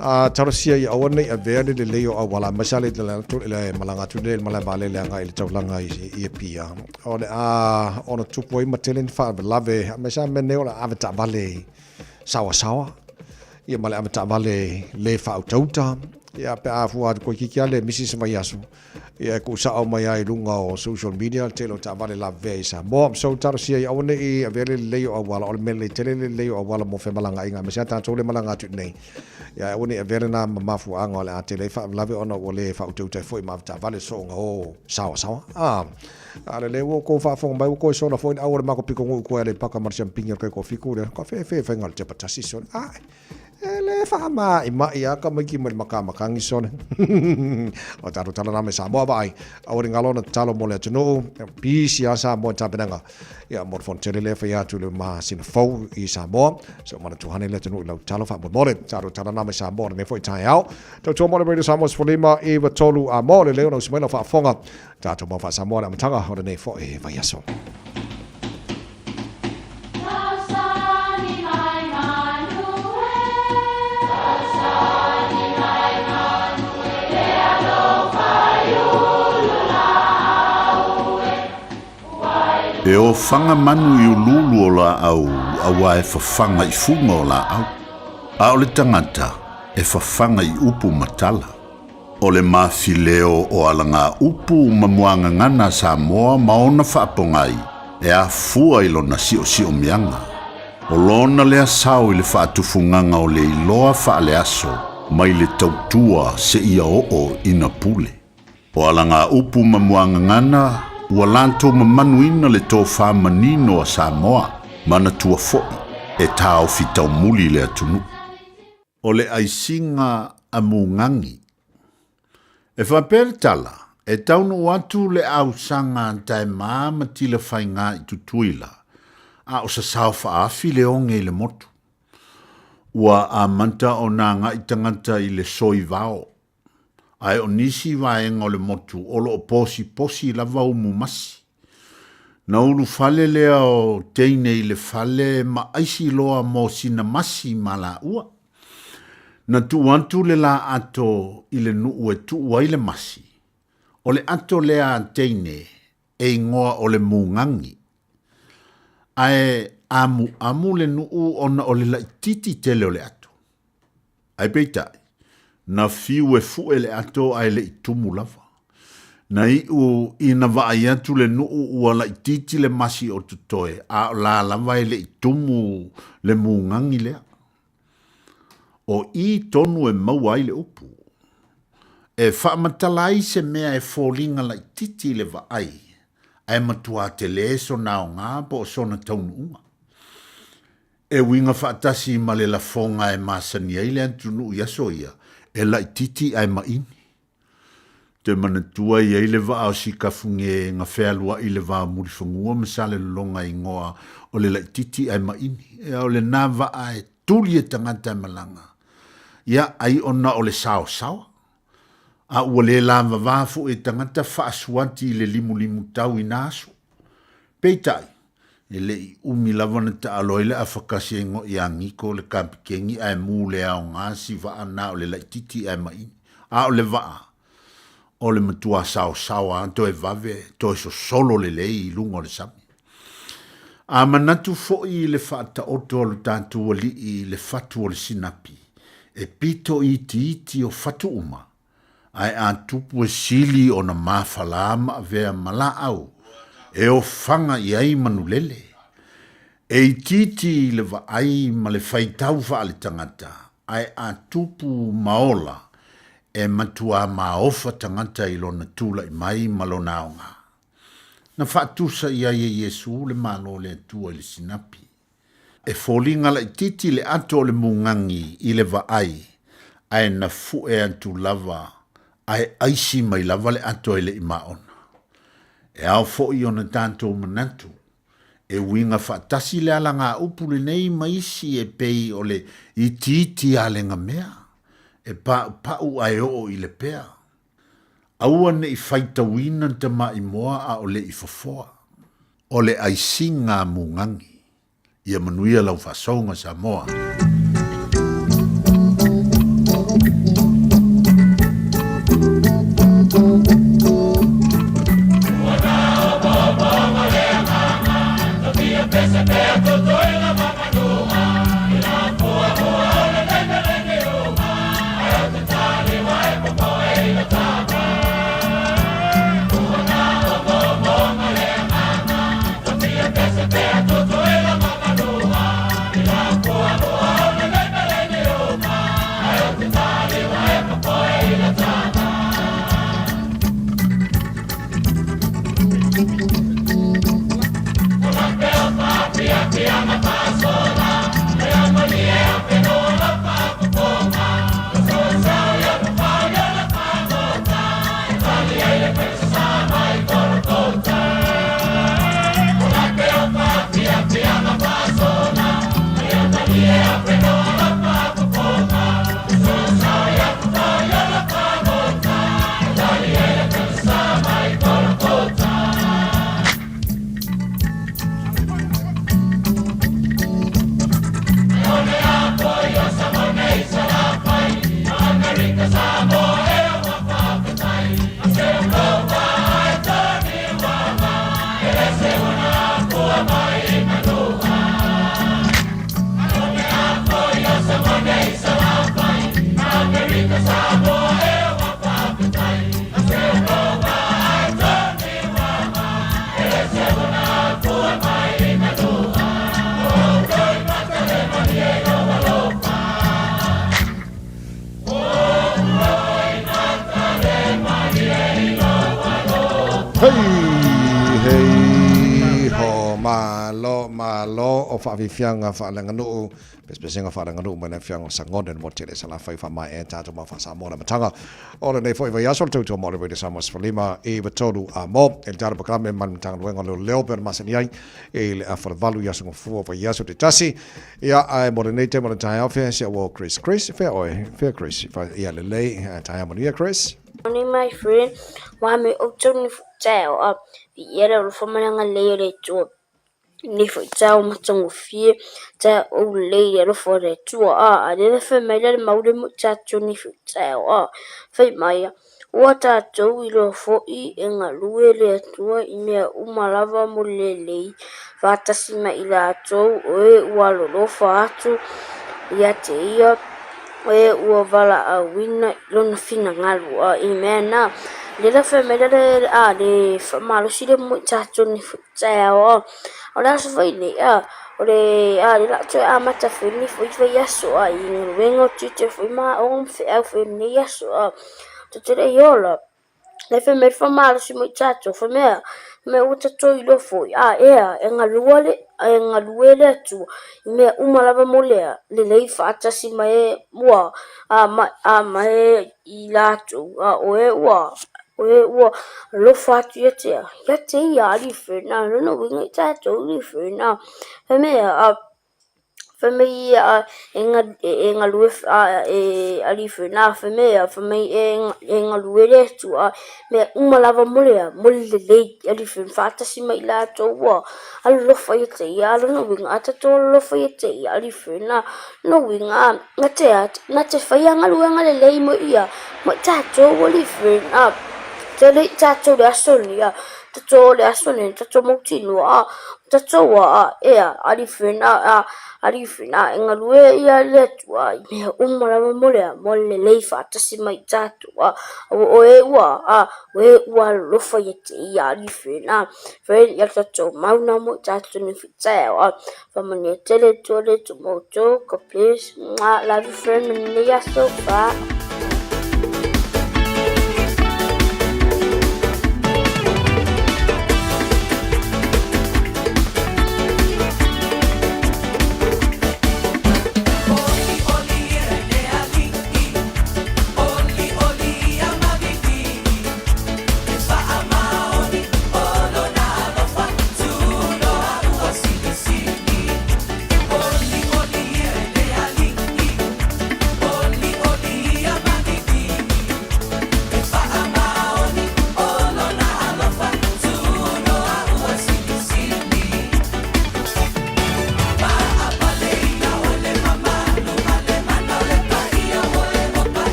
A talosia ia aua nei avea le lelei o auala aemaise lava le atu le malaga atu nei i le malae vaalele agai i le taulaga i Apia. O le a ono tupu ai ma tele ni faalavelave aemaise lava mea nei o le ave taavale saoasaoa ia ma le ave taavale le faautauta ia pe a fua atu toeitiiti lava le misi se vaiaso Ia e tuusao mai lava i luga o social media le tele o taavale lavevea i Samoa. So talosia ia aua ne i avea le lelei o auala, o le mea lelei tele le lelei o auala mo femalagaaiga aemaise lava tatou lea e malaga atu i inei. Ia aua ne i avea lena ma mafuaaga o le a tele ai faalavelave ona ua le faautauta ai foi ma avetaavale soonga o saoasaoa. A, a o lea ua outou faafofoga mai ua toe sola foi le au o le matou pitonuu i tua i Aleipata ma le siampini o le taitoafitu lea. Ka fefe faiga o le tepa tasi sole. Ae! E le faama'ima'i a tamaiti mai le matamatagi sole. O tatou tala na me Samoa vaai, aua ne galo ona tatalo mo le atunuu, pisi a Samoa i tapenaga. Ia mo le fono tele lea fai atu i le masina fou i Samoa. Se o manatu hane le atunuu i lau tatalo faamolemole. Tatou tala na me Samoa lenei foi taeao. Tautua mo le Radio Samoa 15 9 3 a mo le leo na usi mai lau faafofoga. Tatou mau faa-Samoa le amataga o lenei foi vaiaso. E ofaga manu i uluulu o laau auā e fafaga i fuga o laau, a o le tagata e fafaga i upu ma tala. O le mafileo o alagaupu ma muagagana a Samoa ma ona faapogai e afua i lona siosiomiaga. O lona lea sao i le faatufugaga o le iloa faaleaso mai le tautua seia oo ina pule. O alagaupu ma muagagana Ua latou mamanuina le tofa manino a Samoa, manatua foi e taofi taumuli le atunuu. O le aisiga a Mugagi. E faapea le tala, e taunuu atu le ausaga a Taema ma Tilafaiga i Tutuila, a o sasao faaafi le oge i le motu. Ua amata ona agai tagata i le soi vao, ae o nisi vaega o le motu o lo o posiposi lava umu masi. Na ulufale lea o teine i le fale ma aisi loa mo sina masi ma laua. Na tuu atu le la ato i le nuu e tuu ai le masi. O le ato lea a teine e igoa o le mugagi. Ae amuamu le nuu ona o le laititi tele o le ato. Ae peitai, na fiu e fue le ato ae le i tumu lava. Na iu ina vaai atu le nuu ua laititi le masi o totoe, a o la lava e le i tumu le mugagi lea. O i tonu e maua ai le upu. E faamatala ai se mea e foliga laititi i le vaai, ae matua tele sona aoga po o sona taunuuga. E uiga faatasi ma le lafoga e masani ai le atunuu i aso ia, e laititi ae maini. Ou te manatua e i ai le vaa o Sikafuge na fealuai i le va o Mulifanua ma Salelologa e igoa o le Laititi ae maini. Ia o lena vaa e tuli e tagata e malaga. Ia ai ona o le saosaoa. A ua le lavava foi e tagata faasuati i le limulimu tau i na aso. Peitai, E le i umi lava na taalo ai le afakasi e igoa ia Niko le kapikeni ae mu le aoga si vaa na o le laititi ae maini. A o le vaa, o le matua saosaoa a toe vave, toe sosolo lelei i luga o le sami. A manatu foi i le faataoto a lo tatou alii i le fatu o le sinapi, e pito itiiti o fatu uma, ae a tupu e sili ona mafala ma avea ma laau e ofaga i ai manulele. E itiiti i le vaai ma le faitau faaletagata, ae a tupu ma ola, e matuā maofa tagata i lona tulai mai ma lona aoga. Na faatusa i ai e Iesu le Malo o le Atua i le sinapi. E foliga laitiiti le ato o le mugagi i le vaai, ae na fue atu lava ae aisi mai lava le ato e le i maona. E ao foi ona tatou manatu, e uiga faatasi le alagaupu lenei ma isi e pei o le itiiti alegamea, e paupau ae oo i le pea. Aua ne i faitauina tamaimoa a o le i fofoa. O le aisiga a mugagi. Ia manuia lau faasouga Samoa. Hei! Malo, malo o faafiafiaga faaleaganuu, pesepesega faaleaganuu mai le afioaga o Sagone le motu tele i Salafai faamaea ai tatou mau faa-Samoa le amataga o lenei foi vaiaso le tautua mo le Radio Samoa 15 i 3 a mo e le tatou polokalame ma le Matagaluega o Leoleo pei ona masani ai i le afa o le 8 i aso gafua vaiaso taitasi. Ia ae mo lenei taimi o le taeao fea si au Chris. Chris, fea oe? Fea Chris? Ia lelei, taeao manuia Chris. Morning my friend, wa me outou ni taeao a viia le alofa ma le agalelei o le Atua. Nei foi taeao matagofie, taeao lelei i le alofa o le Atua a, a lea le fai mai le mau le mo i tatou nei foi taeao a, fai mai a, ua tatou iloa foi e galue le Atua i mea uma lava mo le lelei, faatasi ma i latou o e ua alolofa atu ia te ia, o e ua valaauina i lona finagalo. A i mea na, lea la fai mai le a le faamalosi le mo i tatou nei foi taeao a. O le aso foi nei a, o le a le la toe amata foi nei foi vaiaso a i galuega o tiute foi ma aoga ma feau foi o lenei aso a. Tatou le i ola. Le fai mai le faamalosi mo i tatou, fai mai, mea ua tatou iloa foi, a ea, e galua le, e galue le Atua i mea uma lava mo le lelei faatasi ma e ua, a ma, a ma e i latou, a o e ua, o e ua alofa atu ia te, ia te ia, alii Fena, lona uiga i tatou, alii Fena, fai mai, a, Fai mai ia e galue e alii fena fai mai ia fai mai e galue le Atua mea uma lava mo le mo le lelei alii fena faatasi ma i latou ua alolofa ia te ia a lona uiga a tatou alolofa ia te ia alii fena lona uiga na te na te faia galuega lelei mo ia mo i tatou alii fena tele i tatou le aso lenei tatou le aso lenei tatou mautinoa Tatou a ea alii fena a alii fena e galue ia le Atua i mea uma lava mo le mo le lelei faatasi mai i tatou a o e ua a o e ua alolofa ia te ia alii fena friend ia tatou mau na mo i tatou nei foi taeao a faamanuia tele Atua le Atua ma outou God bless Mwah, love you friend manuia aso bye.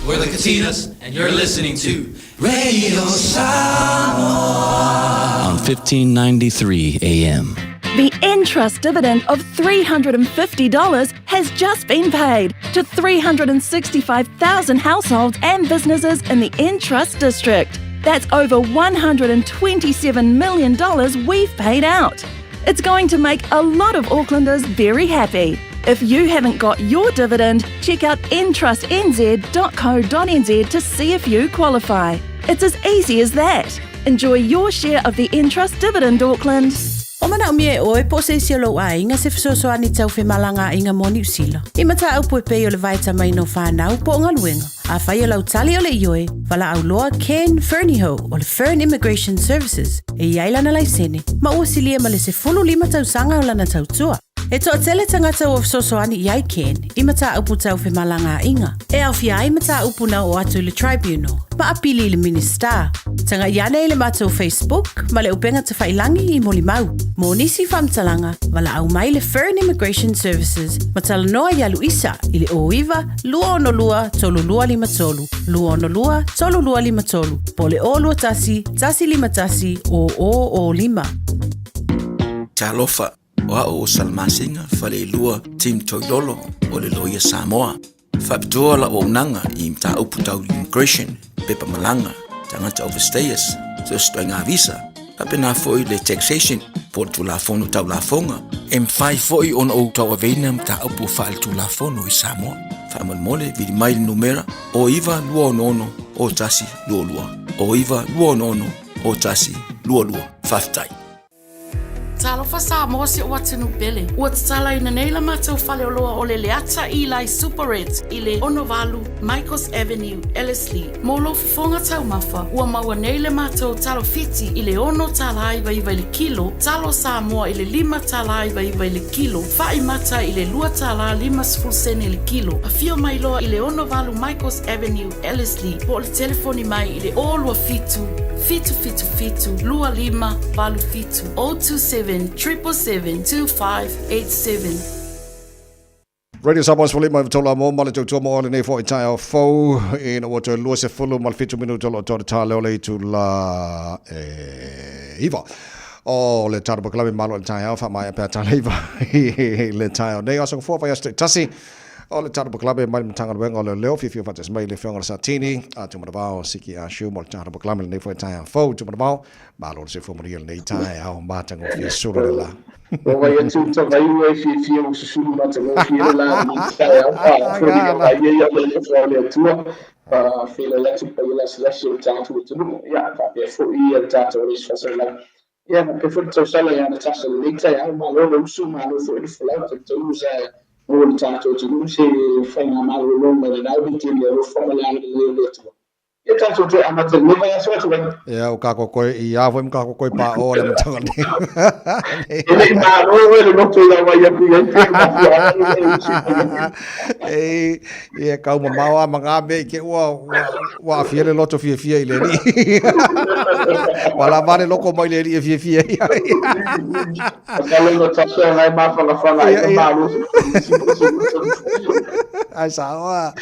We're the Katinas, and you're listening to Radio Samoa on 1593 AM. The Entrust dividend of $350 has just been paid to 365,000 households and businesses in the Entrust district. That's over $127 million we've paid out. It's going to make a lot of Aucklanders very happy. If you haven't got your dividend, check out entrustnz.co.nz to see if you qualify. It's as easy as that. Enjoy your share of the Entrust dividend, Auckland. O manaʻomia e ʻoe po o se isi o lou ʻaiga se fesoasoani tau femalagaaiga mo Niu Sila. I mataupu e pei o le vaetamaina o fanau po o galuega. Afai o lau tali o le ioe, valaau loa Ken Fernihough o le Fern Immigration Services e i ai lana laisene ma ua silia ma le 15 tausaga o lana tautua. E toatele tagata ua fesoasoani i ai Ken i mataupu tau femalagaaiga, e aofia ai mataupu na oo atu i le Tribunal ma apili i le Minisita. Tagai ane i le matou Facebook ma le upega tafailangi i molimau. Mo nisi faamatalaga, valaau mai le Fern Immigration Services ma talanoa ia Luisa i le 09 262 3253, 262 3253, po o le 021 151 0005. Talofa, O a'u o Salamasina Faleilua Tim Toilolo o le Loia Samoa. Faapitoa la'u auaunaga i mataupu tau immigration, pepa malaga, tagata overstayers, so o se ituaiga visa, faapena foi le taxation po o le Tulafono Tau Lafoga. E mafai foi ona ou tauaveina mataupu faaletulafono i Samoa. Faamolemole, vili mai le numera 09 266 0122, 09 266 0122. Faafetai. Talofa Samoa si ou atunuu pele. Ua tatalaina nei la matou faleoloa o le Leata Eli Superette i le 68 Michaels Avenue, Ellerslie. Mo lou fofoga taumafa, ua maua nei le matou talo Fiti i le $6.99 i le kilo, talo Samoa i le $5.99 i le kilo, fa'i mata i le $2.50 i le kilo. Afio mai loa i le 68 Michaels Avenue, Ellerslie, po o le telefoni mai i le 027 777 2587, 027 777 2587. Radio Samoa 15 tola mo ma le tautua mo lenei foi taeao fou ina ua toe 27 minuta o lo o toa le tale o le itula e iva o le tatou polokalame malo i le taeao faamaea pea tale iva i le taeao nei aso gafua vaiaso taitasi O le tatou polokalame mai le Matagaluega o Leoleo, fiafia faatasi mai le Afioga i le Satini a Tumanavao Siki Ah Siu mo le tatou polokalame lenei foi taeao fou. Tumanavao, malo le soifua manuia lenei taeao matagofie sulu le la. O vai atu ta vai ua e fiafia ua susulu matagofie le la lenei taeao. A foliga mai ia le alofa o le Atua, faafeiloai atu le paia lasilasi o le tatou atunuu, ia faapea foi le tatou Alisi Faasalelagi. Ia, faapea foi le tausala ia Natasha lenei taeao. Malo le usu, malo foi le folau, talitonu sa mo le tatou atunuu se faigamalolo mai lena wikeni alofa ma le agalelei o le Atua. Ia tatou toe amata i lenei vaiaso atu ai. Ia, o kako koe i a foi ma kako koe pa o le amataga nei. E le i malo oe le loto i lau ai aku i ai pe mafua ai e usu i mai. E, ia kau mamao a ma ngā mea i ke ua, ua, ua awhia le loto fiafia i le alii. Ua lava le loko mai le alii e fiafia i ai. Masalo no tatou ngai mawhangawhanga ai ka malo. Ai saoa.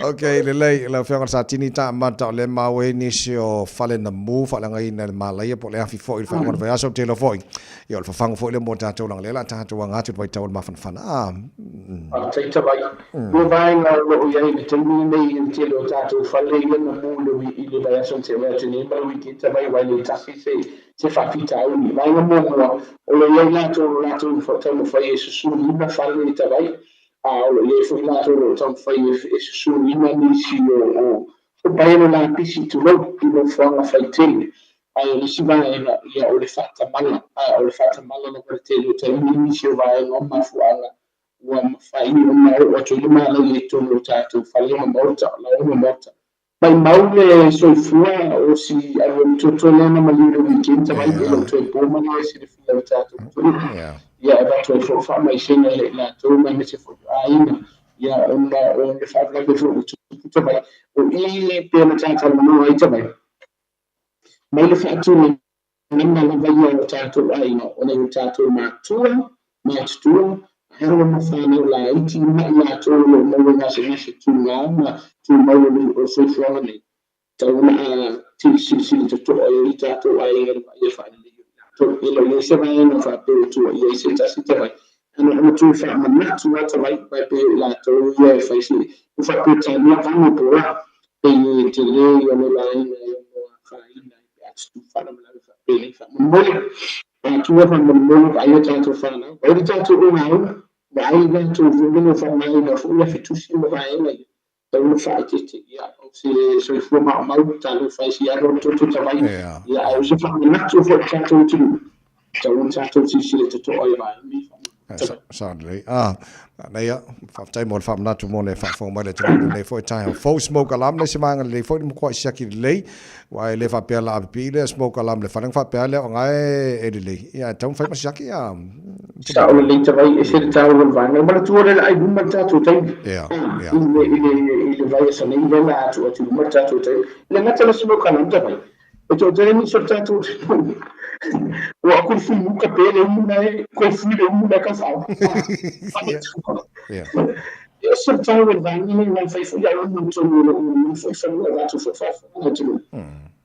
Ok, lelei, lau Afioga i le Satini ta amata o lea maua ai nisi o fale na mu faaleagaina e le malaia po o le afi foi i le faaiuga o le vaiaso, ou te iloa foi. Ia, o le fafagu foi lea mo tatou leaga o lea o le a tatou aga atu i le vaitau o le mafanafana. A, mm. Faafetai Tavai. Lua vaega o lo o i ai i le taimi lenei i le tele o tatou fale ia na mu i le vaiaso na tea atu nei ma le wikeni Tavai aua e le tasi se se faafitauli. Vaega muamua, o lo o i ai latou o lo o latou taumafai e susuluina fale i Tavai, a o lo o i ai foi latou o lo o taumafai e susuluina nisi o o paelo lapisi tulou i nofoaga faitele. Ae o le isi vaega, ia o le faatamala, a o le faatamala lava le tele o taimi i nisi o vaega o mafuaaga ua mafai ona oo atu ai le malaia i totonu o tatou fale ma maota, laoa ma maota. Maimau le soifua o si alualu toto lea na maliu i le weekend talu ai, e le o toe po mai e silafia e le tatou atunuu. Ia e avatu ai foi le faamaisega ia i latou ma aemaise foi o aiga, ia ona o le faalavelave foi ua tupu talu ai. O i pei ona tatalanoa ai talu ai, mai le faatulagaga lava ia o tatou aiga, o nai o tatou matua, matutua, Alo ma fanau laiti ma i latou o lo o maua i gasegase tuga ma tumau o le soifuaga nei, tatau ona silisili totoa i ai tatou aiga i le vaaia faalelei o i latou. E le o i ai se vaega faapea ua tuuaia ai se tasi tavai, ae na ona toe faamanatu lava tavai, aua e pei o i latou ia e fai se ua faapea talia vanu po o la, pei e tele ia o le laina e ono afaina ai pe a tutupu faalavelave faapenei. Faamolemole, matua faamolemole, vaaia tatou fanau, vaai le tatou ogaumu, vaai i latou foi le faaaogaina foi afitusi ma vaega ia, tatau ona faaeteete. Ia, o se soifua maumau, talofa e sialo le toto tavai, ia, ae o se faamanatu foi i le tatou atunuu, tatau ona tatou silasila totoa i vaega nei. Sao lelei. Ah, manaia, faafetai mo le faamanatu mo le faafofoga mai le atunuu i lenei foi taeao fou. Smoke alarm le isi vaega lelei foi le matua siaki lelei, aua e le faapea la apipii lea smoke alarm le fale ona faapea lea o na e lelei. Ia, e tatau ona fai ma siaki a... Sao lelei tavai, ese le taua o le vaega. E manatua lea le ai luma le tatou taimi. I le, i le, i le vaiaso nei lea la atu atu luma le tatou taimi. E le gata le smoke alarm tavai, E toatele nisi o le tatou atunuu ua aku le fui muka pe le umu na e koe fui le umu na e kauwhao. E ese le tau o le vaega nei mai fai foi au umu tonu o lo o foi fanua rātou foi whawhanga atunuu.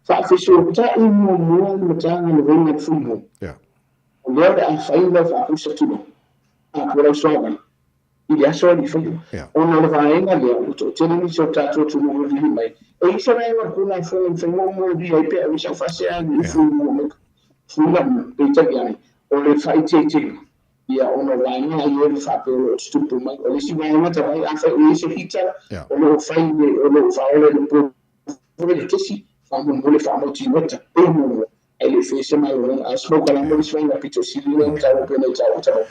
Whaafesotai muamua le Matagaluega le fui mu. O lea o le a fai lau faapusa tino, a po lau suavai, i le aso alii faia. Ona o le vaega lea, ua toatele nisi o tatou atunuu ua vili mai. E i ai se vaega o le Tulafono e mafai ona ou molia ai pe a ave sau faasea i fui mua mai fui lamu, peitai ane, o le faaeteetega, ia, ona o vaega ia e faapea o lo o tutupu mai. O le isi vaega talu ai, afai o i ai se heater o lo o fai, o lo o faaola i le po foi le kesi, faamolemole faamautinoa pe muamua E le i se malologa, a smoke alarm le isi vaega pito sili lea mataupu pei ona i taua talu ai.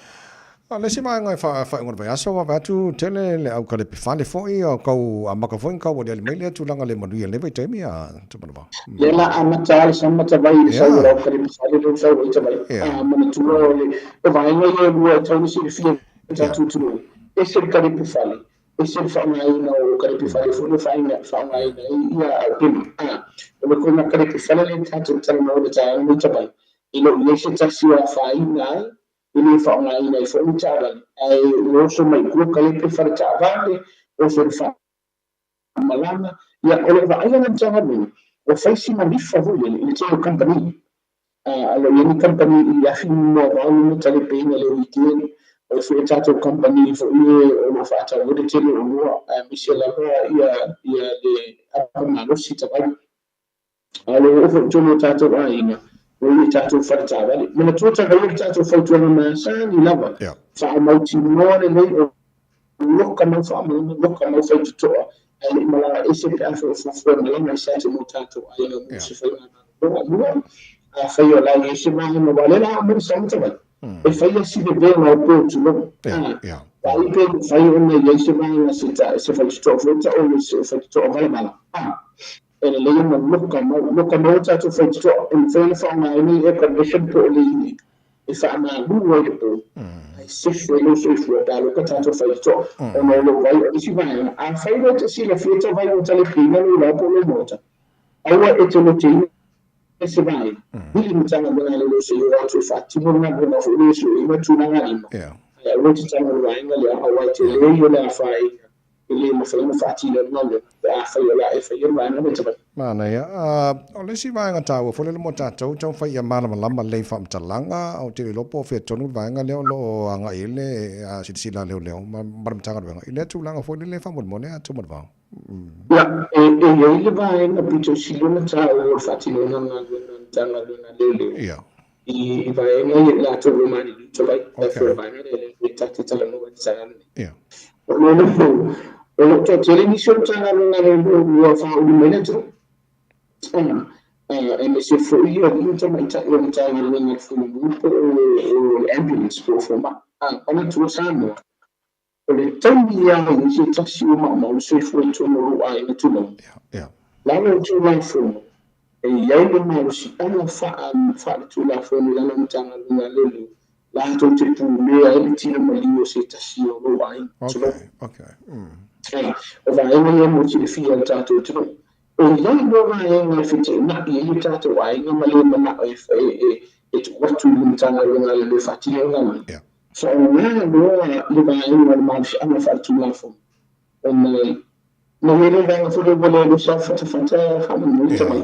O le isi vaega e faaiuga o le vaiaso, ua vaai atu tele le aukalepe fale foi, o kau amaka foi na kau aliali mai lea tulaga le manuia i lenei vaitaimi a Tumanavao. Lea la amata lava le sama tavai i le sau o le aukalepe fale lea ua sau ai tavai. A manatua o le vaega ia e lua e tatau ona silafia e tatou atunuu, ese le kalepe fale, ese le faaaogaina o kalepe fale foi lea faaaogaina ai ia aupema. A o le koina kalepe fale lea tatou talanoa i le taeao lenei tavai, e le o i ai se tasi o afaina ai, e le faaaogaina ai foi ni taavale, ae ua oso mai i tua kalepe fale taavale, oso i le faamalama. Ia, o lou vaaia lea Matagaluega, ua fai sina lifa foi lele i le tele o kamupani. A o lo o i ai ni kamupani i afi moavao ma talepeina i le weekend, o le foi a tatou kamupani foi o lo o faatau ai le tele o oloa, aemaise lava ia ia le apa malosi tavai. A o lo o oo foi i totonu o tatou aiga, o i tatou fale taavale. Manatua tavai o le tatou fautuaga masani lava, faamautinoa lelei o loka mau faamalama, loka mau faitotoa, ae le i malaga ese pe afai o fuafua e malaga i se atu mo tatou aiga mo se faigamalo. Lua, afai o la e i ai se vaega aua o lea la a aumai le sama tavai, e faia si vevela o po tulou. Vaai pe mafai ona i ai se vaega se faitotoa foi ta o se faitotoa valavala. E lelei ona loka mau, loka mau tatou faitotoa e mafai ona faaaogaina i air condition po o le ini e faamalu ai le po, ae sefe ai lou soifua pe a loka tatou faitotoa. Ona o lou vai o le isi vaega, afai loa e te silafia tau vai ua talepeina lou lao po o lou maota, aua e te loteina se vaega, vili Matagaluega a le lou se i o atu e faatino le galuega foi lea e sueina tulaga lima, ae aua e te tago i le vaega lea, aua e tele ia le afaina e le mafai ona faatino le galuega pe afai o le a e faia le vaega lea tavai. Manaia. O le isi vaega taua foi lele mo tatou, taumafai ia malamalama lelei i faamatalaga, ou te le iloa po o fea tonu le vaega lea o lo o agai i ai le silasila a leoleo ma le Matagaluega i lea tulaga foi lele faamolemole a Tumanavao. Ia, e i ai le vaega pito sili ona taua o le faatinoina o le galuega a le Matagaluega a Leoleo. I vaega ia i latou ua maliliu tavai, okay. Foi le vaega lea le ta te talanoa i le taeao lenei. Yeah. O le mea o lo o toatele nisi o Matagaluega a Leoleo ua faaulu mai le atunuu. Aemaise foi o alii ma tamaitai o Matagaluega a le Fuimu po o le ambulance po o fomai. Manatua Samoa, o le taimi lava e i ai se tasi ua maumau le soifua i totonu o lou aiga tulou. Lalo o Tulafono, e i ai le malosiaga faaletulafono i lalo o Matagaluega a Leoleo latou te pulea ai le tino maliu o se tasi o lou aiga tulou. O vaega ia mo silafia e le tatou atunuu. E i ai loa vaega e feteenai ai o tatou aiga ma le manao e tuu atu i le Matagaluega a Leoleo e faatino le galuega. Faaaoga loa le vaega o le malosiaga faaletulafono ona na i ai le vaega foi lea ua le alofa fatafata faamolemole tamai.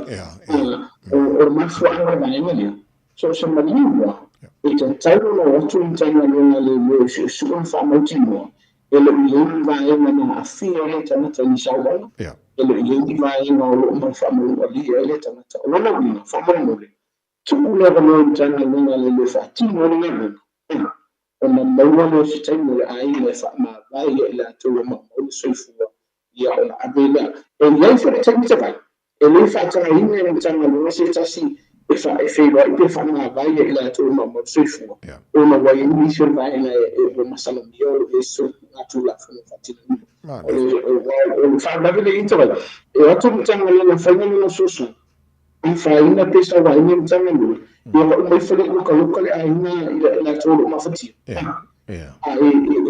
O le mafuaaga o le vaega lea, so o se maliu lava e tatau ona o atu le Matagaluega a Leoleo e suesue ma faamautinoa e le o i ai ni vaega na aafia ai lea tagata i ni sauaga, e le o i ai ni vaega o lo o mau faamalualia ai lea tagata. O lona uiga, faamolemole, Tuu le avanoa i Matagaluega a Leoleo e faatino ai le galuega, ona maua lea o se taimi o le aiga e faamavae ia i latou e maumau le soifua ia ona ave lea. E i ai foi le taimi tavai, e le faatagaina e le Matagaluega se tasi e e feiloai pe faamavae ia i latou e maumau le soifua, ona ua i ai nisi o le vaega e ua masalomia o lo o i ai se soligatulafono e faatinoina. O le faalavelave lea i tavai, e o atu le Matagaluega e fai lona fesoasoani, Afaina pe sauaina le Matagaluega, ia ua uma ifo lea lokaloka le aiga i latou o lo o mafatia. A e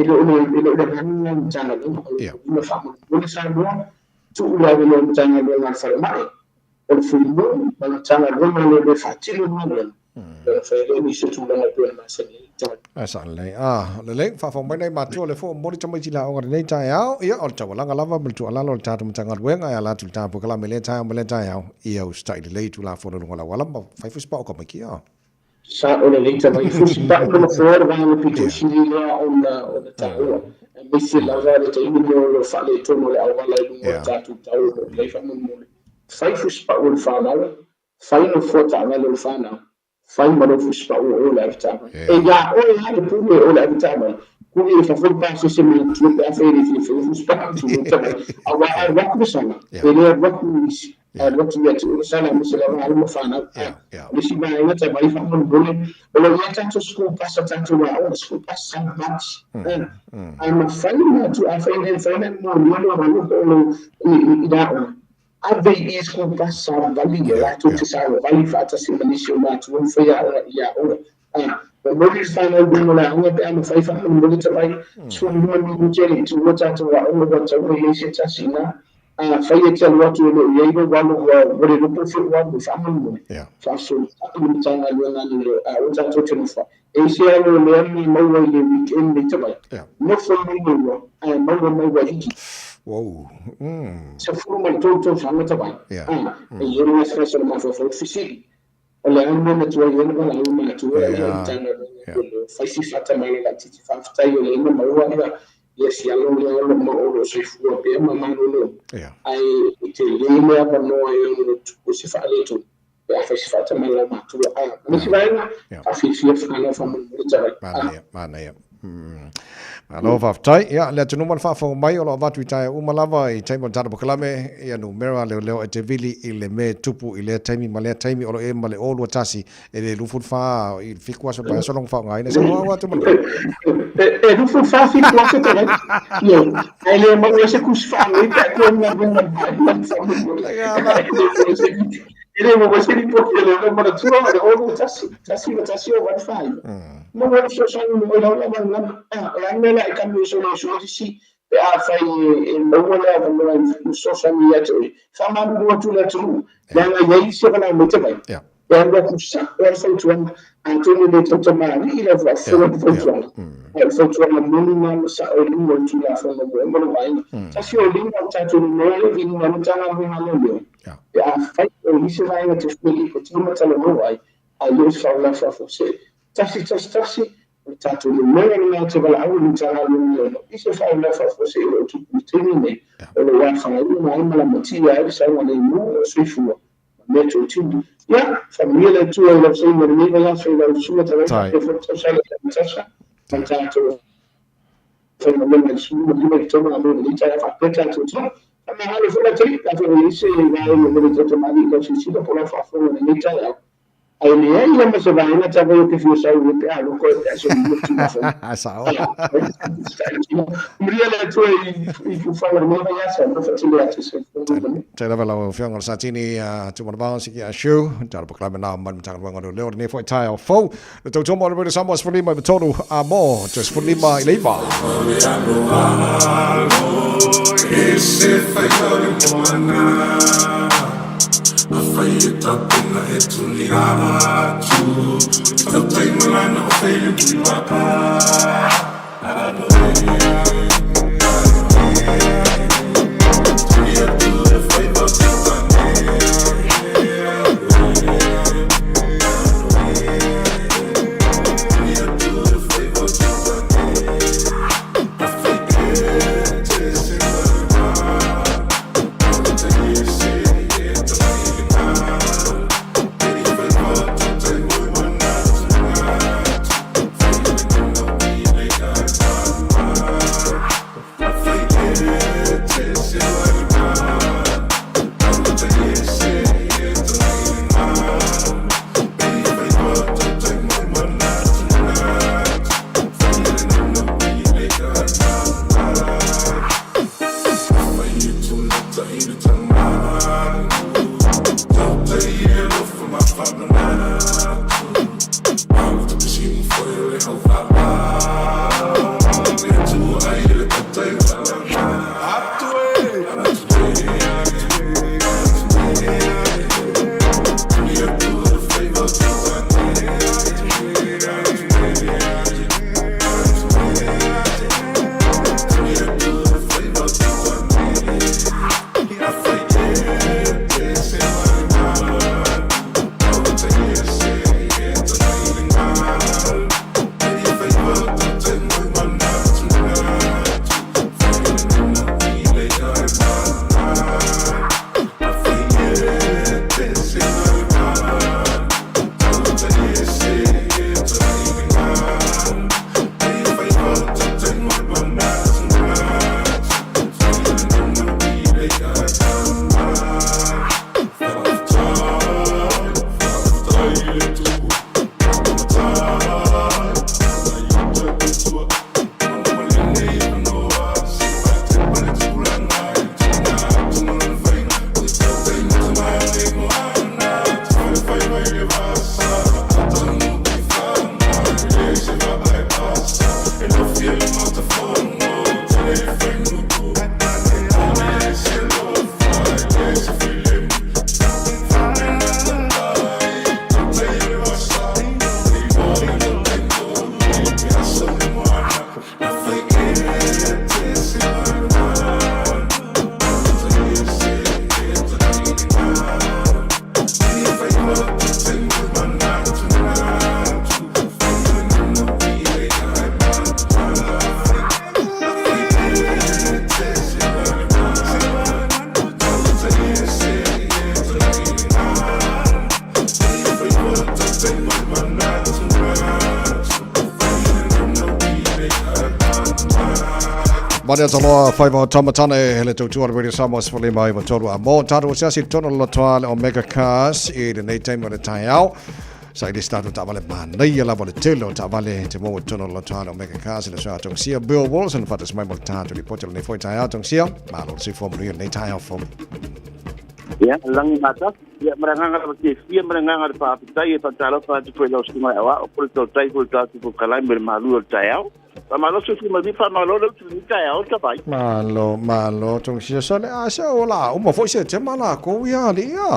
le o le agaga lena o le Matagaluega, o le uiga faamolemole Samoa, tuu le avanoa i le Matagaluega a le Falemai, o le Fuimu ma le Matagaluega o Leoleo e faatino le galuega. Ona fai lea nisi o tulaga e pei ona masani ai le tala. Ae sa lelei. Ah, lelei, faafofoga mai nai matua o lea foi ua momoli tamaiti i aoga i lenei taeao. Ia, o le taualaga lava ma le tuualalo a le tatou Matagaluega e ala atu i le tatou polokalame i lea taeao ma lea taeao, ia usitai lelei i Tulafono i luga o le auala ma fai fusi pao tamaiti. Ah. Sao lelei tamaiti, fusi pao ma nofoa le vaega pito sili lea ona ona taua. Aemaise lava le taimi lea o lo o faaletonu o le auala i luga o le tatou tau o lo o i ai faamolemole. Fai fusi pao o le fanau, Fai nofoa taavale o le fanau, fai ma lou fusi pau o le avetaavale. E iā oe lava le pule o le avetaavale, kuli i fafo le pasese mai tua pe afai e le fia faia fusi pau tulou tavai. Aua a alu atu le sala, e le alu atu i isi, a alu atu ia te oe le sala aemaise lava alo ma fanau. O le isi vaega tavai faamolemole, o lo o i ai tatou school bus a tatou aoga, school bus sometimes. A mafai ona atu, afai e le mafai ona e molia lou alo po o lou i le aoga, Ave i school bus savavali ia latou te savavali faatasi ma nisi o matua ma faiaoga i aoga. A, momoli le whanau luga o le aoga pe a mafai faamolemole tavai 15 minute e le i tuua tatou aoga ua tatau ona i ai se tasi ina. A fai e te alu atu e le o i ai lou alo ua ua le iloa po o fea ua alu ai faamolemole. Faasolitaki le Matagaluega a Leoleo a aua tatou te nofo ai. E se alo lea na maua i le weekend nei tavai. Nofo mai maua ae maua mai Waiheke. Wow. 13 tausaga tavai. E i ai le gasegase o le mafaufau fesili. O le a le mea na tuai ai ona valaau i matua ia i Matagaluega o Leoleo fai si faatamala laitiiti faafetai o lea na maua ia si alo lea o lo o soifua pea ma malolo. Ae e tele le avanoa e ono tupu ai se faaletonu. Pe a fai se faatamala o matua a ma nisi vaega, faafiafia fanau faamolemole tavai. Manaia, manaia. Malo faafetai. Ia, le atunuu ma le faafofoga mai o lo o avatu i taeao uma lava i taimi o le tatou polokalame, ia numera leoleo e te vili i le mea e tupu i lea taimi ma lea taimi o lo o i ai ma le 021 e le 24 i le 7 aso le vaiaso lona faaaogaina se auau atu ma le E 24 7 aso tavai. Ia, ae le maua se kusi faanoi pe a toe galuega ma le faamolemole. E le maua se lipoti a le manatua o le 61, 1 1 o 8 4 9. Maua le fesoasoani mo oe lau lava lana. O le a le mea la e kami ai sona sui sisi pe afai e maua le avanoa e fesoasoani ia te oe. Faamalulu atu le atunuu, leaga e i ai isi valaau mai tavai. E alu atu sao lava le fautuaga, atonu e le tautamalii lau faafofoga i le fautuaga, a o le fautuaga moni lena ma sao i luga o le Tulafono mo oe ma lou aiga. Tasi o lima o tatou numera lea e viiga ai le Matagaluega a Leoleo, pe afai o i se vaega te fia lipotia ma talanoa ai, a le o se faalavelave faafuasei. 1 1 1, o le tatou numera lena ou te valaau i le Matagaluega a Leoleo i se faalavelave faafuasei o lo o tupu i le taimi lenei, o lo o afaina ai ma lamatia ai le saogalemu o le soifua ma mea totino. Ia, faamanuia le Atua i lau saina i lenei vaiaso i lau susuga talai faapea foi le tausaga i lau tausa ma le tatou faigaluega i le 15 i le tolu a lenei taeao faapea tatou tala. Faamagalo foi lau taimi pe afai ua i ai se vaega ua le tautamalii i lau silasila po o lau faafofoga i lenei taeao. Ae leai lava se vaega tavai ou te fia sau ai pe a loko e pe a solia le Tulafono. Sao. Manuia le Atua i fuafuaga o lenei vaiaso, alofa tele atu se fono. Tai lava lau Afioga o le Satini Tumanavao Siki Ashu, tala polokalame na mai le Matagaluega o Leoleo lenei foi taeao fou. Le tautua mo le Radio Samoa 15 i 3 a mo te 15 i le 9. Mane taloa whaiva o tamatane hele tautua le Radio Samoa se whale mai tolu a mō tātou se asi tono la toa le Omega Cars i le nei taimi o le taiao. Sa i le statu ta vale manaia lava le tele o ta vale te mō tono la toa le Omega Cars i le soa tong sia Bill Wilson whatas mai mo le tātou li pote le nei foi taiao tong sia. Malo le sifo manu nei taiao fo. Ia, langi mata. Ia, maranganga la te fia maranganga le whaapitai e whatalofa atu foi lau sunga e awa o pole tau tai po tātou po kalai me le malu o le taiao. Malo se fuma di fa malo le tu ni taiao ta vai. Malo, malo tong sia sa le asa o la uma foi se te mala ko ia le ia.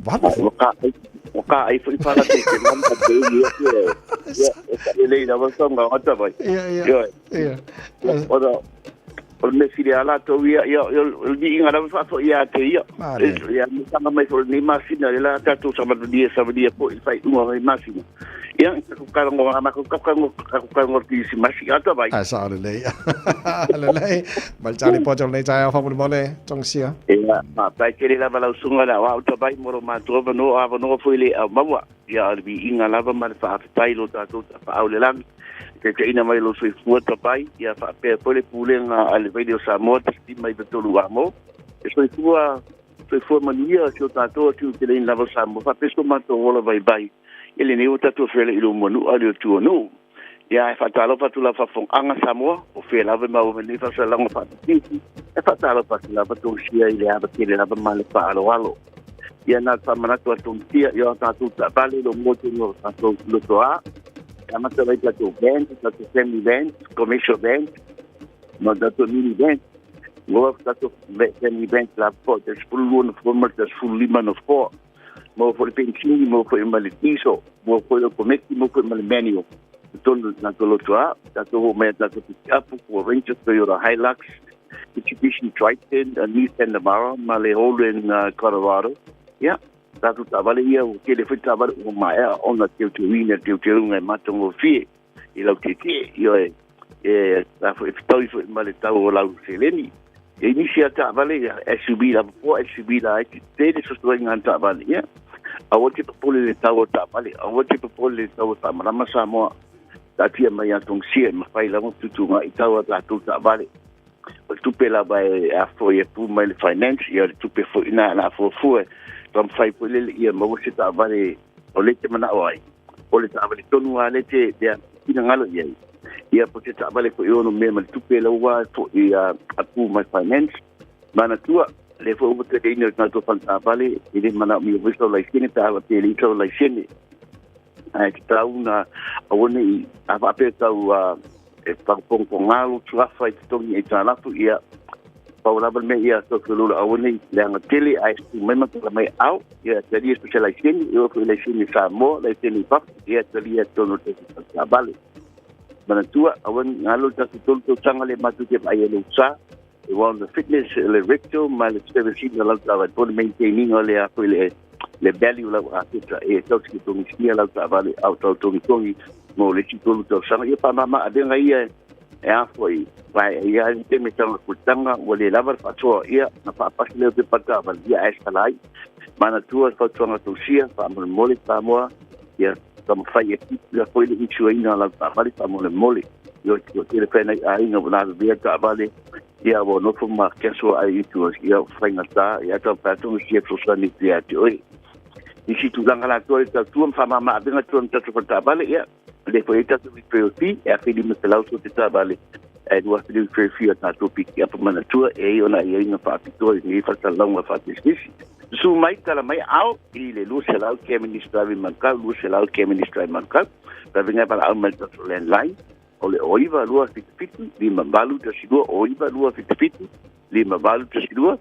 Va o ka ai foi para te te mama te ia ia. Ia, le ina va songa o ta vai. Ia, ia. Ia. Ora o le mefile ala tau ia ia o ni inga lava faafo ia te ia ia tanga mai fo ni masina le la tatou samalulia savalia po i faiuga mai masina ia ku kalango ma ku kalango ku kalango ti si masi ata vai a sa lelei lelei maltali po tau nei taeao faamolemole togisia ia ma tele lava lausuga le aoao tabai mo lo matua avanoa avanoa foi le aumaua ia o le viiga lava ma le faafetai lo tatou tafaau le lagi taitaina mai lo soifua tapai ia faapea foi le pulega a le Radio Samoa 153 amo e soifua soifua manuia si o tatou atu tele lava Samoa faapea so matou ola vaivai e lenei ua tatou fele i luma nu'a le atuanuu ia e faatalofa atu lava faafofogaga Samoa o fea lava e maua nei faasalaga faapipisi e faatalofa atu lava tosia i le ava tele lava ma le faaaloalo ia na le faamanatu atogia ia o tatou taavale lo motonu o tatou lotoā amata vai tatou van, tatou family van, commercial van, ma tatou mini van. Ngoa tatou family van la po, te 12 na fo, ma te 15 na fo. Maua foi le penisini, maua foi ma le diesel, maua foi le autometi, maua foi ma le manual. I totonu o le tatou loto A, tatou oo mai i a tatou pikiapu, Ford Ranger, Toyota Hilux, Mitsubishi Triton, Nissan Navara ma le Holden Colorado. Ia, tatou taavale ia, ua tele foi taavale ua maea ona teuteuina le teuteuga e matagofie i lau tietie. Ioe, e a foi e fetaui foi ma le tau o lau seleni. E i nisi a taavale, ia, SUV lava po, SUV la ai, tele sosoaiga a taavale. Ia, aua te popole i le tau o taavale, aua te popole i le tau o faamalama Samoa. Taatia mai ia Tongisia e mafai lava tutuuga'i tau a tatou taavale. O le tupe lava e a foi e pu mai le finance, ia o le tupe foi na na fuafua e taumafai foi lele ia maua se taavale o lea e te manao ai. O le taavale tonu lava lea e te lea finagalo i ai. Ia po o se taavale foi e ono mea ma le tupe laua foi a pu mai finance. Manatua, lea foi ua taliaina e le tatou fale taavale, e le manaomia foi sau laisene pe a faapea e leai sau laisene. Ae tatau na aua ne i a faapea tau e whakapongponga lo tuafa i te tongi aitalafu, ia pau lava le mea ia tau te lula aua ne i leaga tele ae tu mai ma tala mai ao, ia talia so se laisene, e oo foi laisene Samoa, laisene i fafo, ia talia tonu o te taavale. Manatua, aua ne i galo le tatou tolu tausaga le matou te vaai ai le usa, e ua ona fitness le rectal ma le service ina lau taavale po le maintaining o le a foi le le value o lau aseta e tau te togisia lau taavale a o tau togitogi mo le isi tolu tausaga. Ia faamama avega ia e a foi vai ia le teme tanga kutanga ua le lava le faatoa ia na faapasi lea o pepa taavale ia ae sala ai. Manatua le fautuaga tausia faamolemole Samoa ia taumafai e ia foi le insuaina o lau taavale faamolemole. Ia o tele whenai aiga ua lavevea taavale ia ua nofo ma cancel ai insurance ia faigata ia tau whatunga sia fesoasoani atu ia te oe. Nisi tulaga latou e tautua ma faamama avega tua ma tatou fale taavale ia le foi ai tatou referral fee e 1500 so te taavale e 2000 referral fee a tatou piki apa manatua e ai ona aiaiga faapitoa i lenei faasalalauga faapisikisi. Susu mai tala mai ao i le 200 Cavendish Drive i Manukau, 200 Cavendish Drive Manukau. Vavega e valaau mai le tatou landline o le 09 277 5812, 09 277 5812.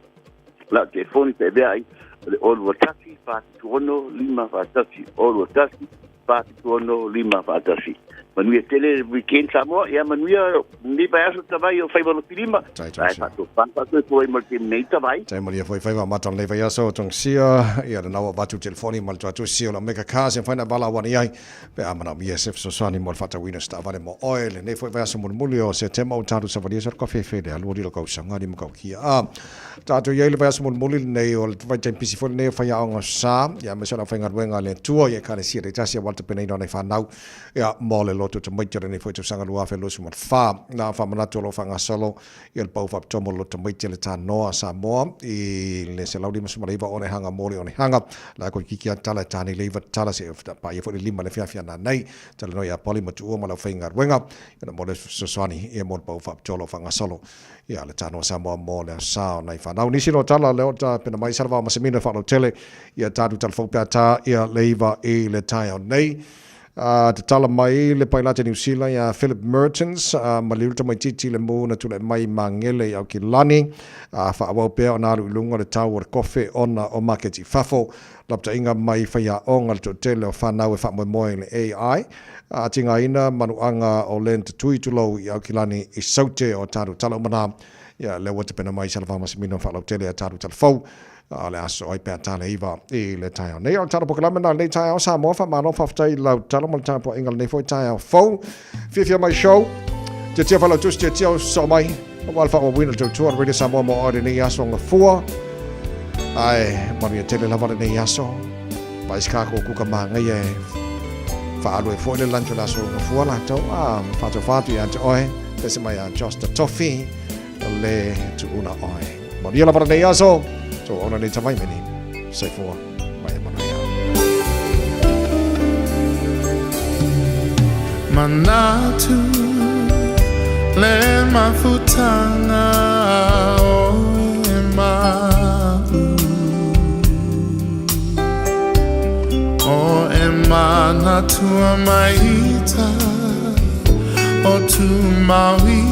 La o telefoni pe avea ai o le 021 476 541, 021 476 541. Manuia tele le weekend Samoa, ia manuia lenei vaiaso tavai o faiva lofilima, ae faatofā faatoefoa ai ma le taimi nei tavai. Tai malia foi faiva mata o lenei vaiaso Tongisia, ia lena ua avatu telefoni ma le tuatusi o le Omega Cars e mafai ona valaau ane ai pe a manaomia se fesoasoani mo le faatauina o se taavale mo oe lenei foi vaiaso mulimuli o Setema ua tatou savalia sa le kofefe le alu alilo kausaga lima kaukia a tatou i ai le vaiaso mulimuli lenei o le vaitaimi pisi foi lenei o faiaoga sa ia aemaise o le aufaigaluega a le Atua i Ekalesia taitasi aua le tapenaina o nai fanau Ia, mo le loto tamaiti o lenei foi tausaga 2024. Na faamanatu o lo o faagasolo ia le pau faapitoa mo le loto tamaiti a le Tanoa Samoa i le 159 o onehanga mo le onehanga. La koe kiki a tala e tāne le iwa tala se paia foi le lima le fiafia nā nei. Talanoa ia Polly Matuua ma le aufaigaluega. Ia na mo le fesoasoani ia mo le pau faapitoa o lo o faagasolo ia le Tanoa Samoa mo le aso o nai fanau. Nisi no tala le o ta pena mai salavao ma se mino e faalautele ia tātu talafou pe a tā ia le iwa i le taeao nei. A tatala mai le pailate Niu Sila iā Philip Mertens, a maliu le tamaitiiti i le mū na tulai mai i Magele i Aukilani, a faaauau pea ona alu i luga o le tau o le kofe ona o maketi i fafo. Lapataiga mai faiaoga le toatele o fanau e faamoemoe i le AI, a tigaina manuaga o Len Tatui tulou i Aukilani i Saute o Tadu Tala uma nā, ia lea ua tapena mai Salavao Masimino faalautele a Tadu Talafou. A o le aso ai pe a tale iwa i le taeao nei. O le tala pokalame na lenei taeao Samoa, faamalo faafetai i lau talo ma le tapuaiga lenei foi taeao fou. Fiafia mai show. Tia tia failautusi, tia tia sao mai. Aua le faaauauina le tautua o le Radio Samoa mo oe lenei aso gafua. Ae manuia tele lava lenei aso. Vaisika ko kuka māngaia e whaalu e foi le lunch o le aso gafua latou. A whātou whātu ia te oe. Pese mai a Josh the Toffee. Le tuuna oe. Manuia lava lenei aso. Tō ona nei tavaimeni. Soifua mai e manuia. Manatu le mafutanga o e ma'u O e manatua mai ita o tu Maui.